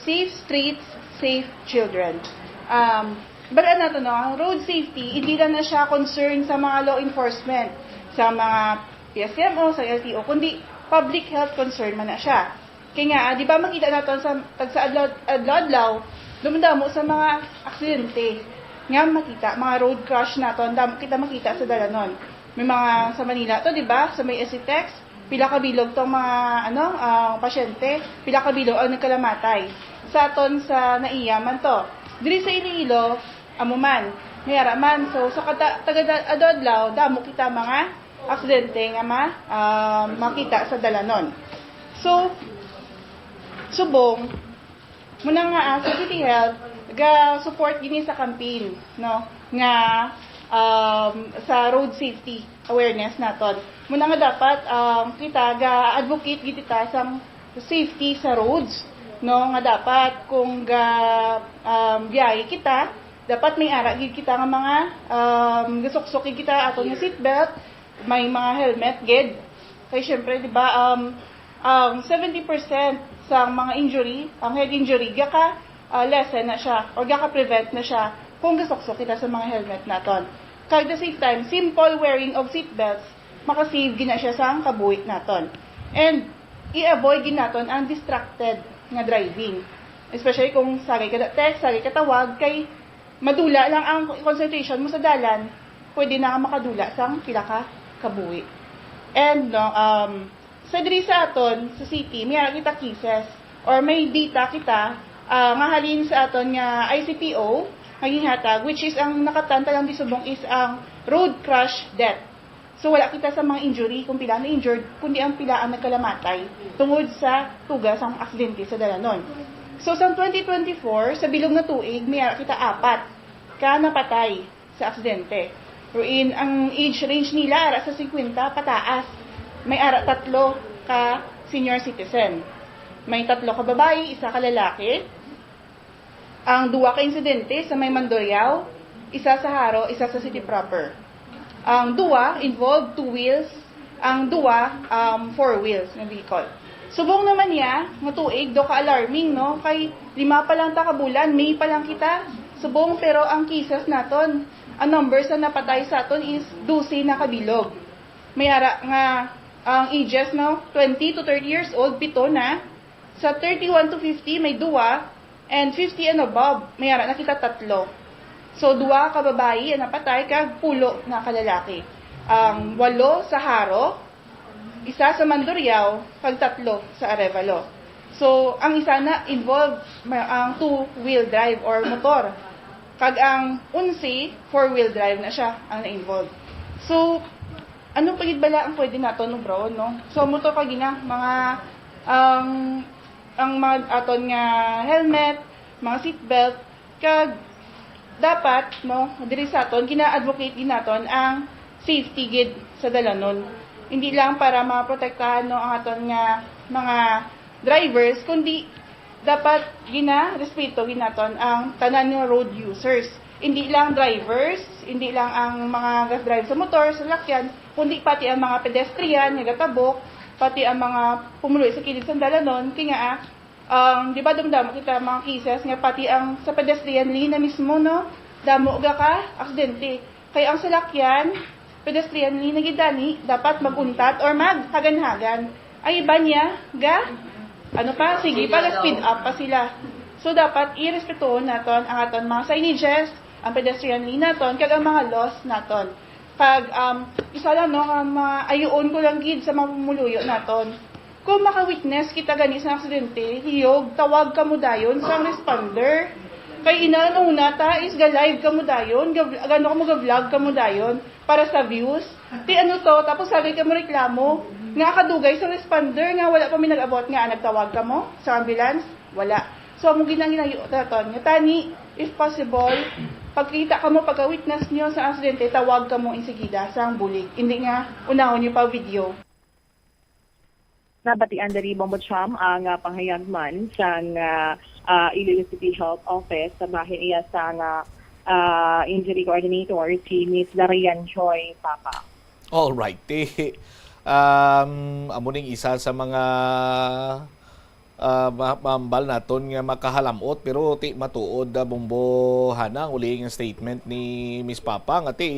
Safe Streets, Safe Children. Um, bal-an nato, no, ang road safety, hindi lang na siya concern sa mga law enforcement, sa mga P S M O, sa L T O, kundi public health concern man na siya. Kay nga, ah, di ba makita naton sa tagsa adlaw-adlaw, dumdamo sa mga aksidente nga makita, mga road crash naton, damo kita makita sa dalanon. May mga sa Manila to, di ba? Sa may S C Tex, pila ka bilog tong mga ano, ah, pasyente, pila ka bilog ang nagkalamatay. Sa aton sa Naiya man to. Diri sa Iloilo, amo man. May ara man. So, sa kada, taga adlaw-adlaw, damo kita mga aksidente nga ma, ah, makita sa dalanon. So, subong, muna nga, ah, sa City Health, ga-support gini sa campaign, no, nga, um, sa road safety awareness naton. Muna nga dapat, um, kita ga-advocate gid kita sang safety sa roads, no, nga dapat kung ga, um, biyahe kita, dapat may ara gid kita nga mga, um, gasuksok gid kita aton nga seatbelt, may mga helmet gid. Kay syempre, di ba, um, um, seventy percent sa mga injury, ang head injury, gaka, ah, lessen na siya or gaka-prevent na siya kung gasuksok kita sa mga helmet naton. Kag the same time, simple wearing of seatbelts, makasave gid na siya sa kabuhi naton. And i-avoid gid naton ang distracted nga driving. Especially kung sagay ka text, sagay ka tawag, kay madula lang ang concentration mo sa dalan, pwede na nga makadula sang pila ka kabuhi. And, no, um, sa diri sa aton, sa city, may ara kita cases or may data kita, ah, nga halin sa aton nga I C P O nga ginhatag, which is ang nakatanta lang di subong is ang road crash death. So, wala kita sa mga injury kung pila na injured, kundi ang pila ang nagkalamatay tungod sa tuga sang aksidente sa dalanon. So, sa twenty twenty-four, sa bilog nga tuig, may ara kita apat ka napatay sa aksidente. Wherein, ang age range nila ara sa fifty pataas. May ara tatlo ka senior citizen. May tatlo ka babayi, isa ka lalaki. Ang duwa ka insidente sa may Mandurriao, isa sa Jaro, isa sa City Proper. Ang duwa involved two wheels, ang duwa, um, four wheels nga vehicle. Subong naman niya nga tuig, daw ka-alarming, no? Kay lima pa lang ta ka bulan, May pa lang kita. Subong, pero ang cases naton, ang numbers na napatay sa aton is dose na kabilog. May ara nga ang ages, no? Twenty to thirty years old, pito na. Sa thirty-one to fifty, may duwa. And fifty and above, may ara na kita tatlo. So, duwa ka babayi ang napatay, kag pulo na ka lalaki. Ang walo sa Jaro, isa sa Mandurriao, kag tatlo sa Arevalo. So, ang isa na involved, may, ang two-wheel drive or motor. Kag ang onse, four-wheel drive na siya ang na-involve. So, ano pa gid bala ang pwede naton obron, no? So, amo to kag ina, mga, ang, ang mga aton nga helmet, mga seatbelt, kag dapat, no, diri sa aton, gina-advocate gid naton ang safety gid sa dalanon. Hindi lang para maprotektahan, no, ang aton nga mga drivers, kundi dapat gina-respeto gid naton ang tanan nga road users. Hindi lang drivers, hindi lang ang mga ga-drive sa motor, sa salakyan, kundi pati ang mga pedestrian nga gatabok, pati ang mga pumuluyo sa kilid sang dalanon. Kay nga, ah, ang, di ba, dumdamo kita mga cases nga pati ang sa pedestrian lane na mismo, no? Damo ga ka aksidente. Kay ang salakyan, pedestrian lane na gid ani, dapat mag-untat or maghaganhagan. Ang iba niya, ga, ano pa, sige pa, ga-speed up pa sila. So, dapat irespetuhon naton ang aton mga signages, ang pedestrian lane naton, kag ang mga laws naton. Kag, um, isa lang, no, ang mga ayuon ko lang gid sa mga pumuluyo naton. Kung maka-witness kita gani sa aksidente, hiyog, tawag kamo dayon sang responder. Kay ina, nung una ta is ga-live kamo dayon, ga-, gano kamo ga-vlog kamo dayon para sa views. Ti ano to, tapos sagay kamo reklamo nga kadugay sa responder nga wala pa mi nag-abot nga nagtawag kamo sa ambulance, wala. So, amo gid ang ginayo naton nga tani, if possible, pagkita kamo, pagka-witness nyo sa aksidente, tawag kamo insigida sa bulig. Hindi nga unahon nyo pa video. Nabatian diri, Bombo Cham, ang, ah, panghayag man sang, ah, ah, Iloilo City Health Office sa bahin iya sang, ah, ah, injury coordinator, si Miss Larian Joy Papa. All right. Ti, um, amo ning isa sa mga, ah, ma-, mahambal naton nga makahalamot, pero ti matuod, ah, Bombo, Hana, ang uli nga statement ni Miss Papa nga ti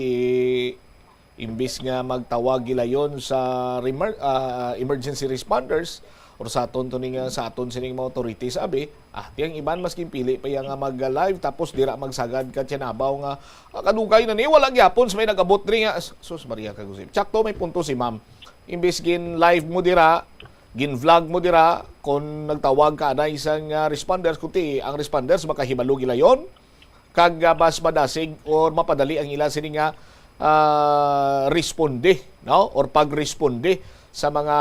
imbis nga magtawag gilayon sa remer-, ah, emergency responders or sa aton to ning, ah, sa aton sining mga authorities, abi, ah, ti ang iban mas ginpili pa iya nga mag-live tapos dira magsagad ka tiyanabaw nga, ah, kadugay na ni, wala gyapon sa may nag-abot diri nga, sus, Maria kag Jose. Tsakto, may punto si ma'am. Imbis gin-live mo dira, gin-vlog mo dira, kung nagtawag ka anay sang, ah, responders, kundi ang responders makahibalo gilayon, kag, ah, mas madasig or mapadali ang ila sini nga, ah, responde, no, or pagresponde sa mga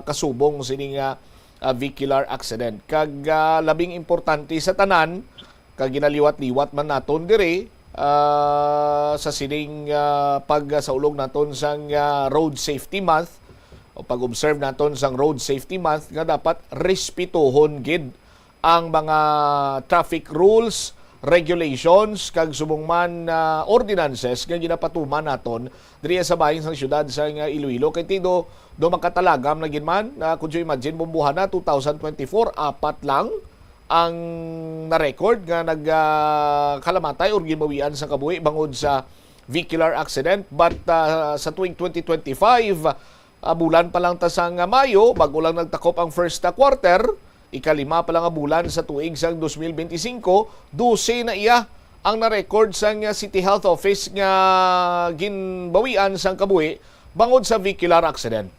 kasubong sini nga, ah, vehicular accident. Kag, ah, labing importante sa tanan, kag ginaliwat-liwat man naton diri, ah, sa sining, ah, pagsaulog naton sang, ah, Road Safety Month o pag-observe naton sang Road Safety Month, nga dapat respetuhon gid ang mga traffic rules, regulations, kag subong man, ah, ordinances nga ginapatuman naton diri sa bahin sang siyudad sang, ah, Iloilo. Kay ti do, do makatalagam na gid man, ah, could you imagine, Bombohana, two thousand twenty-four, apat lang ang na-record nga nag, ah, kalamatay or ginbawian sa kabuhi bangod sa vehicular accident. But, ah, sa tuig twenty twenty-five, ah, bulan pa lang ta sang, ah, Mayo, bago lang nagtakop ang first, ah, quarter, ikalima pa lang nga bulan sa tuig sang dos mil benti singko, dose na iya ang na-record sang, ah, City Health Office nga ginbawian sang kabuhi bangod sa vehicular accident.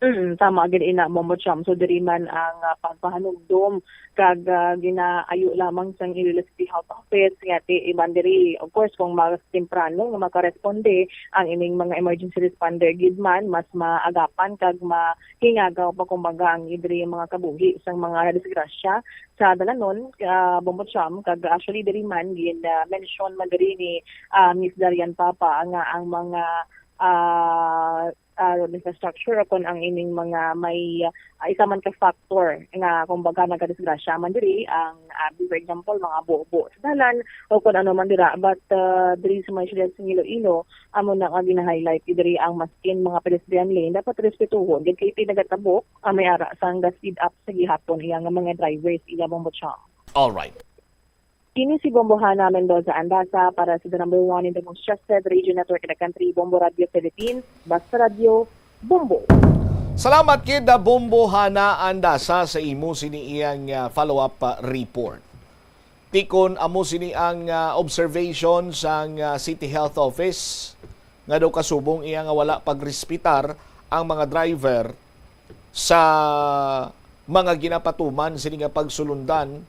Mm, tama gid ina, Bombo Cham. So diri man ang, ah, pagpahanumdom kag, ah, ginaayo lamang sang Iloilo City Health Office nga ti iban diri, of course, kung mas temprano nga makaresponde ang ining mga emergency responder gid man, mas maagapan kag mahingagaw pa, kumbaga, ang diri mga kabuhi sang mga nadisgrasya sa dalanon, ah, Bombo Cham. Kag actually diri man gin, ah, mention man diri ni, ah, Miss Darian Papa nga ang mga, ah, ah, infrastructure o kon ang ining mga may, ah, isa man ka factor nga, kumbaga, nagadisgrasya man diri ang, ah, for example, mga bubo sa dalan o kon ano man dira. But, ah, diri sa may siyudad sa Iloilo, amo na nga gina-highlight diri ang maskin mga pedestrian lane dapat respetuhon gid kay ti nagatabok ang may ara sang ga-speed up sa gihapon iya nga mga drivers, iya, Bombo Cham. All right. Kini si Bombo Hana Mendoza Andasa para sa The Number One in the Most Trusted Radio Network in the Country, Bombo Radio Philippines, Basta Radio, Bombo. Salamat kid, ah, Bombo Hana Andasa, sa imo sini iyang, ah, follow-up, ah, report. Ti kon amo sini ang, ah, observation sang, ah, City Health Office nga daw kasubong iya nga wala pagrespetar ang mga driver sa mga ginapatuman sini nga pagsulundan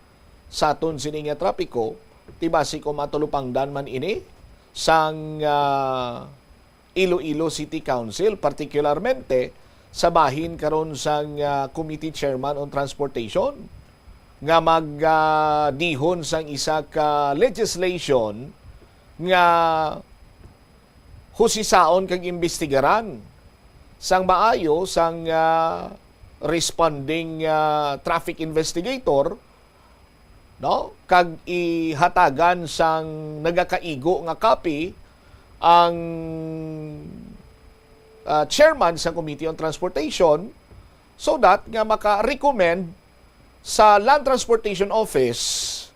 sa aton sini nga trapiko, ti basi kung matulupangdan man ini sang, ah, Iloilo City Council, partikularmente sa bahin karon sang, ah, Committee Chairman on Transportation, nga mag, ah, dihon sang isa ka legislation nga husisaon kag imbestigaran sang maayo sang, ah, responding, ah, traffic investigator, no? Kag ihatagan sang nagakaigo nga copy ang, ah, chairman sang Committee on Transportation, so that nga maka-recommend sa Land Transportation Office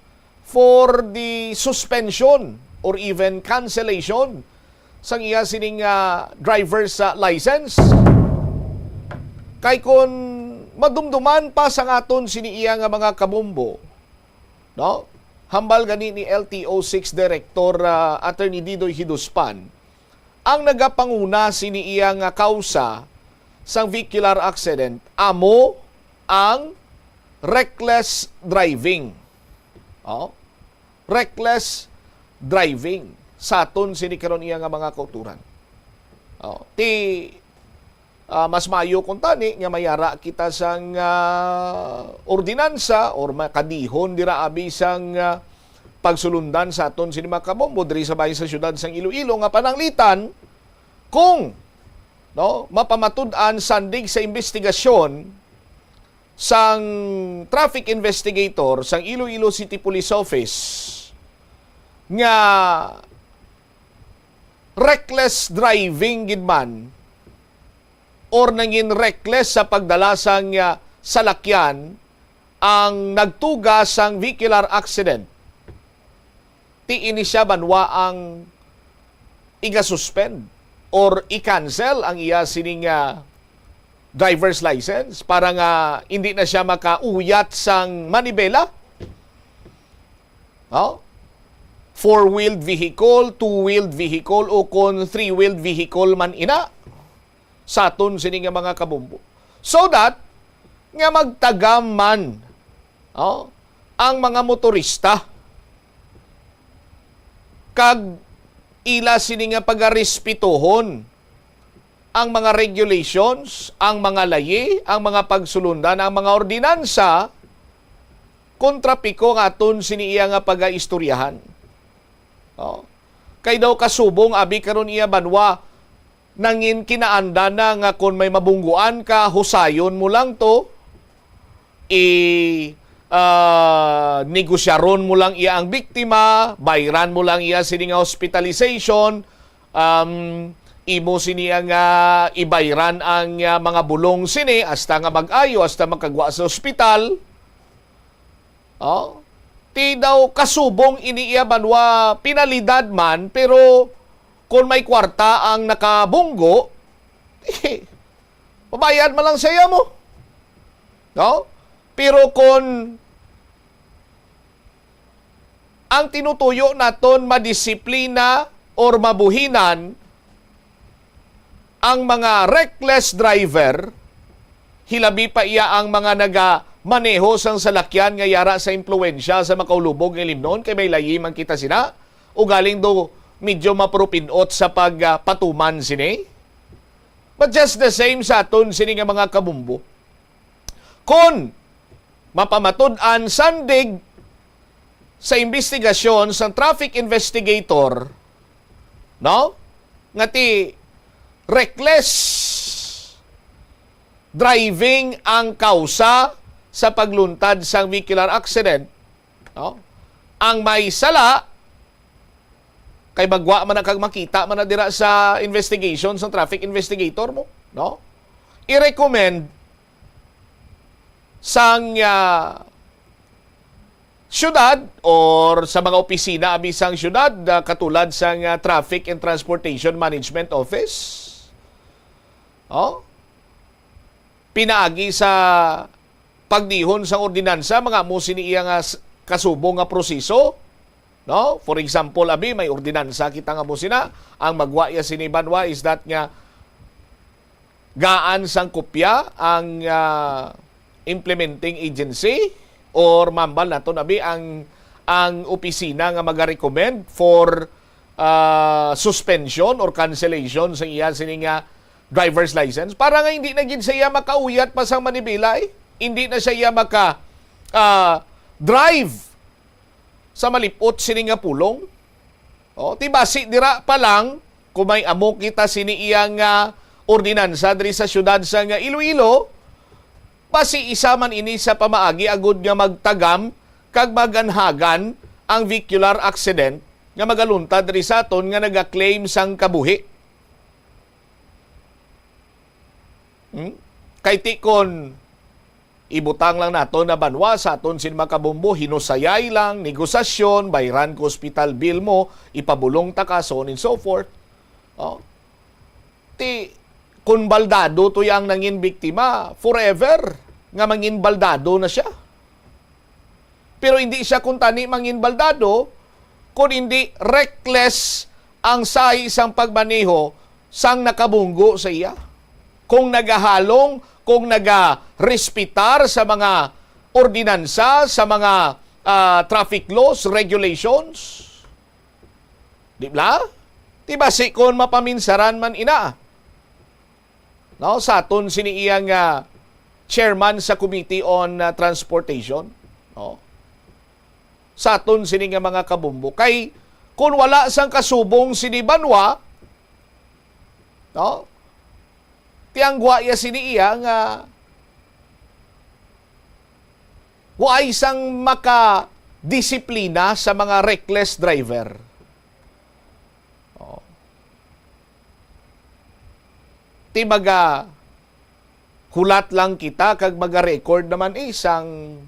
for the suspension or even cancellation sang iya sining, ah, driver's, ah, license. Kay kun madumduman pa sang aton sini iya nga mga kabombo, no? Hambal gani ni L T O six Director, ah, Attorney Didoy Hiduspan, ang nagapanguna sini iya nga kausa sang vehicular accident amo ang reckless driving. Oh, reckless driving sa aton sini karon iya nga mga kauturan. Oh, ti, ah, mas maayo kung tani nga mayara kita sang, ah, ordinansa or makadihon dira abi sang, ah, pagsulundan sa aton sini mga kabombo diri sa bahin sa siyudad sang Iloilo nga pananglitan kung, no, mapamatud-an sandig sa imbestigasyon sang traffic investigator sang Iloilo City Police Office nga reckless driving gid man or nangin reckless sa pagdala sang, ah, salakyan ang nagtuga sang vehicular accident. Ti ini siya banwa ang iga-suspend or i-cancel ang iya sining, ah, driver's license para nga hindi na siya makauyat sang manibela? Oh? Four-wheeled vehicle, two-wheeled vehicle, o kon three-wheeled vehicle man ina sa aton sini nga mga kabombo. So that nga magtagam man, oh, ang mga motorista kag ila sini nga pagarespetuhon ang mga regulations, ang mga layi, ang mga pagsulundan, ang mga ordinansa, kontra piko nga aton sini iya nga pagaistoryahan. Oh. Kay daw kasubong abi karon iya banwa, nangin kinaandan na nga kon may mabungguan ka, husayon mo lang to, i, ah, negosyaron mo lang iya ang biktima, bayran mo lang iya sini nga hospitalization, um, imo sini nga ibayran ang, ah, mga bulong sini hasta nga mag-ayo, hasta makagwa sa ospital. Oh, ti daw kasubong ini iya banwa, penalidad man, pero kon may kwarta ang nakabunggo, eh, mabayad man lang siya mo. No? Pero kon ang tinutuyo naton madisiplina or mabuhinan, ang mga reckless driver, hilabi pa iya ang mga nagamaneho sang salakyan nga yara sa impluwensya sa makaulubog nga ilimnon, kay may layi man kita sina, ugaling do medyo mapurupinot sa pagpatuman sini. But just the same sa aton sini nga mga kabumbo, kon mapamatud-an sandig sa imbestigasyon sang traffic investigator, no? Nga ti reckless driving ang kausa sa pagluntad sang vehicular accident, no? Ang may sala, kay magwa man na kag makita man na dira sa investigation sang traffic investigator mo, no? I-recommend sang, ah, syudad or sa mga opisina abi sang syudad, ah, katulad sang, ah, Traffic and Transportation Management Office. Oh? Pinaagi sa pagdihon sang ordinansa, mga amo sini iya nga s-, kasubong nga proseso, no? For example, abi, may ordinansa kita nga amo sina, ang magwa iya sini banwa is that nga gaan sang kopya ang, ah, implementing agency or mambal naton, abi, ang, ang opisina nga magarecommend for, ah, suspension or cancellation sa iya sini nga driver's license para nga hindi na gid siya makauyat pa sang manibela, eh. Hindi na siya maka, ah, drive sa malipot sini nga pulong. Oh, ti basi dira pa lang, kung may amo kita sini iya nga ordinansa diri sa siyudad sa nga Iloilo, basi isa man ini sa pamaagi agud nga magtagam kag maganhagan ang vehicular accident nga magaluntad diri sa aton nga nagaklaim sang kabuhi. Hmm? Kay ti kon ibutang lang nato na banwa sa aton sin makabumbo, hinusayay lang, negosasyon, bayran ko hospital bill mo, ipabulong ta ka, so on and so forth. Oh. Ti, kung baldado to yang nangin biktima, forever nga mangin baldado na siya. Pero hindi siya kuntani mangin baldado, kun hindi reckless ang sahi sang pagmaneho sang nakabunggo sa iya. Kung nagahalong, kung nagarespetar sa mga ordinansa, sa mga, ah, traffic laws, regulations. Di ba? Ti basi kon mapaminsaran man ina, no, sa aton sini iya nga chairman sa Committee on, ah, Transportation, no? Sa aton sini nga mga kabumbo. Kay kung wala sang kasubong sini banwa, no? Ti ang gwa iya sini iya nga waay sang makadisiplina sa mga reckless driver. Oh. Ti maga hulat lang kita kag maga-record naman, eh, sang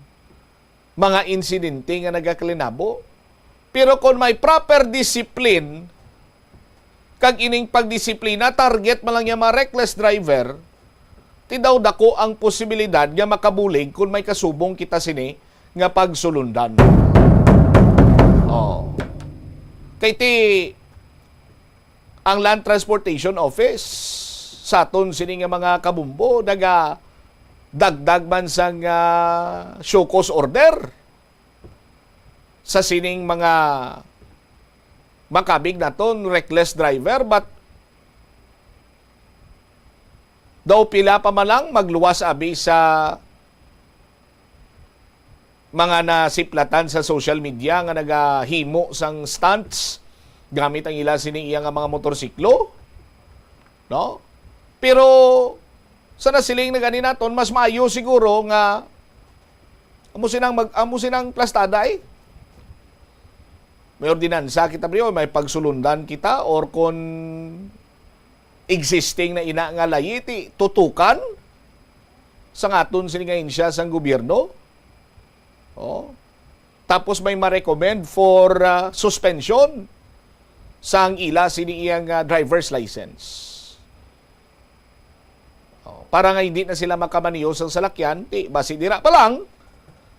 mga insidente nga nagakalinabo. Pero kon may proper discipline, kag ining pagdisiplina target man lang niya mga reckless driver, ti daw dako ang posibilidad nga makabulig kon may kasubong kita sini nga pagsulundan. Oh. Kay ti ang Land Transportation Office sa aton sini nga mga kabumbo nagadagdag man sang, ah, show cause order sa sining mga makabig naton reckless driver, but daw pila pa man lang magluwas abi sa mga nasiplatan sa social media nga nagahimo sang stunts gamit ang ila sini iya nga mga motorsiklo, no? Pero sa nasiling na gani naton, mas maayo siguro nga amo sinang mag amo sinang plastada, eh. May ordinansa kita, bro, may pagsulundan kita, or kon existing na ina nga layi, ti tutukan sa ngaton sini nga ahensya sang gobyerno. Oh. Tapos may ma-recommend for, ah, suspension sang ila sini iyang, ah, driver's license. Oh, para nga hindi na sila makamaneho sang salakyan, ti basi dira pa lang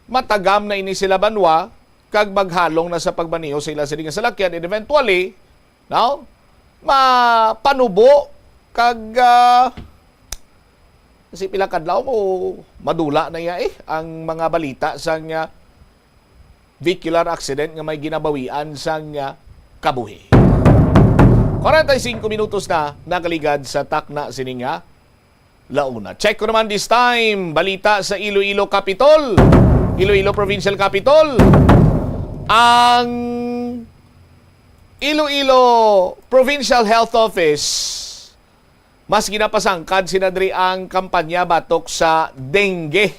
matagam na ini sila banwa kag maghalong na sa pagmaneho sa ila sini nga salakyan, and eventually, no, mapanubo kag, ah, kasi pila kadlaw mo madula na iya, eh, ang mga balita sang, ah, vehicular accident nga may ginabawian sang, ah, kabuhi. Kwarenta y singko minutos na nakaligad sa takna sini nga launa. Check ko naman this time, balita sa Iloilo Capitol, Iloilo Provincial Capitol. Ang Iloilo Provincial Health Office, mas ginapasangkad sina diri ang kampanya batok sa dengue.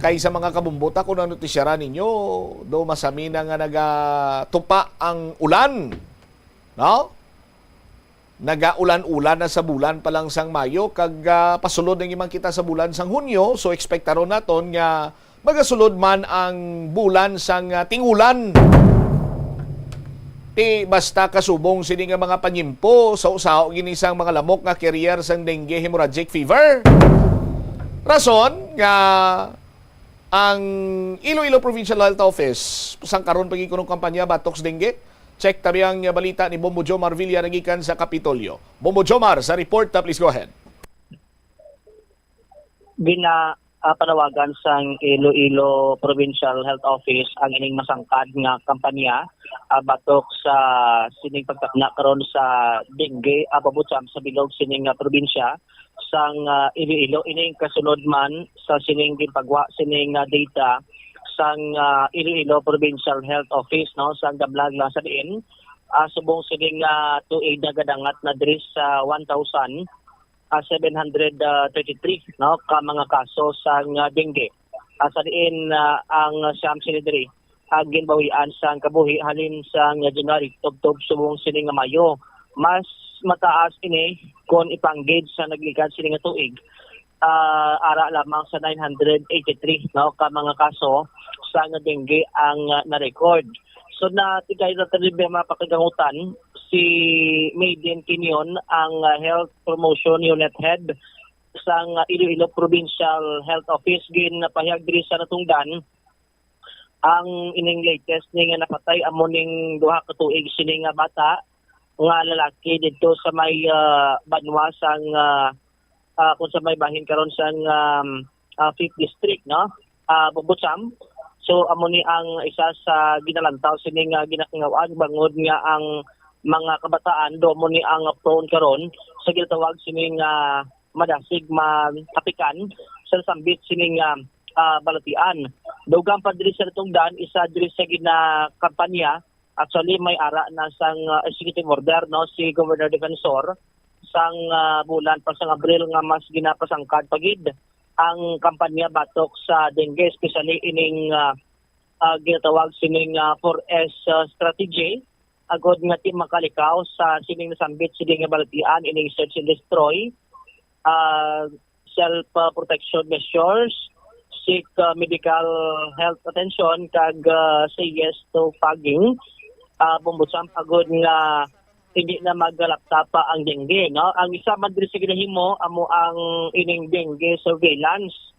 Kay sa mga kabumbota, kung ano ti siya ninyo, do masami na nga nagatupa ang ulan, no? Nagaulan-ulan na sa bulan pa lang sang Mayo, kag, ah, pasulod na man kita sa bulan sang Hunyo, so ekspektaron naton nga magasulod man ang bulan sang, ah, ting-ulan. Ti basta kasubong sini nga mga panyimpo, sa usaho gini sang mga lamok nga carrier sang dengue hemorrhagic fever. Rason nga ang Iloilo Provincial Health Office, sang karon pa gid kuno kampanya batok sa dengue. Check tabi ang balita ni Bombo Jomar Villa nagikan sa Kapitolyo. Bombo Jomar sa report, ah, please go ahead. Gina, ah, panawagan sang Iloilo Provincial Health Office ang ining masangkad nga kampanya, ah, batok sa sining pagtakna karon sa dengue, ah, pabutyam sa bilog sining, ah, probinsya sang, ah, Iloilo. Ining kasunod man sa sining ginpagwa sining, ah, data sang, ah, Iloilo Provincial Health Office, no, sang damlag lang sa diin, ah, subong sining, ah, tuig nagadangat na diri sa one thousand, ah, seven hundred thirty-three, no, ka mga kaso sang, ah, dengue. Ah, sa diin, ah, ang siyam sini diri, ah, ginbawian sang kabuhi halin sang January tubtob subong sini nga Mayo. Mas mataas ini kon ipanggid sa naglikas sini nga tuig, ah, ara lamang sa nine hundred eighty-three, no, ka mga kaso sang dengue ang, ah, na-record. So, natikay na tanan mga pakigsangitan si Maiden Quinion, ang, ah, Health Promotion Unit Head sang, ah, Iloilo Provincial Health Office. Ginpahayag diri sa natungdan, ang ining latest ni nga napatay amo ning duha ka tuig sini nga bata nga lalaki didto sa may, ah, banwa sang, ah, ah, kung sa may bahin karon sang, um, ah, Fifth District, no? Ah, Bubutsam. So, amo ni ang isa sa ginalantaw sini nga ginakangaw-an bangod nga ang mga kabataan do mo ni ang prone karon sa ginatawag sini nga madasig maapikan sa nasambit sini nga, ah, balatian. Dugang pa diri sa natungdan, isa diri sa ginakampanya. Actually, may ara na sang, ah, executive order, no, si Governor Defensor sang, ah, bulan pa sang Abril nga mas ginapasangkad pa gid ang kampanya batok sa dengue, especially ining, ah, ah, ginatawag sining, ah, four S, ah, strategy, agod nga ti makalikaw sa sining nasambit sini nga balatian, ining search and destroy, ah, self, ah, protection measures, seek, ah, medical health attention, kag, ah, say yes to fogging, ah, Bubutsam, agod nga hindi na magkalapta pa ang dengue, no? Ang isa man diri sa ginahimo amo ang ining dengue surveillance,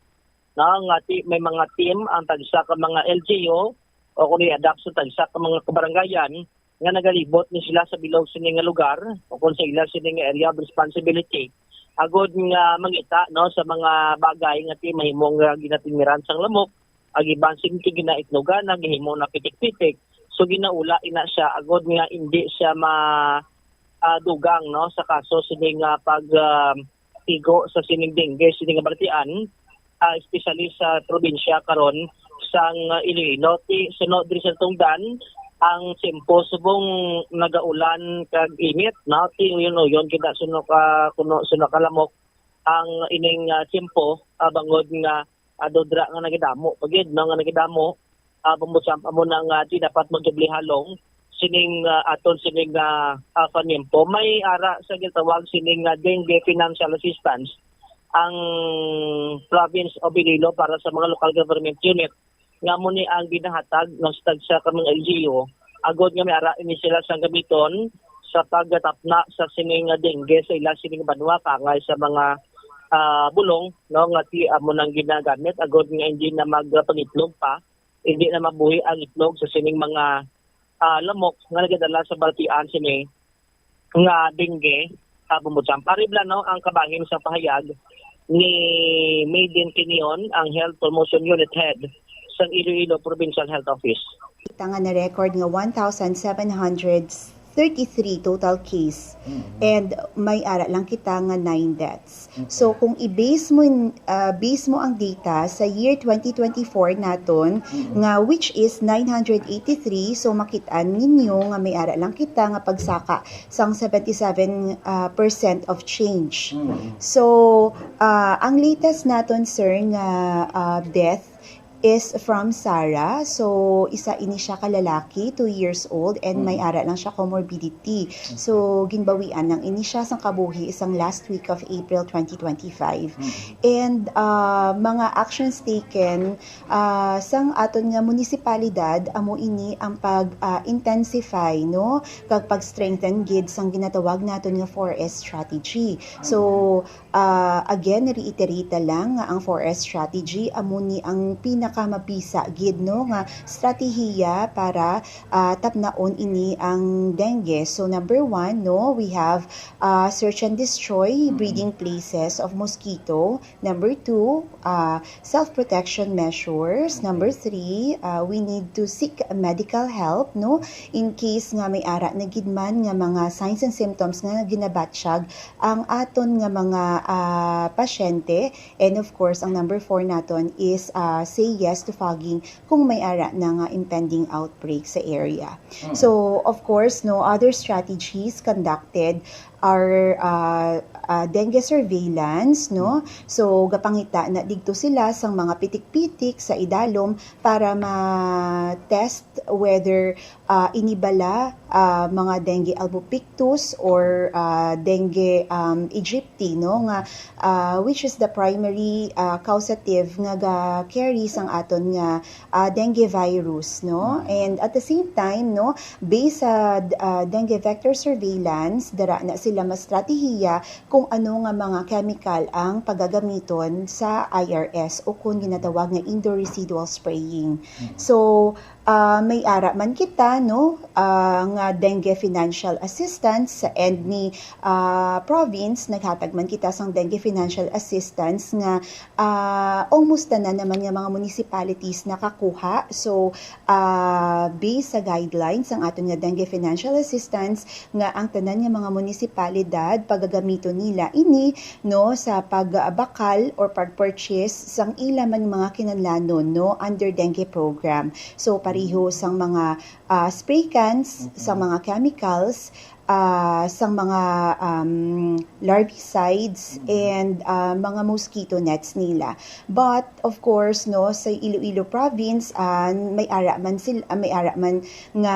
no? Nga ti-, may mga team ang tagsa ka mga L G U o kung i-adapt sa tagsa ka mga kabarangayan nga nagalibot ni sila sa bilog sini nga lugar o kung sa ila sini nga area of responsibility, agod nga mangita, no, sa mga bagay nga ti mahimo nga ginatimiran sang lamok, ang iban sini ti ginaitnugan, ang gihimo na pitik-pitik. So ginaula ina siya agod nga indi siya ma ah, dugang, no, sa kaso sini nga pag ah, tigo sa sining dengue sini nga balatian, ah, especially sa probinsya karon sang ah, Iloilo. Ti suno diri sa tungdan ang tiyempo subong nagaulan kag init, no, ti uyon-uyon kita suno ka kuno suno ka lamok ang ining ah, tiyempo, ah, bangod nga ah, dodra nga nagidamo pa gid, no, nga nagidamo, ah, pambutyam amo na nga di dapat magdubli halong sining ah, aton sining ah, ah, panimpo. May ara sa gitawag sining ah, dengue financial assistance ang province of Iloilo para sa mga local government unit nga amo ni ang ginahatag ng stag sa kaming L G U agod nga may ara ini sila sang gamiton sa paggatapna sa sining ah, dengue sa ila sining banwa kangay sa mga ah, bulong, no, nga ti amo nang ginagamit agod nga hindi na magpangitlog pa, hindi na mabuhi ang itlog sa sining mga ah, lamok nga nagadala sa balatian sini nga dengue, ah, bumbutyam. Paribla, no, ang kabahin sa pahayag ni Maiden Tinion, ang Health Promotion Unit Head sa Iloilo Provincial Health Office. Kita nga na-record nga one thousand seven hundred thirty-three total case. And may ara lang kita nga nine deaths. So kung i-base mo in- ah, base mo ang data sa year twenty twenty-four naton nga which is nine hundred eighty-three, so makit-an ninyo nga may ara lang kita nga pagsaka sang seventy-seven ah, percent of change. So ah, ang latest naton, sir, nga ah, death is from Sarah. So, isa ini siya ka lalaki, two years old, and may ara lang siya comorbidity. So, ginbawian lang ini siya sang kabuhi sang last week of April twenty twenty-five. And ah, mga actions taken ah, sang aton nga munisipalidad, amo ini ang pag ah, intensify, no, kag pag-strengthen gid sang ginatawag naton nga four S strategy. So, Ah, again, reiterate lang nga ang four S strategy amo ni ang pinakamabisa gid, no, nga stratehiya para ah, tapnaon ini ang dengue. So number one, no, we have ah, search and destroy breeding places of mosquito. Number two, ah, self-protection measures. Number three, ah, we need to seek medical help, no, in case nga may ara na gid man nga mga signs and symptoms nga ginabatyag ang aton nga mga ah, pasyente. And of course, ang number four naton is ah, say yes to fogging kung may ara na nga impending outbreak sa area. So, of course, no, other strategies conducted are ah, ah, dengue surveillance, no? So, gapangita na digto sila sang mga pitik-pitik sa idalom para ma-test whether ah, ini bala ah, mga dengue albopictus or ah, dengue um, aegypti, no, nga ah, which is the primary ah, causative nga ga-carry sang aton nga ah, dengue virus, no? And at the same time, no, based sa ah, dengue vector surveillance, dara na sila mastratehiya kung ano nga mga chemical ang pagagamiton sa I R S o kung ginatawag nga indoor residual spraying. So, ah, may ara man kita, no, ah, nga dengue financial assistance sa end ni ah, province, naghatag man kita sang dengue financial assistance nga ah, almost tanan naman nga mga municipalities nakakuha. So, ah, based sa guidelines sang aton nga dengue financial assistance nga ang tanan nga mga municipalidad pagagamiton nila ini, no, sa pagbakal or pag-purchase sang ila man mga kinahanglanon, no, under dengue program. So, pareho sang mga ah, spray cans, sa mga chemicals, ah, sang mga um, larvicides, and ah, mga mosquito nets nila. But of course, no, sa Iloilo province, ah, may ara man sil ah, may ara man nga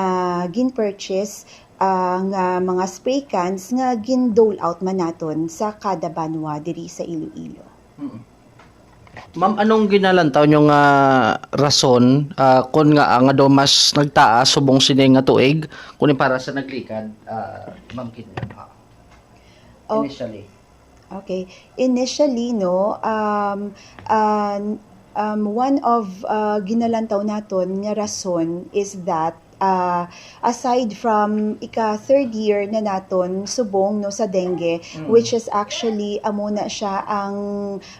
gin-purchase ah, nga mga spray cans nga gin-dole out man naton sa kada banwa diri sa Iloilo. Ma'am, anong ginalantaw nyo nga rason ah, kun nga nga daw mas nagtaas subong sini nga tuig kun para sa naglikad, ah, Ma'am Kinyo? Ah, Oh. Initially. Okay. Initially, no, um, uh, um, one of uh, ginalantaw naton nga rason is that Ah, aside from ika third year na naton subong, no, sa dengue, Mm. which is actually amo na siya ang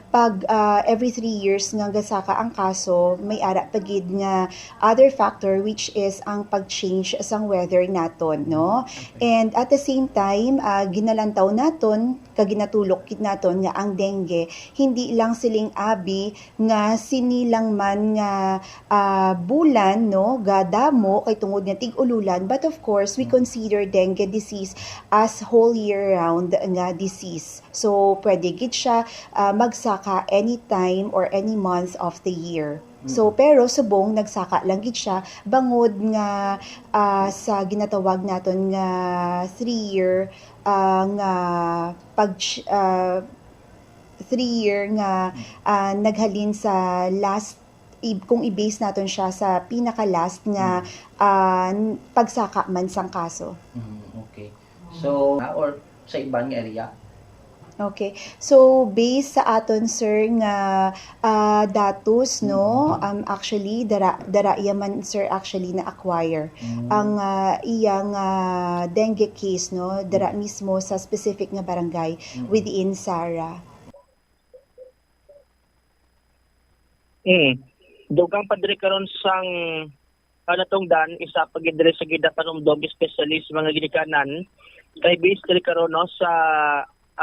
pag, ah, every three years nga gasaka ang kaso, may ara pa gid nga other factor, which is ang pag-change sang weather naton, no? And at the same time, ah, ginalantaw naton, kag ginatulok gid naton nga ang dengue hindi lang siling abi nga sini lang man nga, ah, bulan, no, gadamo kay tungod nga tig-ululan, but of course we consider dengue disease as whole year round nga disease. So pwede gid siya, ah, magsaka anytime or any month of the year. So pero subong nagsaka lang gid siya bangod nga, ah, sa ginatawag naton nga three year, ah, nga pag ah, three year nga, ah, naghalin sa last, i- kung i-base naton siya sa pinaka last nga, ah, n- pagsaka man sang kaso. Mm, okay. So, ah, or sa iban nga area? Okay. So based sa aton, sir, nga, ah, datos, no, um actually dara dara iya man, sir, actually na acquire ang, ah, iya nga dengue case, no, dara mismo sa specific nga barangay within Sara. Mm. Dugang pa diri karon sang, ah, natungdan, isa pa gid diri sa ginapanumdom, especially sa mga ginikanan. Kay based diri karon, no, sa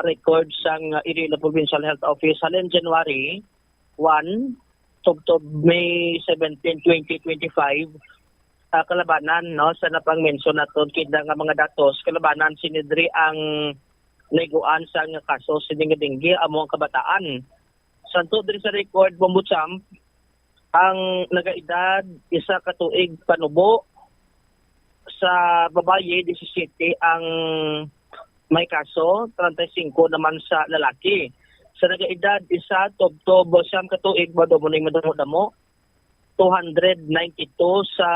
record sang, ah, Iloilo Provincial Health Office, halin January one tubtob May seventeen, twenty twenty-five, ah, kalabanan, no, sa napang-mention naton kita nga mga datos, kalabanan sini diri ang naiguan sa nga kaso sini nga dengue amo ang kabataan. Santo diri sa record, Bombo Champ, ang nagaedad isa ka tuig panubo sa babayi, disisiyete ang may kaso, treinta y cinco naman sa lalaki. Sa nagaedad isa tubtob siyam ka tuig, ba, do mo ning madamo-damo, two hundred ninety-two sa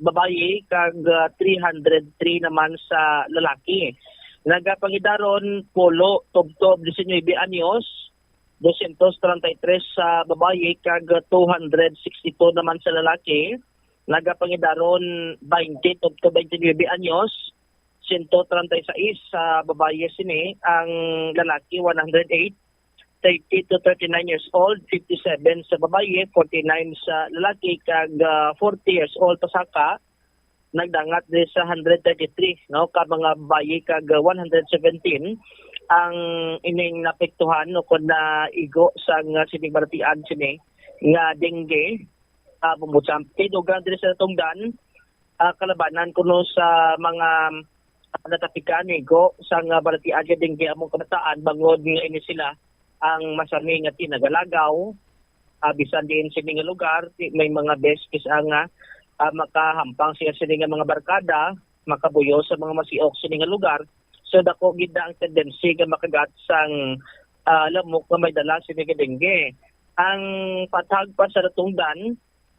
babayi kag, ah, three hundred three naman sa lalaki. Nagapangidaron pulo tubtob diecinuebe anyos, dosyentos treinta y tres sa babayi kag two hundred sixty-two naman sa lalaki. Nagapangidaron baynte tubtob baynte nuebe anyos, siyento treinta y seis sa babayi sini, ang lalaki one hundred eight, thirty to thirty-nine years old, fifty-seven sa babayi, forty-nine sa lalaki, kag, ah, forty years old pasaka. Nagdangat diri sa hundred thirty-three, no, ka mga babayi kag, ah, one hundred seventeen ang ining naapektuhan o kon naigo sang, ah, sining balatian sini nga dengue, ah, Bombo Champ. Kay dugang diri sa natungdan, ah, kalabanan kuno sa mga, ah, natapikan, igo, sang, ah, balatian nga dengue among kabataan, bangod nga ini sila ang masami nga tinagalagaw, ah, bisan diin sini nga lugar, ti-, may mga best kis-a nga, ah, makahampang siya sini nga mga barkada, makabuyo sa mga masiok sini nga lugar. So, dako gid na ang tendency nga makagat sang, ah, lamok nga may dala sini nga dengue. Ang patag pa sa natungdan,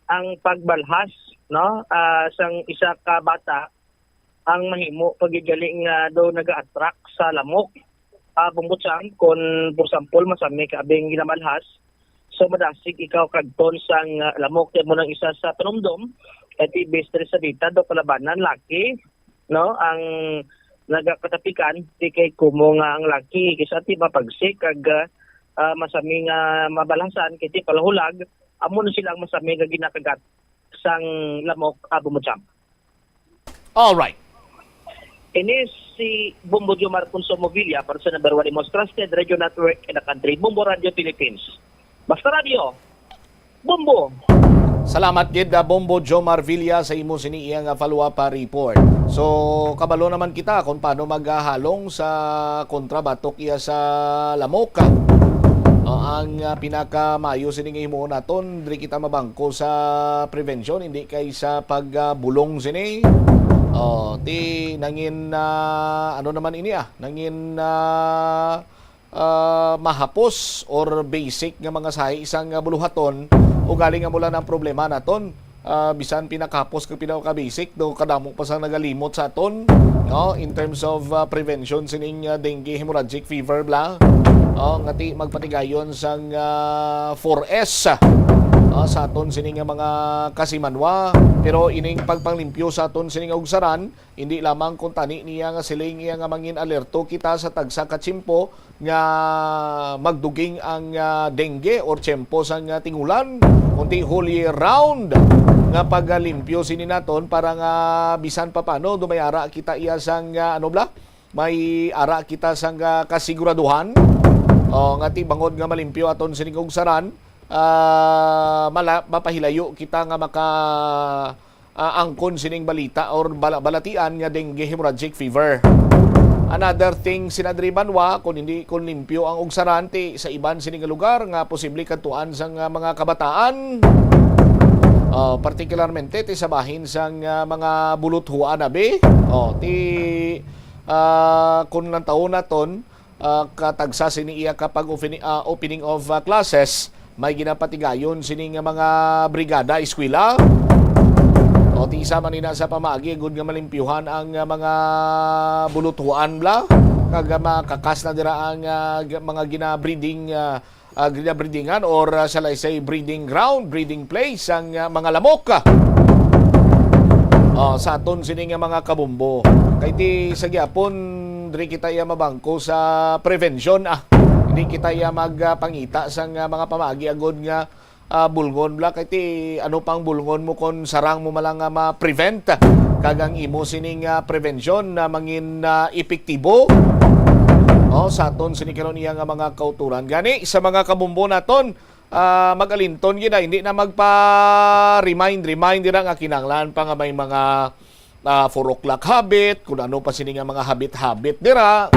ang pagbalhas, no, ah, sang isa ka bata ang mahimo pa gid gali nga daw naga-attract sa lamok. Ah, Bombo Champ, kon, for example, masami ka abing ginamalhas, so madasig ikaw kadton sang, ah, lamok. Kay mo nang isa sa panumdom, kay ti base diri sa data, daw kalabanan laki, no, ang nagakatapikan, di kay kumo nga ang laki, kay sa ti mapagsik kag, ah, masami nga mabalhasan, kay ti palahulag, amo na sila ang masami nga ginakagat sang lamok, ah, Bombo Champ. All right. Ini si Bombo Jomar Consumo Villa para sa number one, the most trusted radio network in the country, Bombo Radio Philippines. Basta Radio, Bombo! Salamat gid, ah, Bombo Jomar Villa, sa imo sini iya nga follow-up, ah, report. So, kabalo naman kita kung paano maghalong sa kontra batok iya sa lamok, ah. O, ang, ah, pinakamayo sini nga himuon naton, diri kita mabangko sa prevention, hindi kay sa pagbulong sini. O, ti nangin, ah, ano naman ini, ah, nangin, ah, ah, mahapos or basic nga mga sahi sang, ah, buluhaton, ugaling amo lang ang problema naton. Ah, bisan pinakahapos kag pinaka-basic, do kadamo pa sang nagalimot sa aton, no, in terms of, ah, prevention sining, ah, dengue, hemorrhagic fever, bla. Oh, nga ti magpatigayon sang, ah, four S. sa aton sini nga mga kasimanwa. Pero ining pagpanglimpyo sa aton sini nga ugsaran, hindi lamang kuntani niya nga siling iya nga mangin-alerto kita sa tagsa ka tiyempo nga magduging ang, ah, dengue or tiyempo sang, ah, tingulan, kundi whole year round nga paglimpyo sini naton para nga bisan pa paano do may ara kita iya sang, ah, ano bala? May ara kita sang, ah, kasiguraduhan, o, nga ti bangod nga malimpyo aton sining ugsaran, ah, mala-, mapahilayo kita nga maka, ah, angkon sining balita or bala-, balatian nga dengue hemorrhagic fever. Another thing, Senador Banwa, kung hindi, kung limpyo ang ugsaran, ti sa iban sini nga lugar nga posible kadtuan sang, ah, mga kabataan, ah, partikularmente ti sa bahin sang, ah, mga buluthuan abi. Oh, ti, ah, kung nantawon naton, ah, katagsa sini iya kapag ofeni-, ah, opening of, ah, classes, may ginapatigayon sini nga mga brigada eskwela. O, ti isa man ina sa pamaagi gud nga malimpyuhan ang, ah, mga buluthuan bala, kag, ah, makakas na dira ang, ah, g-, mga ginabreeding, ah, ah, ginabreedingan or, ah, shall I say, breeding ground, breeding place ang, ah, mga lamok. Ah, sa aton sini nga mga kabumbo. Kay ti sa gyapon, diri kita iya mabangko sa prevention, ah. Hindi kita iya magpangita sang, ah, mga pamaagi agud nga, ah, bulngon bala. Kay ti ano pang bulngon mo kon sarang mo man lang nga ma-prevent, kag ang imo sining, ah, prevention na mangin, ah, epektibo, oh, sa aton sini karon iya nga mga kauturan. Gani, sa mga kabumbo naton, ah, mag-alinton gid, ah, hindi na magpa-remind, remind dira nga kinahanglan pa nga may mga, ah, four o'clock habit, kung ano pa sini nga mga habit-habit dira.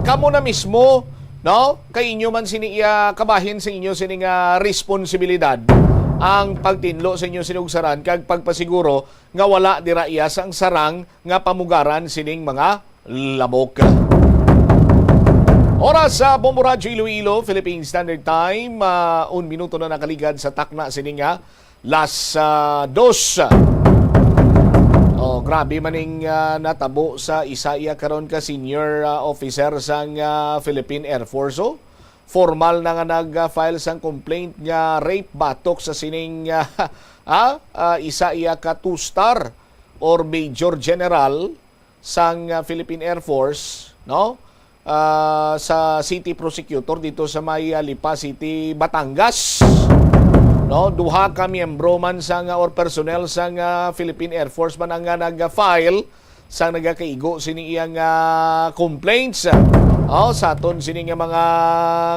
Kamo na mismo, no? Kay inyo man sini iya kabahin sa inyo sini nga responsibilidad ang pagtinlo sa inyo sini ugsaran kag pagpasiguro nga wala dira iya sang sarang nga pamugaran sining mga lamok. Oras sa Bombo Radyo Iloilo, Philippine Standard Time, ah, un minuto na nakaligad sa takna sini nga las, ah, dos. Oh, grabe man ning, ah, natabo sa isa iya karon ka senior, ah, officer sang, ah, Philippine Air Force, oh. Formal na nga nag-file sang complaint nga rape batok sa sining, ah, ah, ah, isa iya ka two-star or major general sang, ah, Philippine Air Force, no? Ah, sa city prosecutor dito sa may, ah, Lipa City, Batangas. No, duha ka miyembro man sang, ah, or personnel sang, ah, Philippine Air Force man ang, ah, nag-file sang nagakaigo sini iyang, ah, complaints. Oh, sa aton sini nga mga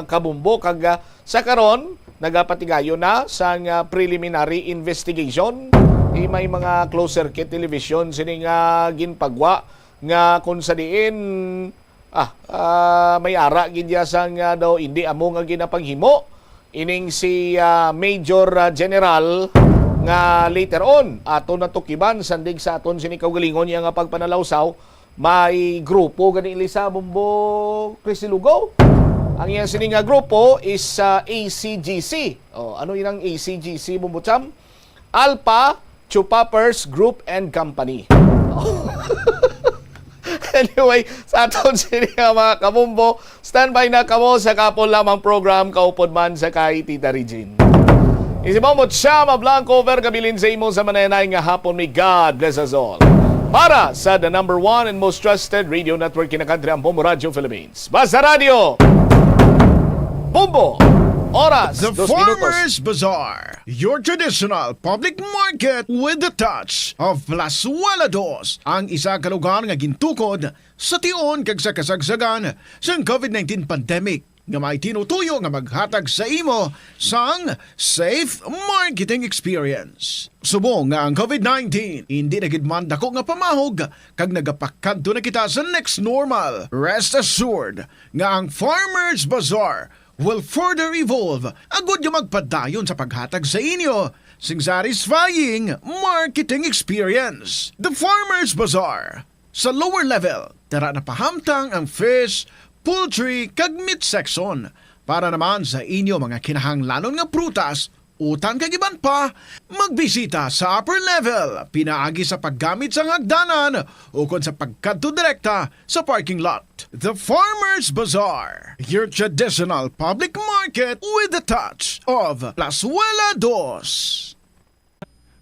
kabumbo kag, ah, sa karon, nagapatigayon na sang, ah, preliminary investigation. Di may mga closed circuit television sini nga ginpagwa nga kung sa diin, ah, ah, may ara gid ya sang, ah, daw hindi amo nga ginapanghimo ining si, ah, Major, ah, General nga later on ato natukiban sandig sa aton sini kaugalingon iya nga pagpanalawsaw. May grupo gani, Lisa, Bombo, Christy Lugo. Ang iya sini nga grupo is, ah, A C G C. Oh, ano inang A C G C, Bombo Cham? Alpha Chupapers Group and Company. Anyway, sa aton sini nga mga kabumbo, standby na kamo sa kapon lamang program, kaupod man sa kay Tita Regine. Isi mo mo siya, Mablanco, over kabilin sa imo sa mananay nga hapon. May God bless us all. Para sa the number one and most trusted radio network in the country, ang Bombo Radio Philippines. Basta Radio, Bombo, oras, The dos minutos. Farmers Bazaar, your traditional public market with the touch of Plazuela Dos, ang isa ka lugar nga gintukod sa tion kag sa kasagsagan sang COVID nineteen pandemic, nga may tinutuyo nga maghatag sa imo sang safe marketing experience. Subong nga ang COVID nineteen hindi na gid man dako nga pamahog kag nagapakadto na kita sa next normal, rest assured nga ang Farmers Bazaar will further evolve agud nga magpadayon sa paghatag sa inyo sing satisfying marketing experience. The Farmers Bazaar, sa lower level, dira napahamtang ang fish, poultry, kag meat section. Para naman sa inyo mga kinahanglanon nga prutas, utang kag iban pa, magbisita sa upper level pinaagi sa paggamit sang hagdanan ukon sa pagkadto direkta sa parking lot. The Farmers Bazaar, your traditional public market with the touch of Plazuela Dos.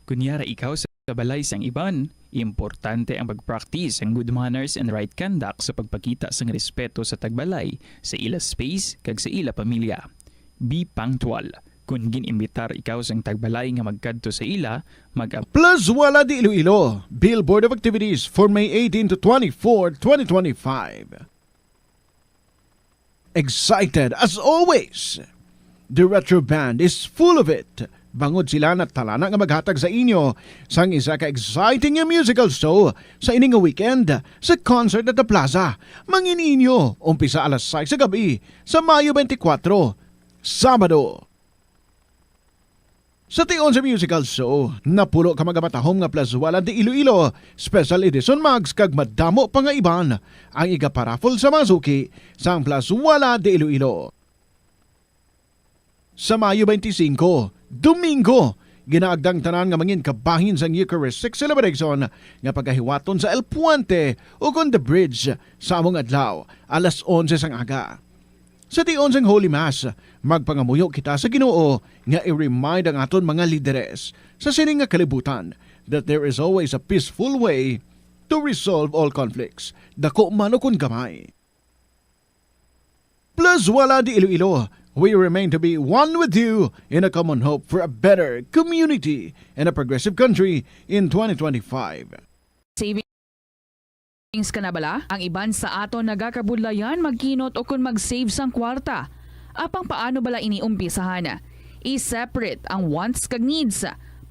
Kunyara ikaw sa balay sang iban, importante ang pag-practice sang good manners and right conduct sa pagpakita sang respeto sa tagbalay, sa ila space, kag sa ila pamilya. Be punctual. Kon gin-imbitar ikaw sang tagbalay nga magkadto sa ila, mag- Plazuela de Iloilo, Billboard of Activities for May eighteen to twenty-four, twenty twenty-five. Excited as always. The Retro Band is full of it. Bangod sila natalana nga maghatag sa inyo sang isa ka exciting nga musical show sa ini nga weekend sa concert at the plaza. Mangin inyo, umpisa alas sais sa gabi sa Mayo twenty-four, Sabado. Sa tion sa musical show, napulo ka magamatahom nga Plazuela de Iloilo Special Edition mugs kag madamo pa nga iban ang igaparaffle sa mga suki sang Plazuela de Iloilo. Sa Mayo twenty-five, Domingo, ginaagda ang tanan nga mangin kabahin sang Eucharistic celebration nga pagahiwaton sa El Puente ukon The Bridge sa among adlaw, alas onse sang aga. Sa tion sang Holy Mass, magpangamuyo kita sa Ginoo nga i-remind ang aton mga lideres sa sini nga kalibutan that there is always a peaceful way to resolve all conflicts, dako man ukon gamay. Plazuela de Iloilo, we remain to be one with you in a common hope for a better community and a progressive country in twenty twenty-five. Savings ka na bala? Ang iban sa aton nagakabudlayan magkinot ukon mag-save sang kwarta. Apang paano bala ini umpisahan? I-separate ang wants kag needs.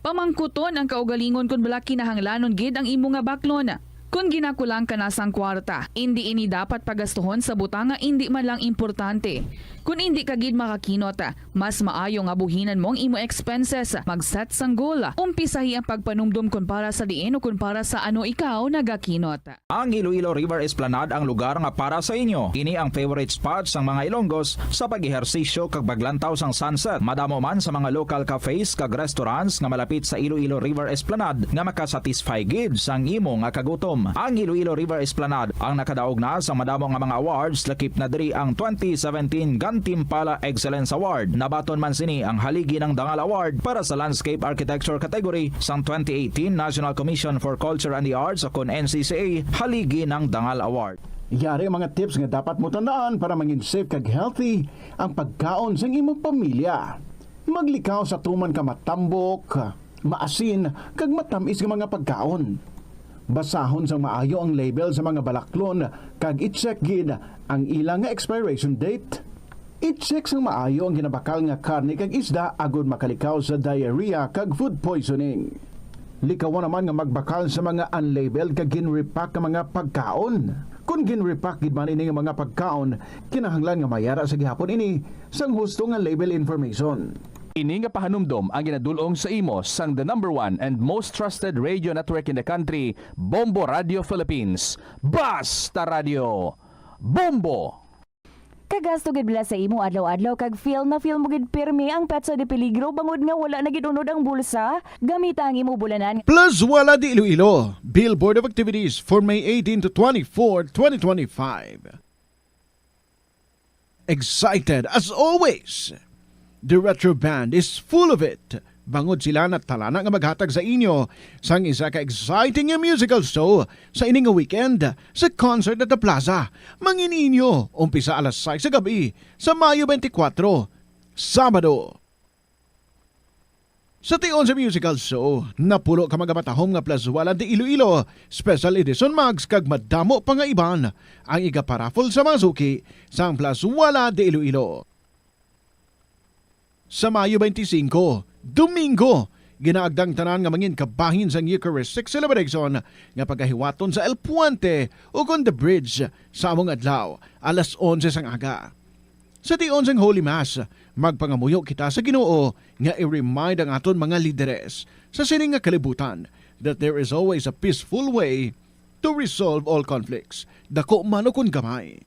Pamangkuton ang kaugalingon kon bala kinahanglanon gid ang imo nga baklon. Kon ginakulang ka na sang kwarta, indi ini dapat pagastuhon sa butang nga indi man lang importante. Kon indi ka gid makakinot, mas maayo nga buhinan mo ang imo expenses. Mag-set sang goal. Umpisahi ang pagpanumdom kon para sa diin o kon para sa ano ikaw nagakinot. Ang Iloilo River Esplanade ang lugar nga para sa inyo. Ini ang favorite spot sang mga Ilonggos sa pag-ehersisyo kag paglantaw sang sunset. Madamo man sa mga local cafes kag restaurants nga malapit sa Iloilo River Esplanade nga makasatisfy gid sang imo nga kagutom. Ang Iloilo River Esplanade ang nakadaog na sang madamo nga mga awards, lakip na diri ang twenty seventeen Gantimpala Excellence Award. Nabaton man sini ang Haligi ng Dangal Award para sa Landscape Architecture category sang twenty eighteen National Commission for Culture and the Arts o kon N C C A Haligi ng Dangal Award. Yari ang mga tips nga dapat mo tandaan para mangin safe kag healthy ang pagkaon sang imong pamilya. Maglikaw sa tuman ka matambok, maasin, kag matamis nga mga pagkaon. Basahon sang maayo ang label sa mga balaklon kag i-check gid ang ila nga expiration date. I-check sang maayo ang ginabakal nga karne kag isda agod makalikaw sa diarrhea kag food poisoning. Likawan naman nga magbakal sa mga unlabeled kag gin-repack nga mga pagkaon. Kon gin-repack gid man ini nga mga pagkaon, kinahanglan nga mayara sa gihapon ini sang husto nga label information. Ini nga pahanumdom ang ginadul-ong sa imo sang the number one and most trusted radio network in the country, Bombo Radio Philippines. Basta Radio Bombo! Kagasto gid bala sa imo adlaw-adlaw kag feel na feel mo gid pirmi ang petsa de peligro bangod nga wala na gid unod ang bulsa? Gamita ang imo bulanan. Plazuela de Iloilo, Billboard of Activities for May eighteen to twenty-four, twenty twenty-five. Excited as always. The Retro Band is full of it. Bangod sila natalana nga maghatag sa inyo sang isa ka exciting nga musical show sa ini nga weekend sa concert at the plaza. Mangin inyo, umpisa alas sais sa gabi sa Mayo twenty-four, Sabado. Sa tion sa musical show, napulo ka magamatahom nga Plazuela de Iloilo Special Edition mugs kag madamo pa nga iban ang igaparaffle sa mga suki sang Plazuela de Iloilo. Sa Mayo twenty-five, Domingo, ginaagda ang tanan nga mangin kabahin sang Eucharistic celebration nga pagahiwaton sa El Puente ukon The Bridge sa among adlaw, alas onse sang aga. Sa tion sang Holy Mass, magpangamuyo kita sa Ginoo nga i-remind ang aton mga lideres sa sini nga kalibutan that there is always a peaceful way to resolve all conflicts, dako man ukon gamay.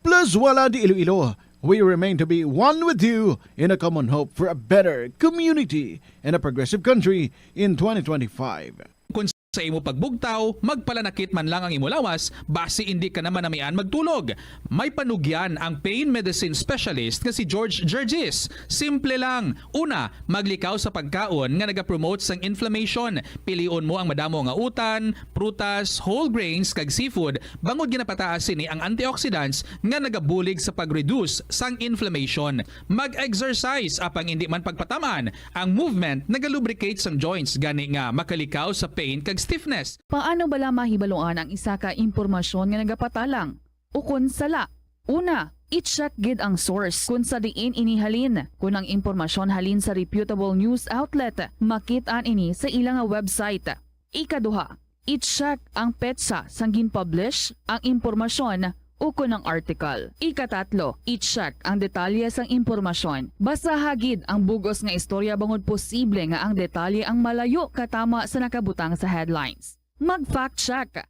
Plazuela de Iloilo, We remain to be one with you in a common hope for a better community and a progressive country in twenty twenty-five. Kon sa imo pagbugtaw, magpalanakit man lang ang imo lawas, basi indi ka na manamian magtulog. May panugyan ang pain medicine specialist nga si George Gergis. Simple lang. Una, maglikaw sa pagkaon nga nagapromote sang inflammation. Pilion mo ang madamo nga utan, prutas, whole grains, kag seafood, bangod ginapataas sini ang antioxidants nga nagabulig sa pag-reduce sang inflammation. Mag-exercise, apang indi man pagpataman, ang movement nagalubricate sang joints, gani nga makalikaw sa pain kag stiffness. Paano bala mahibaluan ang isa ka impormasyon nga nagapatalang ukon sala? Una, i-check gid ang source kon sa diin ini halin. Kon ang impormasyon halin sa reputable news outlet, makit-an ini sa ila nga website. Ikaduha, i-check ang petsa sang gin-publish ang impormasyon ukon ang article. Ikatatlo, i-check ang detalye sang impormasyon. Basaha gid ang bug-os nga istorya bangod posible nga ang detalye ang malayo katama sa nakabutang sa headlines. Mag-fact check.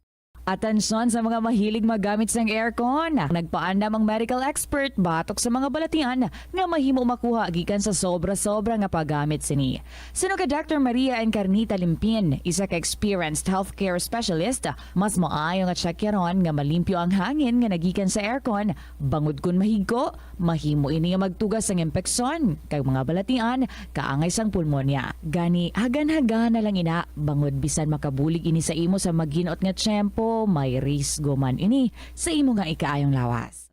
Atensyon sa mga mahilig maggamit sang aircon. Nagpaandam ang medical expert batok sa mga balatian nga mahimo makuha gikan sa sobra-sobra nga paggamit sini. Suno kay Doctor Maria Encarnita Limpin, isa ka experienced healthcare specialist, mas maayo nga tsakyaron nga malimpyo ang hangin nga nagikan sa aircon, bangod kon mahigko, mahimo ini nga magtuga sang impeksyon kag mga balatian kaangay sang pulmonya. Gani, hagan-hagana lang ina, bangod bisan makabulig ini sa imo sa maginot nga tiyempo, may risgo man ini sa imo nga ikaayong lawas.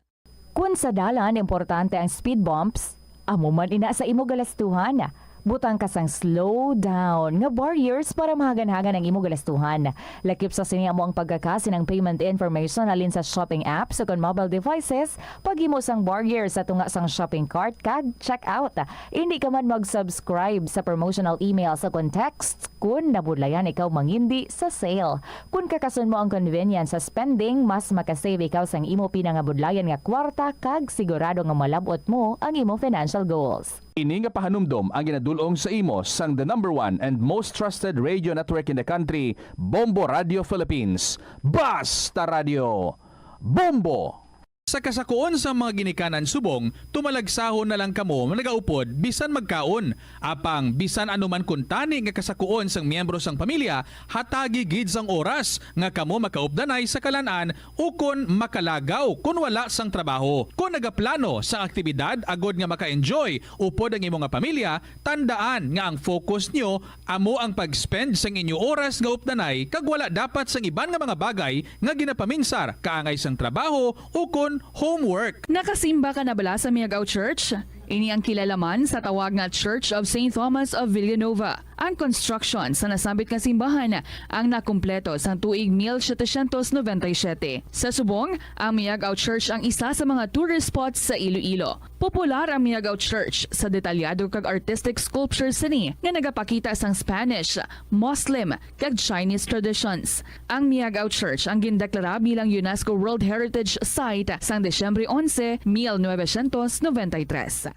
Kon sa dalan importante ang speed bumps, amo man ina sa imo galastuhan. Butang ka sang slow down nga barriers para mahagan-hagan ang imo galastuhan. Lakip sa sini amo ang pagkakasi ng payment information halin sa shopping apps o kon mobile devices, paghimo sang barrier sa tunga sang shopping cart kag checkout. Hindi ka man mag-subscribe sa promotional emails o kon texts kon nabudlayan ikaw mangindi sa sale. Kon kakason mo ang convenience sa spending, mas makasave ikaw sang imo pinangabudlayan nga kwarta kag sigurado nga malab-ot mo ang imo financial goals. Ini nga pahanumdom ang ginadul-ong sa imo sang the number one and most trusted radio network in the country, Bombo Radio Philippines. Basta Radio, Bombo! Sa kasakuon sang mga ginikanan subong, tumalagsahon na lang kamo nagaupod bisan magkaon. Apang bisan ano man kuntani nga kasakuon sang miyembro sang pamilya, hatagi gid sang oras nga kamo makaupdanay sa kalan-an ukon makalagaw kon wala sang trabaho. Kon nagaplano sang aktibidad agod nga maka-enjoy upod ang imo nga pamilya, tandaan nga ang focus nyo amo ang pag-spend sang inyo oras nga updanay kag wala dapat sang iban nga mga bagay nga ginapaminsar kaangay sang trabaho ukon homework. Nakasimba ka na bala sa Miagao Church? Ini ang kilala man sa tawag nga Church of Saint Thomas of Villanova. Ang construction sa nasambit nga simbahan ang nakumpleto sang tuig mil setecientos noventa y siete. Sa subong, ang Miagao Church ang isa sa mga tourist spots sa Iloilo. Popular ang Miagao Church sa detalyado kag artistic sculptures sini nga nagapakita sang Spanish, Muslim, kag Chinese traditions. Ang Miagao Church ang gindeklara bilang UNESCO World Heritage Site sang Disyembre onse, mil novecientos noventa y tres.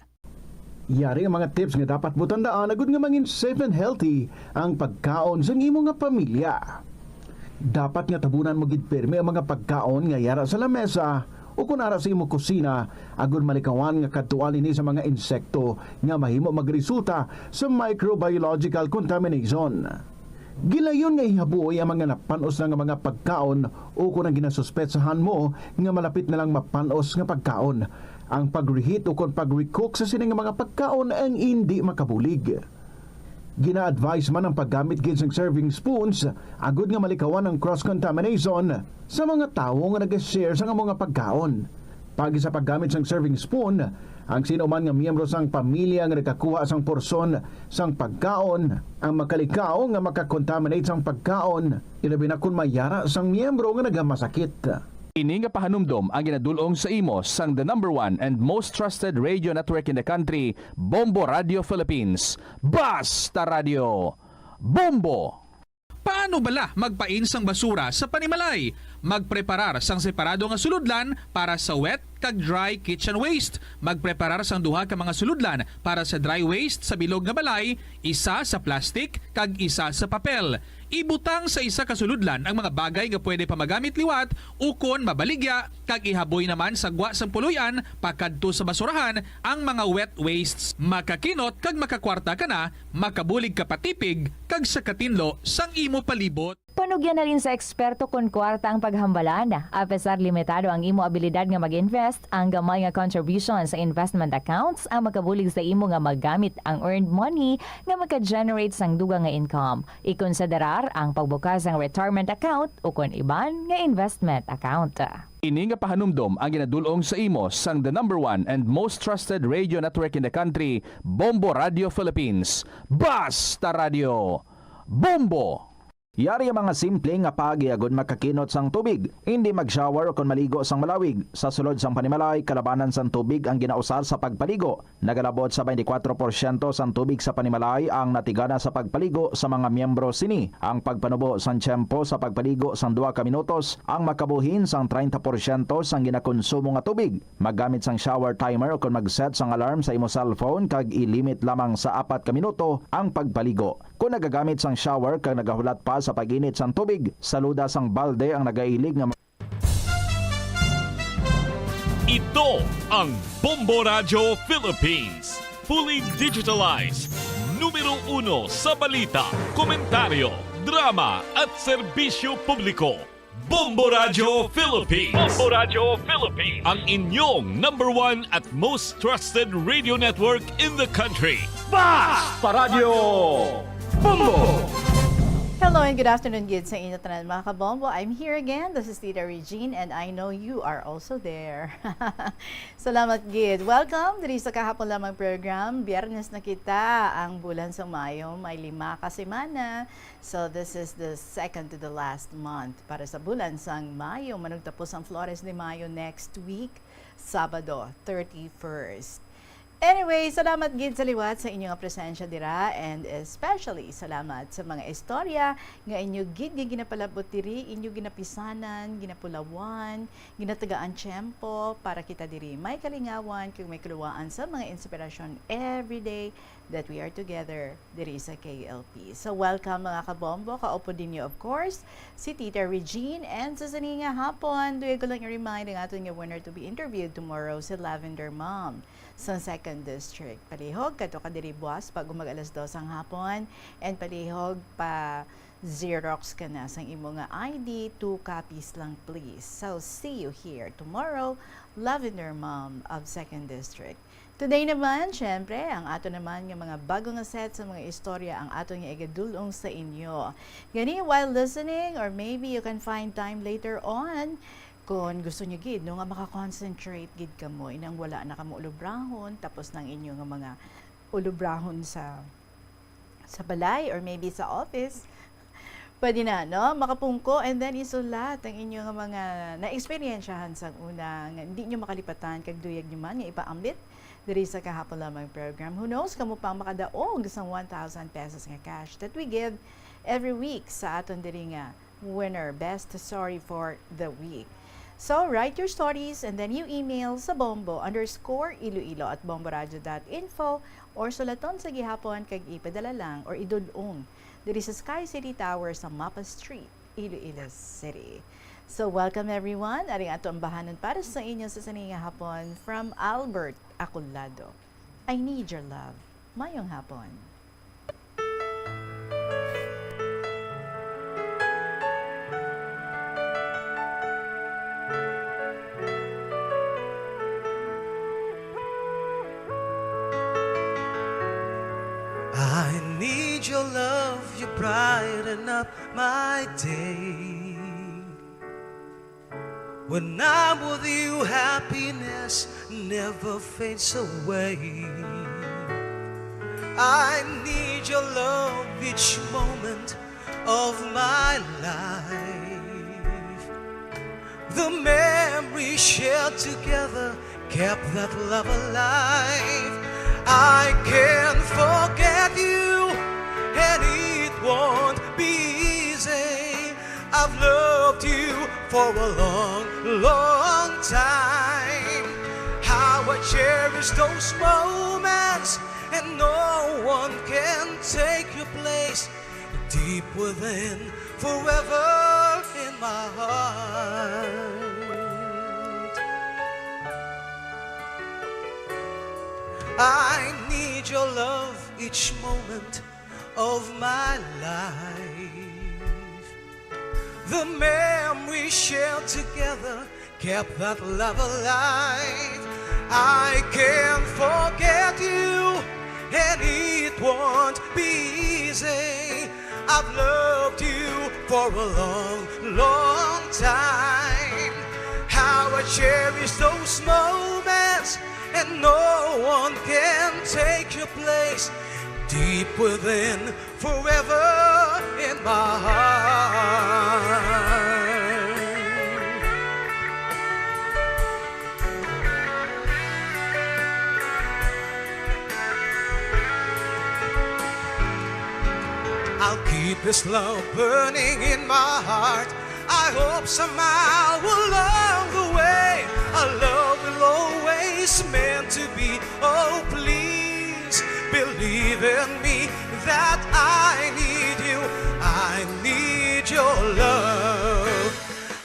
Yari ang mga tips nga dapat mo tandaan agud nga mangin safe and healthy ang pagkaon sang imo nga pamilya. Dapat nga tabunan mo gid pirme ang mga pagkaon nga yara sa lamesa o kon ara sa imo kusina, agud malikawan nga kadtuan ini sa mga insekto nga mahimo magresulta sa microbiological contamination. Gilayon nga ihabuoy ang mga napan-os na nga mga pagkaon o kon ang ginasuspetsahan mo nga malapit na lang mapan-os nga pagkaon. Ang pag-reheat o kon pag-recook sa sini nga mga pagkaon ang indi makabulig. Gina-advise man ang paggamit gid sang serving spoons agud nga malikawan ang cross-contamination sa mga tawo nga nag-share sang amo nga pagkaon. Paagi sa paggamit sang serving spoon, ang sino man nga miyembro sang pamilya nga nagkakuha sang porsyon sang pagkaon ang makalikaw nga makakontaminate sang pagkaon, ilabi na kon mayara sang miyembro nga nagamasakit. Ini nga pahanumdom ang ginadul-ong sa imo sang the number one and most trusted radio network in the country, Bombo Radio Philippines. Basta Radio, Bombo! Paano bala magpain sang basura sa panimalay? Magpreparar sang separado nga sulodlan para sa wet kag dry kitchen waste. Magpreparar sang duha ka mga sulodlan para sa dry waste sa bilog nga balay, isa sa plastic kag isa sa papel. Ibutang sa isa ka sulodlan ang mga bagay nga pwede pa magamit liwat ukon mabaligya, kag ihaboy naman sa gwa sang puloy-an pakadto sa basurahan ang mga wet wastes. Makakinot kag makakwarta ka na, makabulig ka pa tipig kag sa katinlo sang imo palibot. Panugyan halin sa eksperto kon kwarta ang paghambalan. Apesar limitado ang imo abilidad nga mag-invest, ang gamay nga contribution sa investment accounts ang makabulig sa imo nga magamit ang earned money nga maka-generate sang dugang nga income. Ikonsiderar ang pagbukas sang retirement account ukon iban nga investment account. Ini nga pahanumdom ang ginadul-ong sa imo sang the number one and most trusted radio network in the country, Bombo Radio Philippines. Basta Radio, Bombo! Yari ang mga simple nga paagi agod makakinot sang tubig. Indi mag-shower ukon maligo sang malawig. Sa sulod sang panimalay, kalabanan sang tubig ang ginausar sa pagpaligo. Nagalabot sa twenty-four porsyento sang tubig sa panimalay ang natigana sa pagpaligo sa mga miyembro sini. Ang pagpanubo sang tiyempo sa pagpaligo sang duha ka minutos ang makabuhin sang treinta porsyento sang ginakonsumo nga tubig. Maggamit sang shower timer ukon mag-set sang alarm sa imo cellphone kag ilimit lamang sa apat ka minuto ang pagpaligo. Kon nagagamit sang shower kag nagahulat pa sa pag-init sang tubig, saluda sang balde ang nagailig nga Ito ang Bombo Radyo Philippines. Fully digitalized. Numero uno sa balita, komentaryo, drama at serbisyo publiko. Bombo Radyo Philippines. Bombo Radyo Philippines. Ang inyong number one at most trusted radio network in the country. Basta Radyo Bombo! Hello and good afternoon gid sa inyo tanan, mga kabombo. I'm here again. This is Tita Regine and I know you are also there. Salamat gid. Welcome diri sa kahapon lamang program. Biyernes na kita. Ang bulan sa Mayo may lima ka semana. So this is the second to the last month para sa bulan sang Mayo. Manugtapos ang Flores de Mayo next week, Sabado, thirty-first. Anyway, salamat gid sa liwat sa inyo nga presensya dira, and especially salamat sa mga istorya nga inyo gid nga ginapalabot diri, inyo ginapisanan, ginapulawan, ginatagaan tiyempo para kita diri may kalingawan kag may kaluwaan sa mga inspirasyon everyday that we are together diri sa K L P. So, welcome, mga kabombo. Kaupod ninyo, of course, si Tita Regine. And sa sini nga hapon, duyag ko lang i-remind ang aton nga winner to be interviewed tomorrow, si Lavender Mom sa Second District. Palihog, kadto ka diri buwas pag umag alas dos ang hapon. And palihog, pa Xerox ka na sang imo nga I D, two copies lang, please. So, see you here tomorrow, Lavender Mom of Second District. Today naman, syempre, ang ato naman nga mga bago nga set sa mga istorya ang ato nga igadul-ong sa inyo. Gani, while listening, or maybe you can find time later on, kung gusto nyo gid, no, nga makakonsentrate gid kamo, inang wala na kamo ulubrahon, tapos nang inyo nga mga ulubrahon sa sa balay or maybe sa office, pwede na, no? Makapungko and then isulat ang inyo nga mga naeksperyensyahan sang una nga hindi nyo makalipatan kag duyag nyo man nga ipaambit diri sa kahapon lamang program. Who knows, kamo pa ang makadaog sang one thousand pesos nga cash that we give every week sa aton diri nga winner, best story for the week. So, write your stories and then you email sa bombo underscore iloilo at bomboradio dot info or sulaton sa gihapon kag ipadala lang or idul-ong diri sa Sky City Tower sa Mapa Street, Iloilo City. So, welcome everyone. Ari ato ang bahanon para sa inyo sa sini nga hapon from Albert Acolado. I need your love. Mayong hapon. I need your love, you brighten up my day. When I'm with you, happiness never fades away. I need your love each moment of my life. The memory shared together kept that love alive. I can't forget you, and it won't be easy. I've loved you for a long, long time. How I cherish those moments, and no one can take your place. Deep within, forever in my heart. I need your love each moment of my life. The memories shared together kept that love alive. I can't forget you, and it won't be easy. I've loved you for a long, long time. How I cherish those moments, and no one can take your place. Deep within, forever in my heart. I'll keep this love burning in my heart. I hope somehow along the way, our love will always meant to be. Oh, please believe in me that I need you. I need your love.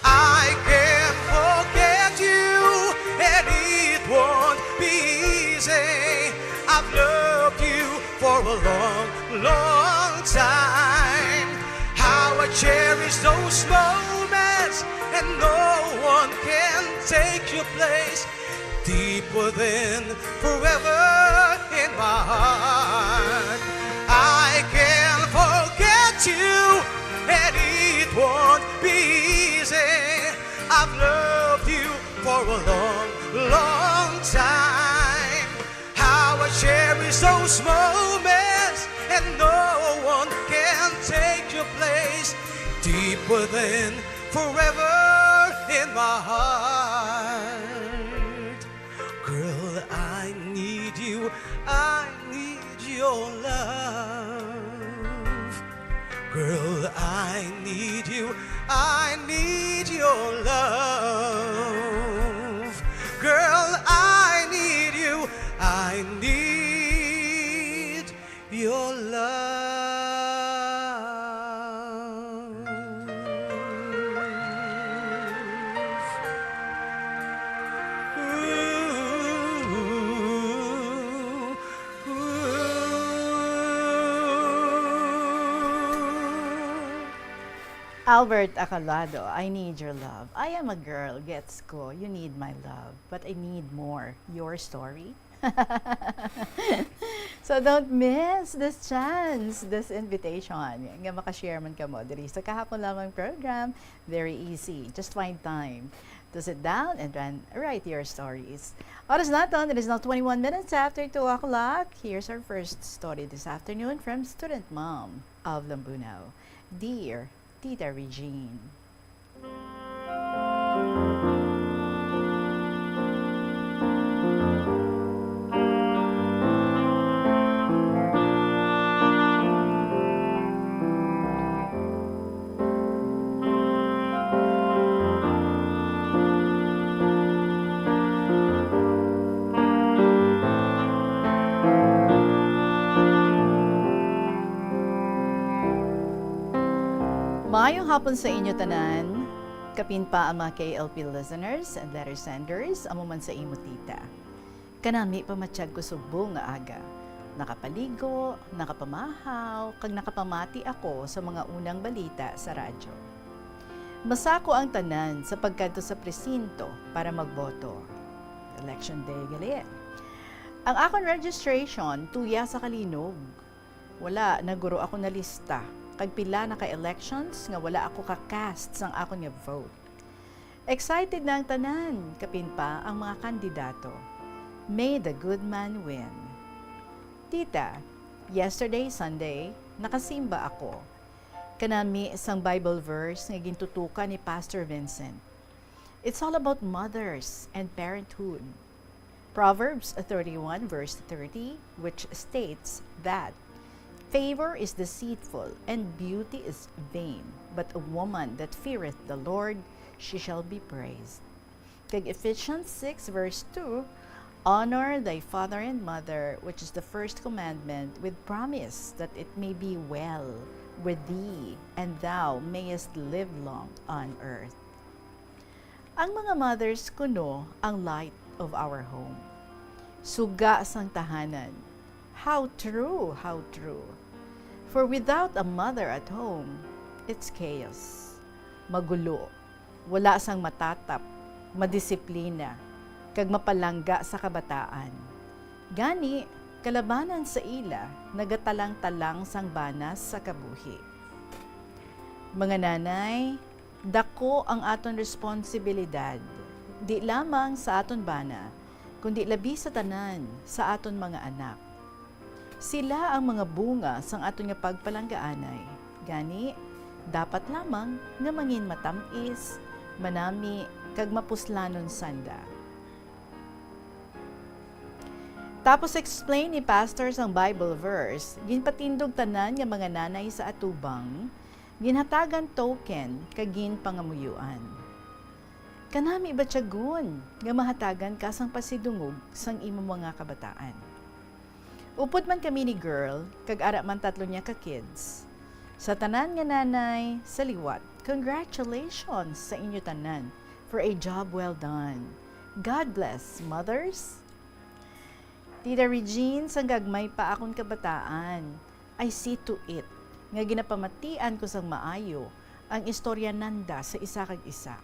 I can't forget you, and it won't be easy. I've loved you for a long, long time. How I cherish those moments, and no one can take your place. Deep within, forever in my heart. I can't forget you, and it won't be easy. I've loved you for a long, long time. How I cherish those moments, and no one can take your place. Deep within, forever in my heart. Girl, I need you, I need your love. Girl, I need you, I need your love. Girl, I need you, I need your love. Albert Acolado, I need your love. I am a girl, gets ko, you need my love, but I need more your story. So don't miss this chance, this invitation, nga makashare man kamo diri sa kahapon lamang program. Very easy. Just find time to sit down and then write your stories. Oras naton, it is now twenty-one minutes after two o'clock. Here's our first story this afternoon from Student Mom of Lambunao. Dear Tita Regine. Maayong hapon sa inyo tanan, kapin pa ang mga K L P listeners and letter senders, amo man sa imo tita. Kanami pamatyag ko subong nga aga. Nakapaligo, nakapamahaw, kag nakapamati ako sa mga unang balita sa radyo. Masako ang tanan sa pagkadto sa presinto para magboto. Election day gali. Ang akon registration tuya sa kalinog. Wala na guro ako nalista, kag pila na ka elections nga wala ako ka-cast sang akon nga vote. Excited na ang tanan, kapin pa ang mga kandidato. May the good man win. Tita, yesterday, Sunday, nakasimba ako. Kanami sang Bible verse nga gintutukan ni Pastor Vincent. It's all about mothers and parenthood. Proverbs thirty-one verse thirty, which states that Favor is deceitful, and beauty is vain, but a woman that feareth the Lord, she shall be praised. Kag Ephesians six verse two, "Honor thy father and mother, which is the first commandment, with promise that it may be well with thee, and thou mayest live long on earth." Ang mga mothers kuno ang light of our home. Suga sang tahanan. How true, how true. For without a mother at home, it's chaos. Magulo, wala sang matatap, madisiplina, kag mapalangga sa kabataan. Gani, kalabanan sa ila nagatalang-talang sang bana sa kabuhi. Mga nanay, dako ang aton responsibilidad, di lamang sa aton bana, kundi labi sa tanan sa aton mga anak. Sila ang mga bunga sang aton nga pagpalanggaanay. Gani, dapat lamang nga mangin matam-is, manami, kag mapuslanon sanda. Tapos explain ni Pastor sang Bible verse, ginpatindog tanan nga mga nanay sa atubang, ginhatagan token kag ginpangamuyuan. Kanami batyagon nga mahatagan ka sang pasidungog sang imo mga kabataan. Upod man kami ni girl, kag ara man tatlo niya ka kids. Sa tanan nga nanay sa liwat, congratulations sa inyo tanan for a job well done. God bless, mothers! Tita Regine, sang gagmay pa akon kabataan, I see to it nga ginapamatian ko sang maayo ang istorya nanda sa isa kag isa.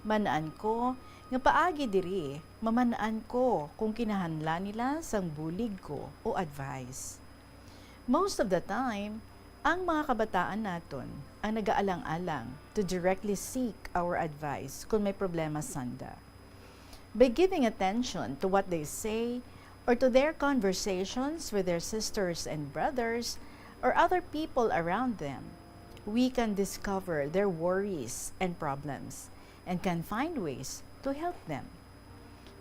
Man-an ko nga paagi diri, maman-an ko kung kinahanglan nila sang bulig ko o advice. Most of the time, ang mga kabataan naton ang nagaalang-alang to directly seek our advice kon may problema sanda. By giving attention to what they say or to their conversations with their sisters and brothers or other people around them, we can discover their worries and problems and can find ways to help them.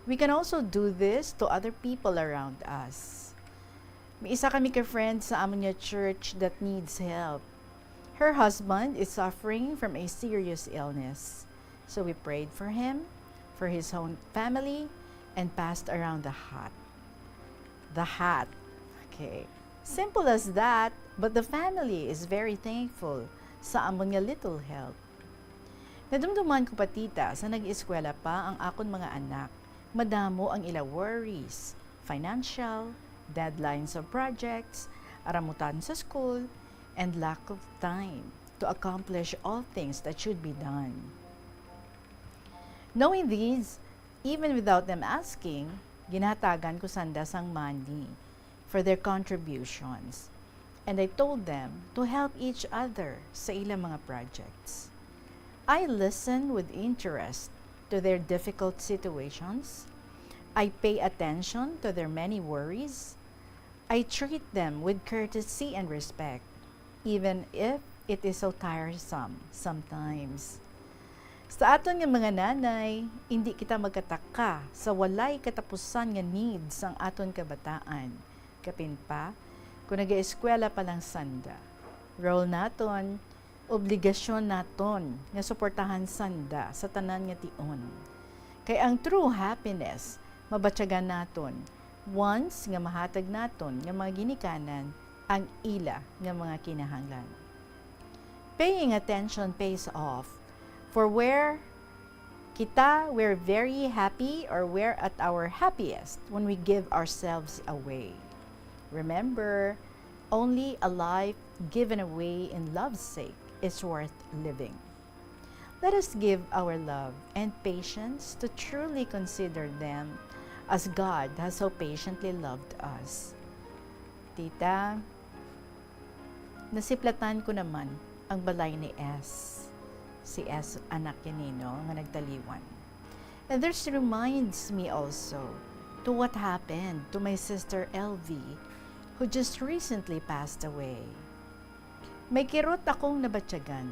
We can also do this to other people around us. May isa kami ka friend sa amon nga church that needs help. Her husband is suffering from a serious illness. So we prayed for him, for his own family, and passed around the hat. The hat. Okay. Simple as that, but the family is very thankful sa amon nga little help. Nadumduman ko pa, tita, sa nag-eskwela pa ang akon mga anak, madamo ang ila worries, financial, deadlines of projects, aramutan sa school, and lack of time to accomplish all things that should be done. Knowing these, even without them asking, ginhatagan ko sanda sang money for their contributions, and I told them to help each other sa ilang mga projects. I listen with interest to their difficult situations. I pay attention to their many worries. I treat them with courtesy and respect, even if it is so tiresome sometimes. Sa aton nga mga nanay, indi kita magkataka sa walay katapusan nga needs sang aton kabataan, kapin pa kon nagaeskwela pa lang sanda. Role naton, obligasyon naton nga suportahan sanda sa tanan nga tion. Kay ang true happiness mabatyagan naton once nga mahatag naton nga mga ginikanan ang ila nga mga kinahanglan. Paying attention pays off, for where kita, we're very happy, or we're at our happiest when we give ourselves away. Remember, only a life given away in love's sake is worth living. Let us give our love and patience to truly consider them as God has so patiently loved us. Tita, nasiplatan ko naman ang balay ni S. Si S, anak ni Nino, nga nagtaliwan. And this reminds me also to what happened to my sister L V, who just recently passed away. May kirot akong nabatyagan,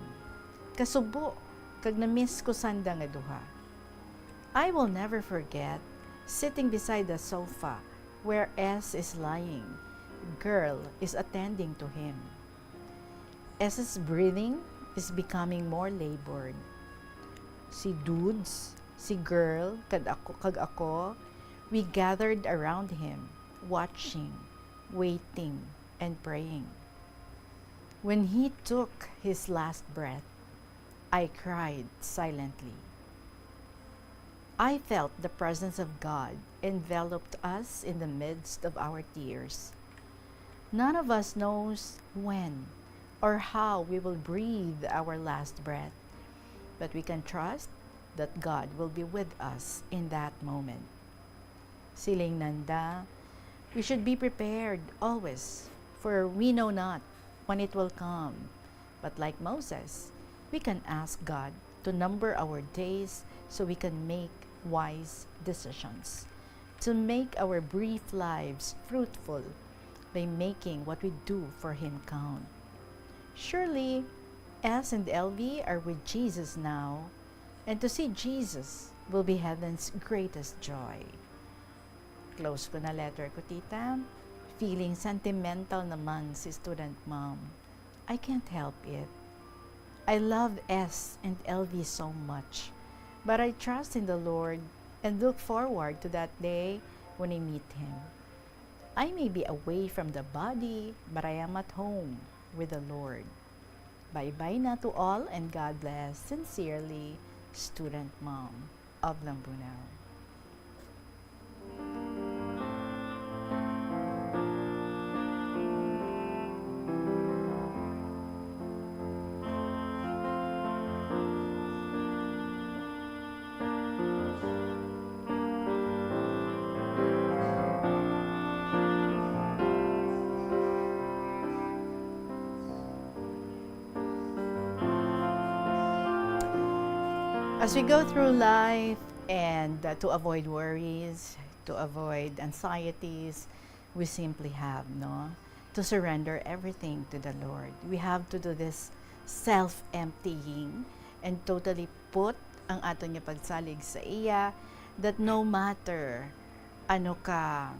kasubo, kag na-miss ko sanda nga duha. I will never forget sitting beside the sofa where S is lying, girl is attending to him. S's breathing is becoming more labored. Si Dudes, si Girl, kag ako, kag ako, we gathered around him, watching, waiting, and praying. When he took his last breath, I cried silently. I felt the presence of God enveloped us in the midst of our tears. None of us knows when or how we will breathe our last breath, but we can trust that God will be with us in that moment. Siling nanda, we should be prepared always, for we know not when it will come. But like Moses, we can ask God to number our days so we can make wise decisions, to make our brief lives fruitful by making what we do for Him count. Surely, S and L V are with Jesus now, and to see Jesus will be heaven's greatest joy. Close ko na letter ko, tita. Feeling sentimental naman si student mom. I can't help it. I love S and L V so much, but I trust in the Lord and look forward to that day when I meet him. I may be away from the body, but I am at home with the Lord. Bye-bye na to all and God bless. Sincerely, student mom of Lambunao. As we go through life and, uh, to avoid worries, to avoid anxieties, we simply have, no, to surrender everything to the Lord. We have to do this self-emptying and totally put ang aton nga pagsalig sa iya, that no matter ano ka,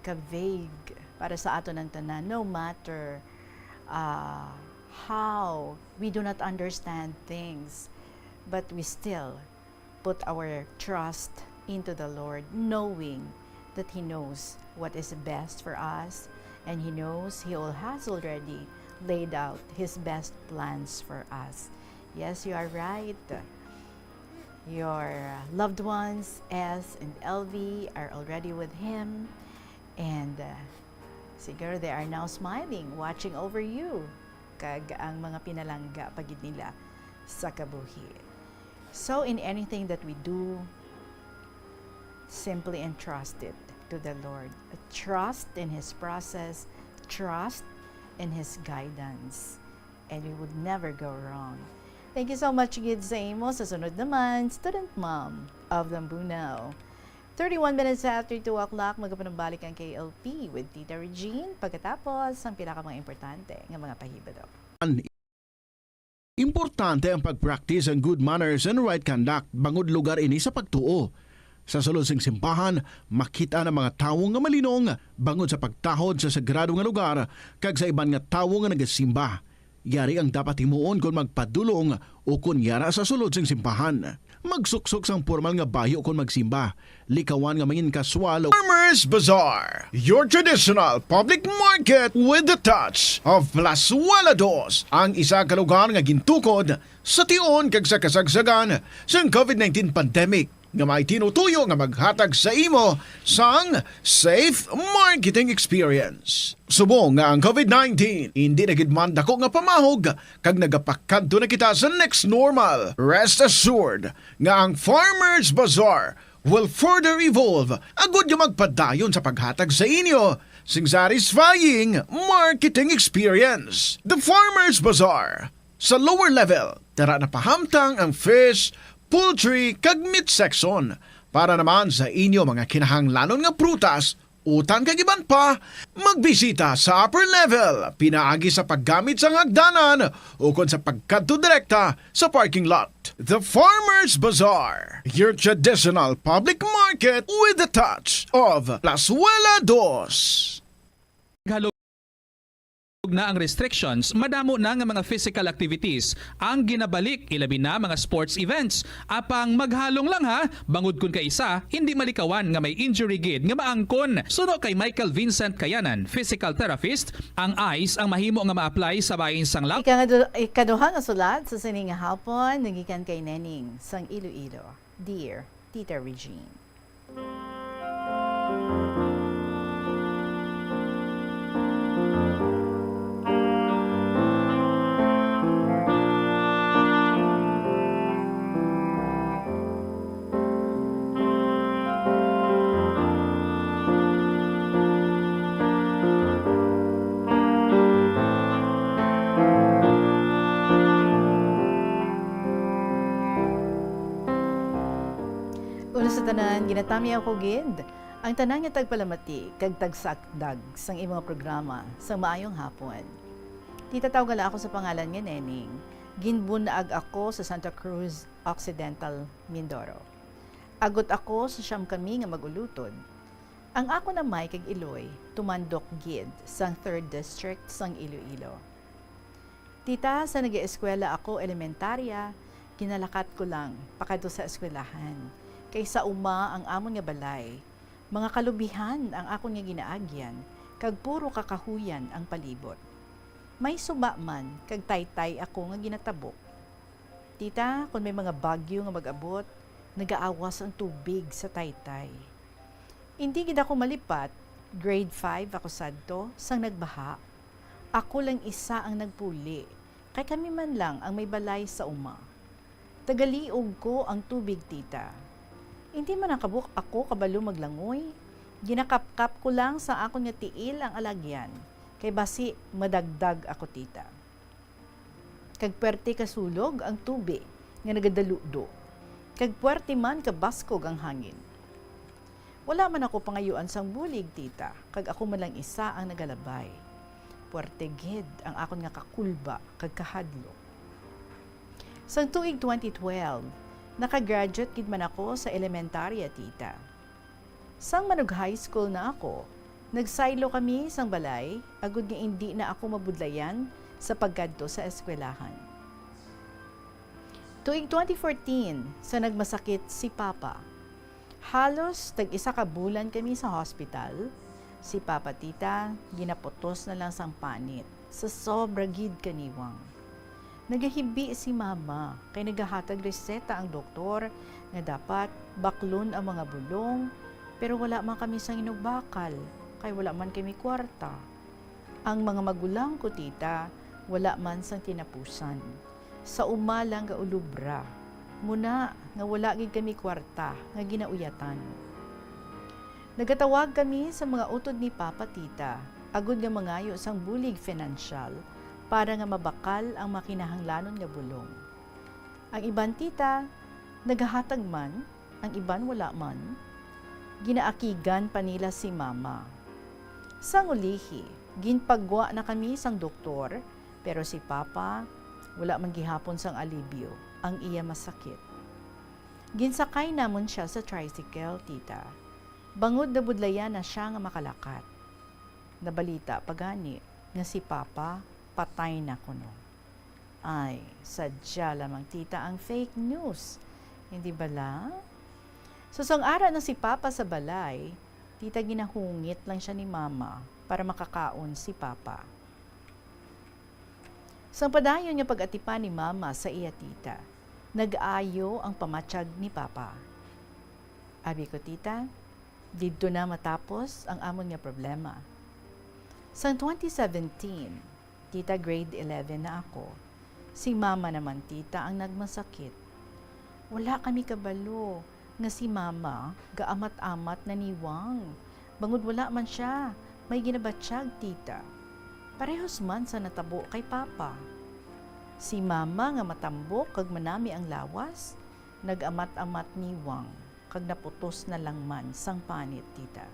ka vague para sa aton ang tanan, no matter, uh, how we do not understand things, but we still put our trust into the Lord, knowing that He knows what is best for us, and He knows He al-, has already laid out His best plans for us. Yes, you are right. Your loved ones, S and L V, are already with Him, and, uh, siguro they are now smiling, watching over you, kag ang mga pinalangga pa gid nila sa kabuhi. So, in anything that we do, simply entrust it to the Lord. Trust in His process, trust in His guidance, and we would never go wrong. Thank you so much gid sa imo. Sa sunod naman, student mom of Lambunao. Thirty-one minutes after two o'clock, magapanumbalik ang K L P with Tita Regine. Pagkatapos, ang pinaka mga importante nga mga pahibalo. Importante ang pag-practice ang good manners and right conduct bangod lugar ini sa pagtuo. Sa sulod sing simbahan, makit-an ang mga tawo nga malinong bangod sa pagtahod sa sagrado nga lugar kag sa iban nga tawo nga nagasimba. Yari ang dapat himuon kon magpadulong ukon yara sa sulod sing simbahan. Magsuksok sang pormal nga bayo kon magsimba. Likawan nga mangin-casual. Farmers Bazaar, your traditional public market with the touch of Plazuela Dos, ang isa ka lugar nga gintukod sa tion kag sa kasagsagan sang COVID nineteen pandemic, nga may tinutuyo nga maghatag sa imo sang safe marketing experience. Subong nga ang COVID nineteen indi na gid man dako nga pamahog kag nagapakadto na kita sa next normal, rest assured nga ang Farmers Bazaar will further evolve agud nga magpadayon sa paghatag sa inyo sing satisfying marketing experience. The Farmers Bazaar, sa lower level, tara na pahamtang ang fish, poultry, kag meat section. Para naman sa inyo mga kinahanglanon nga prutas, utan kag iban pa, magbisita sa upper level pinaagi sa paggamit sang hagdanan ukon sa pagkadto direkta sa parking lot. The Farmers Bazaar, your traditional public market with the touch of Plazuela Dos. na ang restrictions, madamo na nga mga physical activities ang ginabalik, ilabi na mga sports events. Apang maghalong lang ha, bangod kun kaisa hindi malikawan nga may injury gid nga maangkon. Suno kay Michael Vincent Kayanan, physical therapist, ang ice ang mahimo nga ma-apply sa bahin sang lawas. Ika nga du-, ikaduha nga sulat sa sini nga hapon, nagikan kay Neneng sang Iloilo. Dear Tita Regine. Una sa tanan, ginatamyaw ko gid ang tanan nga tagpalamati kag tagsakdag sang imong programa sa maayong hapon. Tita, tawga lang ako sa pangalan nga Neneng. Ginbun-ag ako sa Santa Cruz Occidental, Mindoro. Agot ako sa siyam kami nga mag-ulutod. Ang akon amay kag iloy tumandok gid sang Third District sang Iloilo. Tita, sa nag-eskwela ako elementarya, ginalakat ko lang pakadto sa eskwelahan, kay sa uma ang amon nga balay. Mga kalubihan ang akon nga ginaagyan, kag puro kakahuyan ang palibot. May suba man kag taytay ako nga ginatabok. Tita, kon may mga bagyo nga mag-abot, nagaawas ang tubig sa taytay. Indi gid ako malipat, grade five ako sadto sang nagbaha. Ako lang isa ang nagpuli, kay kami man lang ang may balay sa uma. Tagaliog ko ang tubig, tita. Indi man nakabuk-, ako kabalo maglangoy. Ginakapkap ko lang sa akon nga tiil ang alagyan, kay basi madagdag ako, tita. Kag puwerte kasulog ang tubig nga nagadaludo, kag puwerte man kabaskog ang hangin. Wala man ako pangayuan sang bulig, tita, kag ako man lang isa ang nagalabay. Puwerte gid ang akon nga kakulba kag kahadlok. Sang tuig twenty twelve, nakagraduate gid man ako sa elementarya, tita. Sang manug-high school na ako, nagsaylo kami sang balay agod nga indi na ako mabudlayan sa pagkadto sa eskwelahan. Tuig twenty fourteen, sa nagmasakit si Papa. Halos tag-isa ka bulan kami sa hospital. Si Papa, tita, ginaputos na lang sang panit sa sobra gid kaniwang. Nagahibi si Mama kay nagahatag reseta ang doktor nga dapat baklon ang mga bulong, pero wala man kami sang inugbakal kay wala man kami kwarta. Ang mga magulang ko, tita, wala man sang tinapusan. Sa uma lang gaulobra, muna nga wala gid kami kwarta nga ginauyatan. Nagatawag kami sa mga utod ni Papa, tita, agod nga mangayo sang bulig finansyal para nga mabakal ang mga kinahanglanon nga bulong. Ang iban, tita, nagahatag man, ang iban wala man. Ginaakigan pa nila si Mama. Sang ulihi, ginpagwa na kami sang doktor, pero si Papa wala man gihapon sang alibyo ang iya masakit. Ginsakay namon sia sa tricycle, tita, bangod nabudlayan na sia nga makalakat. Nabalita pa gani nga si Papa patay na kuno. Ay, sadya lamang, tita, ang fake news. Hindi bala? So, sang ara na si Papa sa balay, tita, ginahungit lang sia ni Mama para makakaon si Papa. Sang padayon nga pag-atipan ni Mama sa iya, tita, nag-ayo ang pamatyag ni Papa. Abi ko, tita, didto na matapos ang amon nga problema. Sang twenty seventeen, tita, grade eleven na ako, si Mama naman, tita, ang nagmasakit. Wala kami kabalo nga si Mama gaamat-amat na ni Wang, bangod wala man sia may ginabatyag, tita. Parehos man sa natabo kay Papa. Si Mama nga matambok kag manami ang lawas, nag-amat-amat ni Wang kag naputos na lang man sang panit, tita.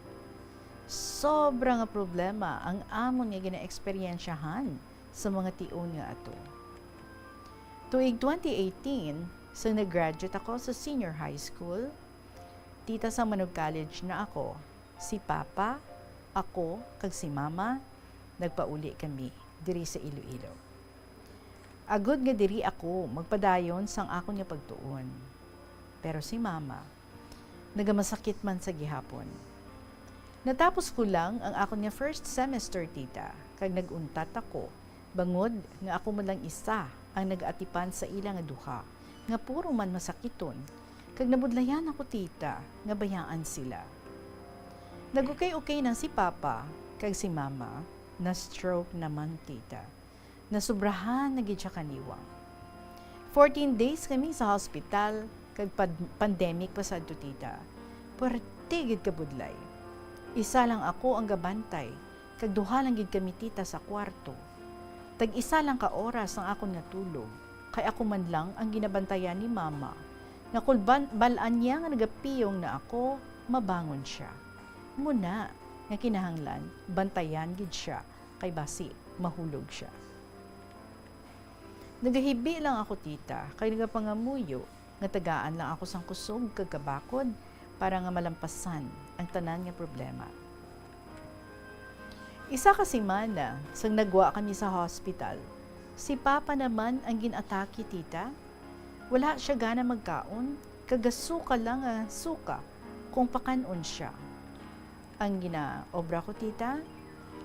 Sobra nga problema ang amon nga ginaeksperyensyahan sa mga tion nga ato. Tuig twenty eighteen, sang nag-graduate ako sa senior high school, tita, sang manug-college na ako, si Papa, ako, kag si Mama, nagpauli kami diri sa Iloilo. Agod nga diri ako magpadayon sang akon nga pagtuon. Pero si Mama, nagamasakit man sa gihapon. Natapos ko lang ang akon nga first semester, tita, kag nag-untat ako, bangod nga ako man lang isa ang nag-atipan sa ila nga duha, nga puro man masakiton, kag nabudlayan ako, tita, nga bayaan sila. Nag-okay-okay na si Papa, kag si Mama, na-stroke naman, tita. Nasubrahan na gid siya kaniwang. Fourteen days kami sa hospital, kag pad-, pandemic pa sadto, tita. Puwerte gid kabudlay. Isa lang ako ang gabantay, kag duha lang gid kami, tita, sa kwarto. Tag-isa lang ka oras ang akon nga tulog, kay ako man lang ang ginabantayan ni Mama, nga kung ban-, bal-an niya nga nagapiyong na ako, mabangon siya. Muna nga kinahanglan bantayan gid siya, kay basi mahulog siya. Nagahibi lang ako, tita, kay nagapangamuyo nga tagaan lang ako sang kusog kag kabakod para nga malampasan ang tanan nga problema. Isa ka semana sang nagwa kami sa hospital, si Papa naman ang gin-atake, tita. Wala siya gana magkaon, kag gasuka lang nga suka kung pakan-on siya. Ang ginaobra ko, tita,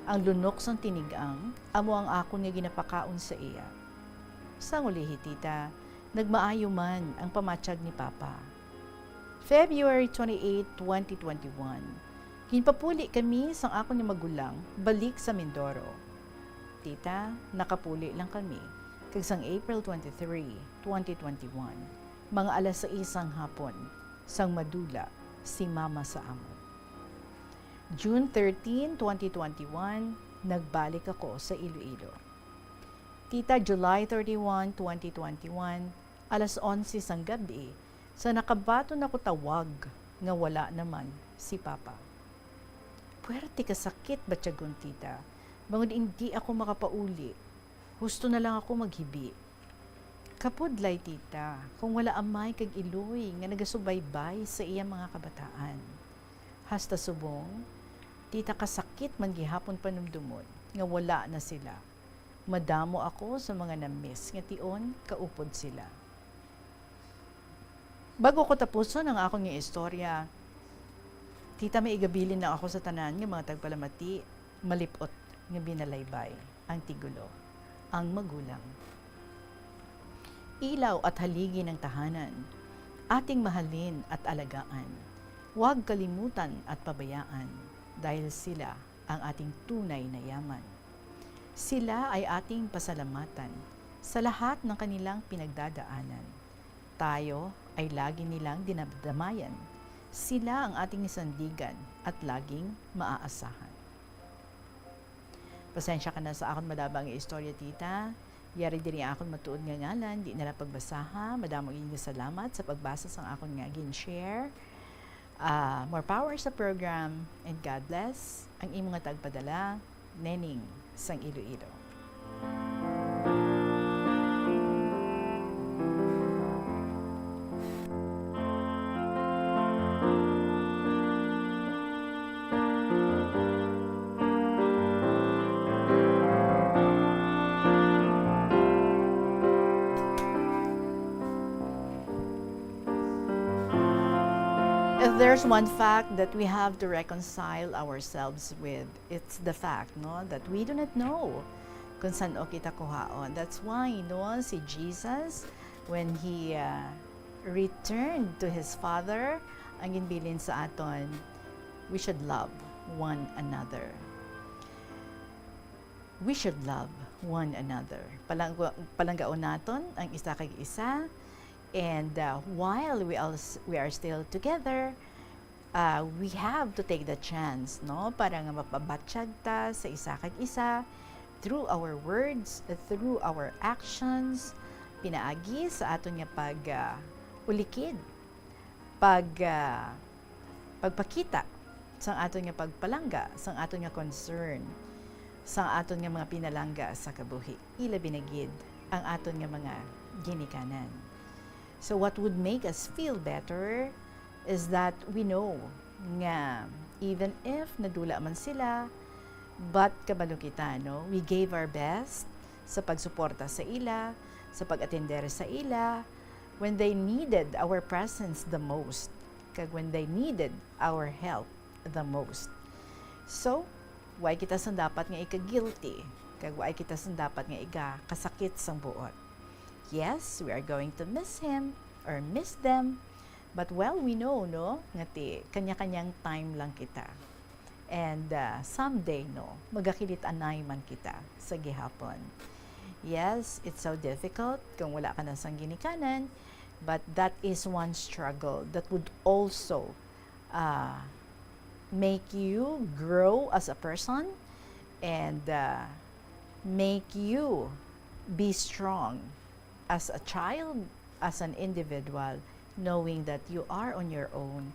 ang lunok sang tinigang, amo ang akon nga ginapakaon sa iya. Sang ulihi, tita, nagmaayo man ang pamatyag ni Papa. February twenty-eight, twenty twenty-one, ginpapuli kami sang akon nga magulang balik sa Mindoro. Tita, nakapuli lang kami, kag sang April twenty-three, twenty twenty-one, mga alas sais sang hapon, sang madula si Mama sa amon. June thirteen, twenty twenty-one, nagbalik ako sa Iloilo. Tita, July thirty-one, twenty twenty-one, alas onse sang gab-i, sa nakabaton ako tawag nga wala naman si Papa. Puwerte ka sakit batyagon, tita, bangod indi ako makapauli. Husto na lang ako maghibi. Kapudlay, tita, kung wala amay kag iloy nga nagasubaybay sa iya mga kabataan. Hasta subong, tita, kasakit man gihapon panumdomon nga wala na sila. Madamo ako sa mga na-miss nga tion kaupod sila. Bago ko tapuson ang akon nga istorya, tita, may igabilin lang ako sa tanan nga mga tagpalamati, malip-ot nga binalaybay ang tigulo, ang magulang. Ilaw at haligi ng tahanan, ating mahalin at alagaan. Huwag kalimutan at pabayaan, dahil sila ang ating tunay na yaman. Sila ay ating pasalamatan sa lahat ng kanilang pinagdadaanan. Tayo ay lagi nilang dinadamayan. Sila ang ating nisandigan at laging maaasahan. Pasensya ka na sa akon madaba nga istorya, tita. Yari diri ang akon matuod nga ngalan, di na lang pagbasaha. Madamo gid nga salamat sa pagbasa sang akon nga gin-share. Ah, more power sa program, and God bless. Ang imo nga tagpadala, Neneng sang Iloilo. If there's one fact that we have to reconcile ourselves with, it's the fact, no, that we do not know kung san-o kita kuhaon. That's why, no, si Jesus, when he, uh, returned to his Father, ang ginbilin sa aton, we should love one another. We should love one another. Palangga-, palanggaon naton ang isa kag isa. And, uh, while we all s-, we are still together, uh, we have to take the chance, no, para nga mapabatyag ta sa isa kag isa through our words, through our actions, pinaagi sa aton nga pag, uh, ulikid, pag, ah, pagpakita sang aton nga pagpalangga, sang aton nga concern, sang aton nga mga pinalangga sa kabuhi, ilabi na gid ang aton nga mga ginikanan. So, what would make us feel better is that we know nga even if nadula man sila, But kabalo kita, no? We gave our best sa pagsuporta sa ila, sa pag-atender sa ila, when they needed our presence the most, kag when they needed our help the most. So, why kita sang dapat nga ika-guilty, kag why kita sang dapat nga ikakasakit sang buot? Yes, we are going to miss him or miss them, but well, we know, no, nga ti kanya-kanyang time lang kita. And, uh, someday, no, magakilit-anay man kita sa gihapon. Yes, it's so difficult kung wala ka na sang ginikanan, but that is one struggle that would also, uh, make you grow as a person and, uh, make you be strong as a child, as an individual, knowing that you are on your own.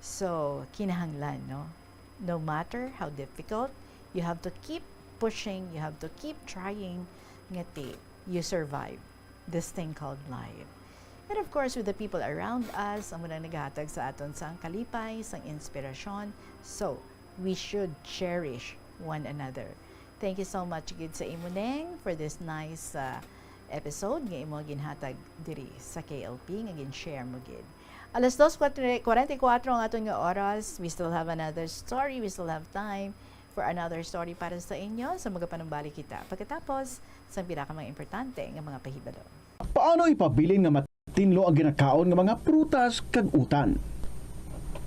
So, kinahanglan, no? No matter how difficult, you have to keep pushing, you have to keep trying, nga ti you survive this thing called life. And of course, with the people around us, amo nang naghatag sa aton sang kalipay, sang inspirasyon. So, we should cherish one another. Thank you so much gid sa imo, Neng, for this nice, uh, episode nga imo ginhatag diri sa K L P nga gin-share mo gid. Alas dos kuwarenta y kuwatro ang aton nga oras. We still have another story. We still have time for another story para sa inyo. So, magapanumbalik kita pagkatapos sang pinaka mga importante nga mga pahibalo. Paano ipabilin nga matinlo ang ginakaon nga mga prutas kag utan?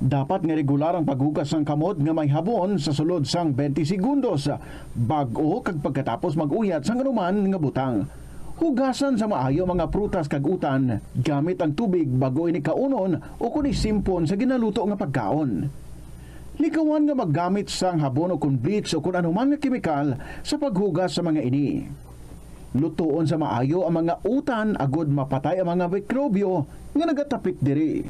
Dapat nga regular ang paghugas sang kamot nga may habon sa sulod sang twenty segundos bag-o kag pagkatapos mag-uyat sang anuman nga butang. Hugasan sa maayo ang mga prutas kag utan gamit ang tubig bag-o ini kaunon o kon isimpon sa ginaluto nga pagkaon. Likawan nga maggamit sang habon o kon bleach o kon anuman nga kemikal sa paghugas sa mga ini. Lutoon sa maayo ang mga utan agod mapatay ang mga mikrobyo nga nagatapit diri.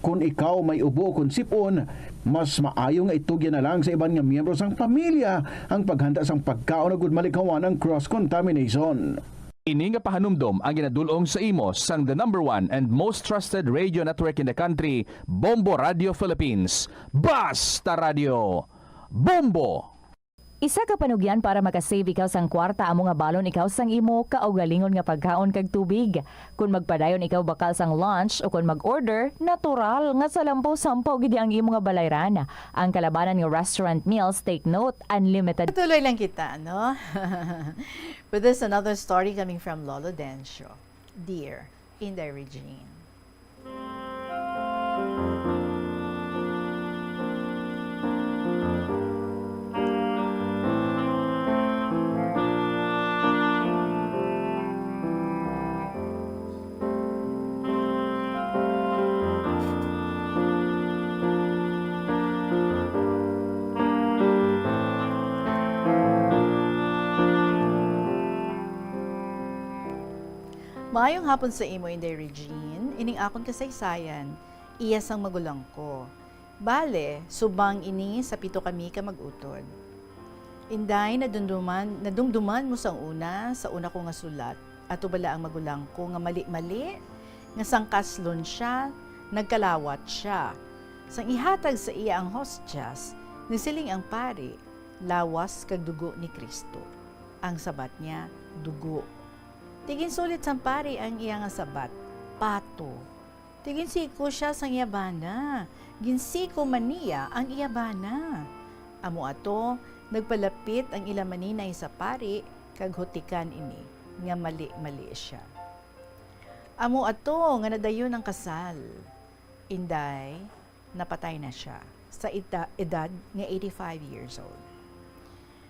Kon ikaw may ubo kon sip-on, mas maayo nga itugyan na lang sa iban nga miyembro sang pamilya ang paghanda sang pagkaon agud malikawan ang cross contamination. Ini nga pahanumdom ang ginadul-ong sa imo sang the number one and most trusted radio network in the country, Bombo Radio Philippines. Basta Radio Bombo! Isa ka panugyan para makasave ikaw sang kwarta amo nga balon ikaw sang imo kaugalingon nga pagkaon kag tubig. Kon magpadayon ikaw bakal sang lunch o kon mag-order, natural nga salampo-sampo gid ang imo nga balayran. Ang kalabanan nga restaurant meals, take note, unlimited. Patuloy lang kita, no? But there's another story coming from Lolo Dencio. Dear Inday Regine. Maayong hapon sa imo, Inday Regine. Ining akon kasaysayan, iya sang magulang ko. Bale, subang ini sa pito kami ka mag-utod. Inday, nadumduman, nadumduman mo sang una, sa una ko nga sulat, ato bala ang magulang ko nga mali-mali, nga sang kaslon siya, nagkalawat siya. Sang ihatag sa iya ang hostias, nagsiling ang pari, "Lawas kag dugo ni Cristo." Ang sabat niya, "Dugo." Ti ginsulit sang pari ang iya nga sabat, "Pato." Ti ginsiko siya sang iya bana. Ginsiko man niya ang iya bana. Amo ato, nagpalapit ang ila maninay sa pari kag hutikan ini nga mali-mali siya. Amo ato nga nadayon ang kasal. Inday, napatay na siya sa ita-, edad nga eighty-five years old.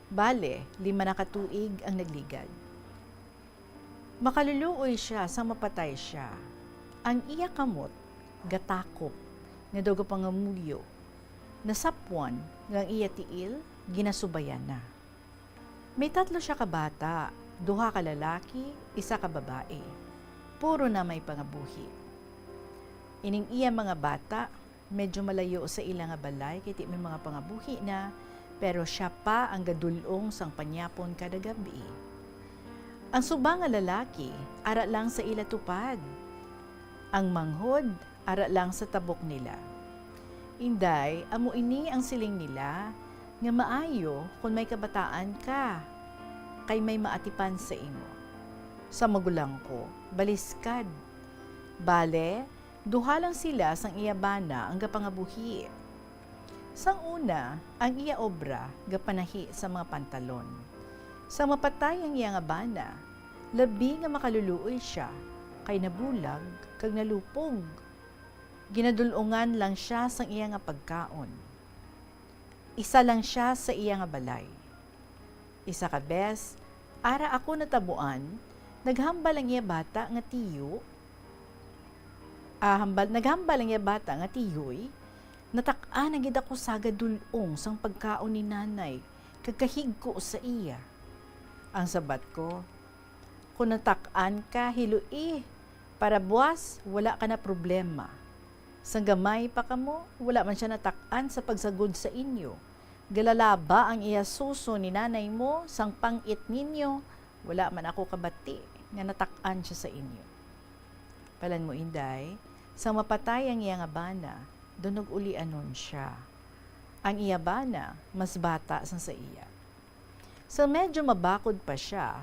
Bale, lima na ka tuig ang nagligad. Makaluluoy sia sang mapatay sia. Ang iya kamot gatakop nga daw gapangamuyo. Nasapwan nga ang iya tiil ginasubayan na. May tatlo sia ka bata, duha ka lalaki, isa ka babayi. Puro na may pangabuhi. Ining iya mga bata, medyo malayo sa ila nga balay kay ti may mga pangabuhi na, pero sia pa ang gadul-ong sang panyapon kada gab-i. Ang subang nga lalaki, ara lang sa ila tupad. Ang manghod, ara lang sa tabok nila. Inday, amo ini ang siling nila, Nga maayo kon may kabataan ka, kay may maatipan sa imo. Sa magulang ko, baliskad. Bale, duha lang sila sang iya bana ang gapangabuhi. Sang una, ang iya obra gapanahi sa mga pantalon. Sang mapatay ang iya nga bana, labi nga makaluluoy sia, kay nabulag kag nalupog. Ginadul-ungan lang sia sang iya nga pagkaon. Isa lang sia sa iya nga balay. Isa ka bes, ara ako natabuan, naghambal ang iya bata nga tiyo, ah, hambal, naghambal ang iya bata nga tiyoy, natak-an na gid ako sagad dul-ong sang pagkaon ni nanay, kag kahigko sa iya. Ang sabat ko, "Kon natak-an ka, hiloi, para buas wala ka na problema. Sang gamay pa kamo, wala man sia natak-an sa pagsagod sa inyo. Galalaba ang iya suso ni nanay mo, sang pang-it ninyo, wala man ako kabati nga natak-an sia sa inyo." Balan mo, Inday, sang mapatay ang iya nga bana, dunug-ulianon sia. Ang iya bana mas bata sang sa iya. Sa medyo mabakod pa sia,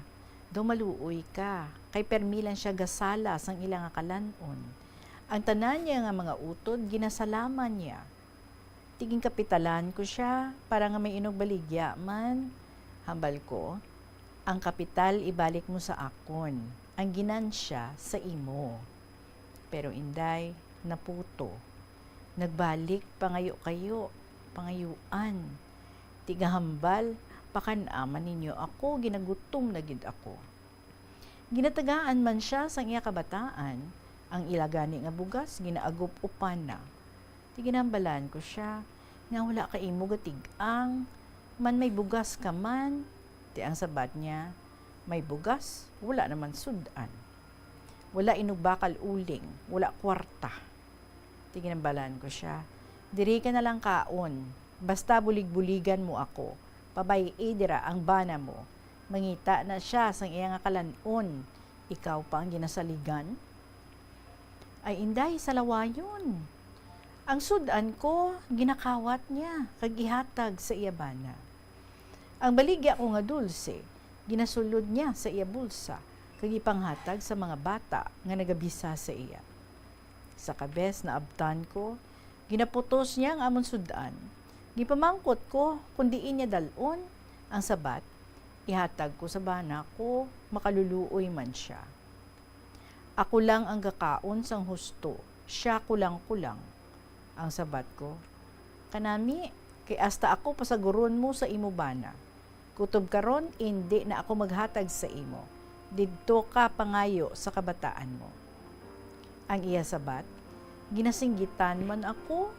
daw maluoy ka, kay permi lang sia gasala sang ila nga kalan-on. Ang tanan niya nga mga utod ginasalaman niya. Ti ginkapitalan ko sia para nga may inugbaligya man. Hambal ko, "Ang kapital ibalik mo sa akon, ang ginansya sa imo." Pero, Inday, naputo. Nagbalik pangayo-kayo, pangayuan. Ti gahambal, "Pakan-a man ninyo ako, ginagutom na gid ako." Ginatagaan man sia sang iya kabataan, ang ila gani nga bugas ginaagup-upan na. Ti ginhambalan ko sia nga, "Wala ka imo gatig-ang, man may bugas ka man." Ti ang sabat niya, "May bugas, wala naman sud-an. Wala inugbakal uling, wala kwarta." Ti ginhambalan ko sia, "Diri ka na lang kaon, basta bulig-buligan mo ako. Pabay-i dira ang bana mo. Mangita na sia sang iya nga kalan-on, ikaw pa ang ginasaligan." Ay, Inday, salawayon. Ang sud-an ko, ginakawat niya, kag ihatag sa iya bana. Ang baligya ko nga dulse, ginasulod niya sa iya bulsa, kag ipanghatag sa mga bata nga nagabisa sa iya. Sa kabes naabtan ko, ginaputos niya ang amon sud-an. Gipamangkot ko kon diin niya dal-on ang sabat. Ihatag ko sa bana ko, makaluluoy man sia. Ako lang ang gakaon sang husto, sia kulang-kulang. Ang sabat ko, "Kanami, kay hasta ako pasaguron mo sa imo bana. Kutob karon, indi na ako maghatag sa imo. Didto ka pangayo sa kabataan mo." Ang iya sabat, ginasinggitan man ako.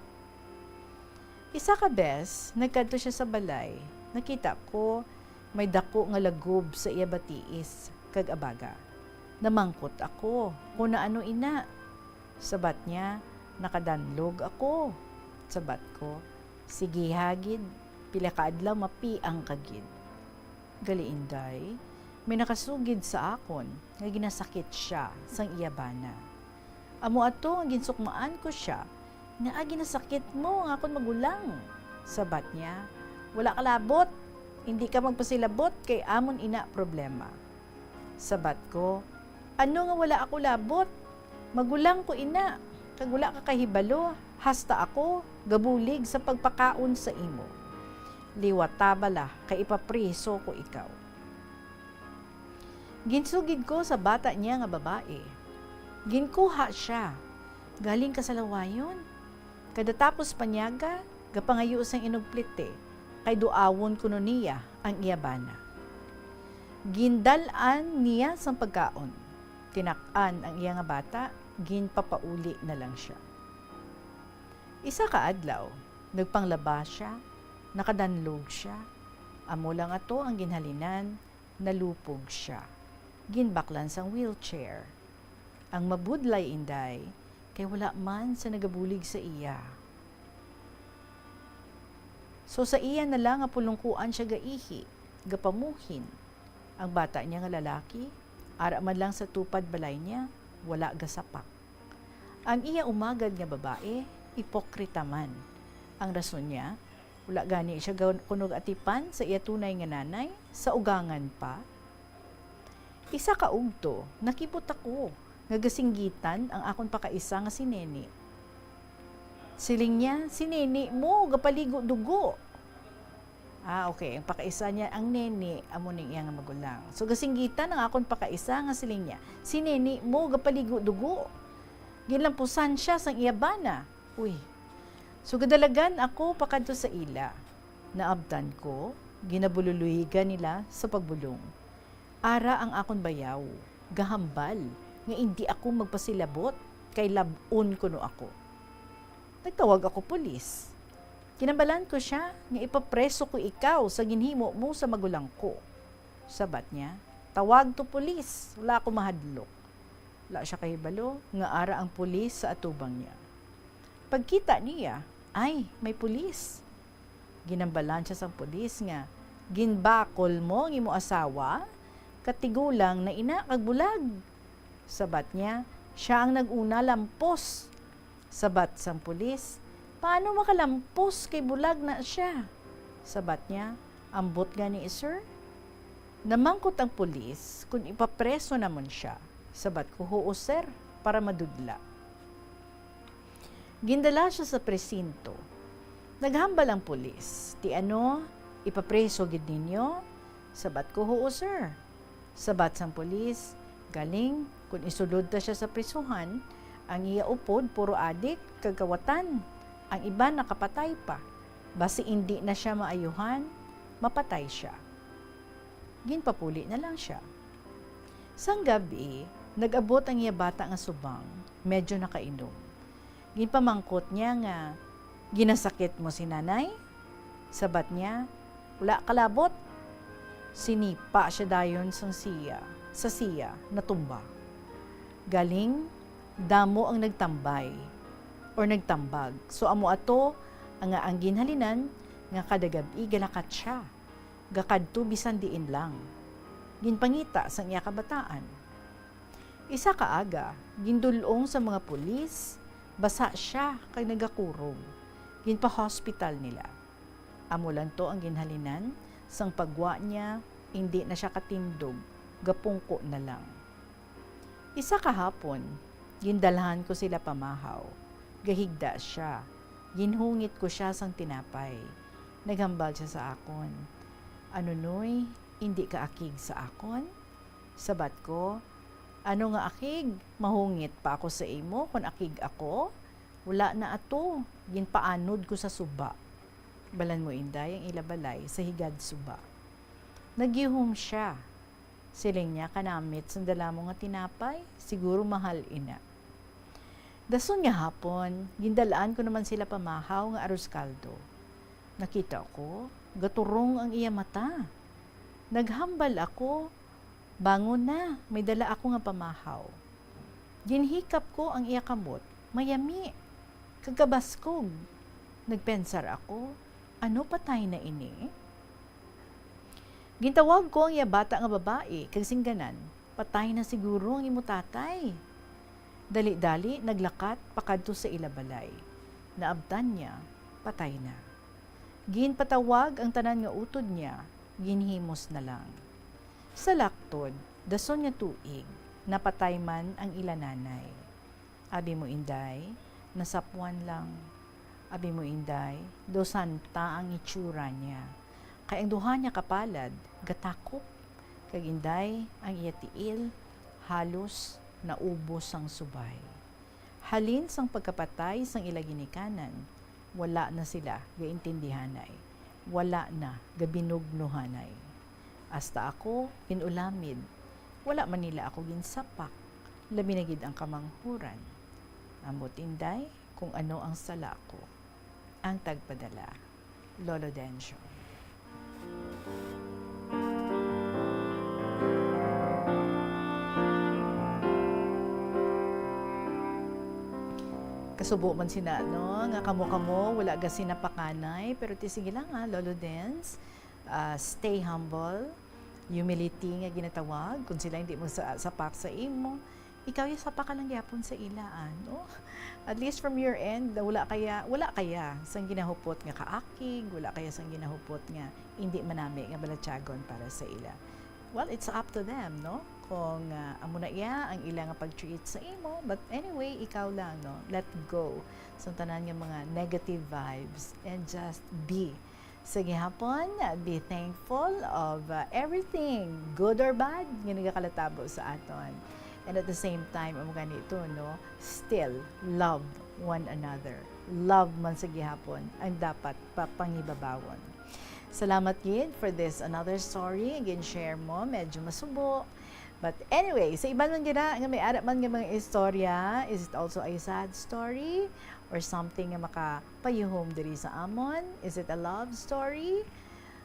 Isa ka bes, nagkadto sia sa balay. Nakita ko, may daku nga lagob sa iya batiis kag abaga. Namangkot ako kon naano ina. Sabat niya, "Nakadanlog ako." Sabat ko, "Sige ha gid, pila ka adlaw mapiang ka gid." Gali, Inday, may nakasugid sa akon nga ginasakit sia sang iya bana. Amo ato nga ginsukmaan ko sia, "Ngaa ginasakit mo ang akon magulang?" Sabat niya, "Wala ka labot, indi ka magpasilabot kay amon ina problema." Sabat ko, "Ano nga wala ako labot? Magulang ko ina, kag wala ka kahibalo, hasta ako gabulig sa pagpakaon sa imo. Liwata bala kay ipapriso ko ikaw." Ginsugid ko sa bata niya nga babayi. Ginkuha sia galing kasalawayon. Kada tapos panyaga, gapangayo sang inugplite, kay duawon kuno niya ang iya bana. Gindal-an niya sang pagkaon. Tinak-an ang iya nga bata, ginpapauli na lang sia. Isa ka adlaw, nagpanglaba sia, nakadanlog sia. Amo lang ato ang ginhalinan, nalupog sia. Ginbaklan sang wheelchair. Ang mabudlay, Inday, kay wala man sa nagabulig sa iya. So, sa iya na lang nga pulungkuan sia gaihi, gapamuhin. Ang bata niya nga lalaki, ara man lang sa tupad balay niya, wala gasapak. Ang iya umagad nga babayi, ipokrita man. Ang rason niya, Wala gani siya gan-, kuno atipan sa iya tunay nga nanay, sa ugangan pa. Isa ka udto, nakibot ako nga gasinggitan ang akon pakaisa nga si Neni. Siling niya, "Si Neni mo, gapaligo dugo." Ah, okay. Ang pakaisa niya, ang Neni, amo ning iya nga magulang. So, gasinggitan ang akon pakaisa nga siling niya, "Si Neni mo, gapaligo dugo." Ginlampusan siya sang iya bana. Uy. So, gadalagan ako pakadto sa ila. Naabtan ko, ginabululuhigan nila sa pagbulong. Ara ang akon bayaw, gahambal, nga indi ako magpasilabot, kay lab-on kuno ako. Nagtawag ako pulis. Ginhambalan ko sia nga ipapreso ko ikaw sa ginhimo mo sa magulang ko. Sabat niya, "Tawag to pulis, wala ako mahadlok." Wala sia kahibalo nga ara ang pulis sa atubang niya. Pagkita niya, "Ay, may pulis." Ginhambalan sia sang pulis nga, "Ginbakol mo ang imo asawa? Katigulang na ina kag bulag." Sabat niya, "Sia ang nag-una lampos." Sabat sang pulis, "Paano makalampos kay bulag na sia?" Sabat niya, "Ambot gani, sir?" Namangkot ang pulis kon ipapreso namon sia. Sabat ko, "Huo, sir, para madudla." Gindala sia sa presinto. Naghambal ang pulis, "Ti ano, ipapreso gid ninyo?" Sabat ko, "Huo, sir." Sabat sang pulis, "Galing, kon isulod ta sia sa prisuhan, ang iya upod puro adik kag kawatan, ang iban nakapatay pa. Basi indi na sia maayuhan, mapatay sia." Ginpapuli na lang sia. Sang gab-i, nag-abot ang iya bata nga subang, medyo nakainom. Ginpamangkot niya nga, "Ginasakit mo si nanay?" Sabat niya, "Wala kalabot." Sinipa sia dayon sang siya, sa siya, natumba. Galing, damo ang nagtambay or nagtambag. So, amo ato nga ang ginhalinan nga kada gab-i galakat sia, gakadto bisan diin lang. Ginpangita sang iya kabataan. Isa ka aga, gindul-ong sa mga pulis, basa sia kag nagakurog. Ginpa-hospital nila. Amo lang to ang ginhalinan, sang pagwa niya, indi na sia katindog, gapungko na lang. Isa ka hapon, gindalhan ko sila pamahaw. Gahigda sia. Ginhungit ko sia sang tinapay. Naghambal sia sa akon, "Ano, Noy, indi ka akig sa akon?" Sabat ko, "Ano nga akig? Mahungit pa ako sa imo kon akig ako? Wala na ato, ginpaanod ko sa suba." Balan mo, Inday, ang ila balay sa higad suba. Nagyuhom sia. Siling niya, "Kanamit sang dala mo nga tinapay, siguro mahal ina." Dason nga hapon, gindal-an ko naman sila pamahaw nga arroz caldo. Nakita ko, gaturong ang iya mata. Naghambal ako, "Bangon na, may dala ako nga pamahaw." Ginhikap ko ang iya kamot, mayami, kag kabaskog. Nagpensar ako, "Ano, patay na ini?" Gintawag ko ang iya bata nga babayi kag singganan, "Patay na siguro ang imo tatay." Dali-dali naglakat pakadto sa ila balay. Naabtan niya, patay na. Ginpatawag ang tanan nga utod niya, ginhimos na lang. Sa laktod, dason nga tuig, napatay man ang ila nanay. Abi mo, Inday, nasapwan lang. Abi mo, Inday, daw santa ang itsura niya. Kay ang duha niya ka palad gatakop, kag, Inday, ang iya tiil halos naubos sang subay. Halin sang pagkapatay sang ila ginikanan, wala na sila gaintindihanay, wala na gabinugnohanay. Hasta ako gin-ulamid, wala man nila ako ginsapak, labi na gid ang kamanghuran. Ambot, Inday, kung ano ang sala ko. Ang tagpadala, Lolo Dencio. Kasubo man sina, no, nga kamo-kamo wala gani napakanay, pero ti sige lang, ha, Lolo Dens. Ah, stay humble, humility nga ginatawag, kung sila hindi mo sa, sapak sa imo, Ikaw, ya, sapa ka lang gyapon sa ila, ano? At least from your end, wala kaya, wala kaya sang ginahupot nga kaakig, wala kaya sang ginahupot nga hindi manami nga balatyagon para sa ila. Well, it's up to them, no? Kung, ah, amo na iya ang ila nga pag-treat sa imo, but anyway, ikaw lang, no? Let go sa tanan nga mga negative vibes and just be. Sa gihapon, be thankful of, uh, everything, good or bad, nga nagakalatabo sa aton. And at the same time, amo gani ito, no? Still love one another. Love man sa gihapon ang dapat papangibabawon. Salamat gid for this another story. Again, share mo, medyo masubo. But anyway, sa iban man gina nga may ara man nga mga istorya, is it also a sad story or something nga makapayuhom diri sa amon? Is it a love story?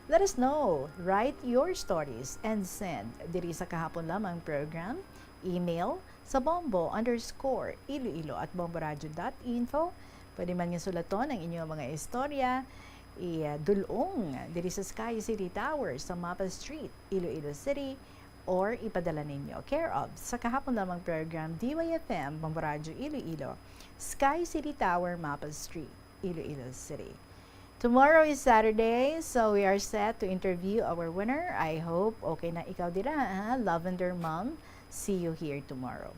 Let us know. Write your stories and send diri sa Kahapon Lamang program, email sa bombo underscore iloilo at bomboradio dot info. Pwede man nga sulaton ang inyong mga istorya, idul-ong diri sa Sky City Tower sa Mapa Street, Iloilo City, or ipadala ninyo care of sa Kahapon Lamang program, D Y F M, Bombo Radyo Iloilo, Sky City Tower, Mapa Street, Iloilo City. Tomorrow is Saturday, so we are set to interview our winner. I hope okay na ikaw dira, ha? Lavender Mom, see you here tomorrow.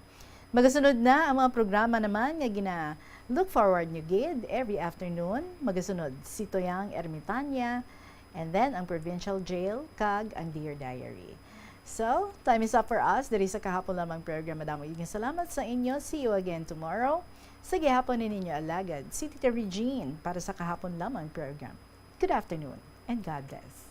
Magasunod na ang mga programa naman nga gina-look forward nyo gid every afternoon. Magasunod si Toyang Ermitania, and then ang Provincial Jail, kag ang Dear Diary. So, time is up for us diri sa Kahapon Lamang program. Madamo gid nga salamat sa inyo. See you again tomorrow. Sa gihapon ni ninyo alagad, si Tita Regine para sa Kahapon Lamang program. Good afternoon and God bless.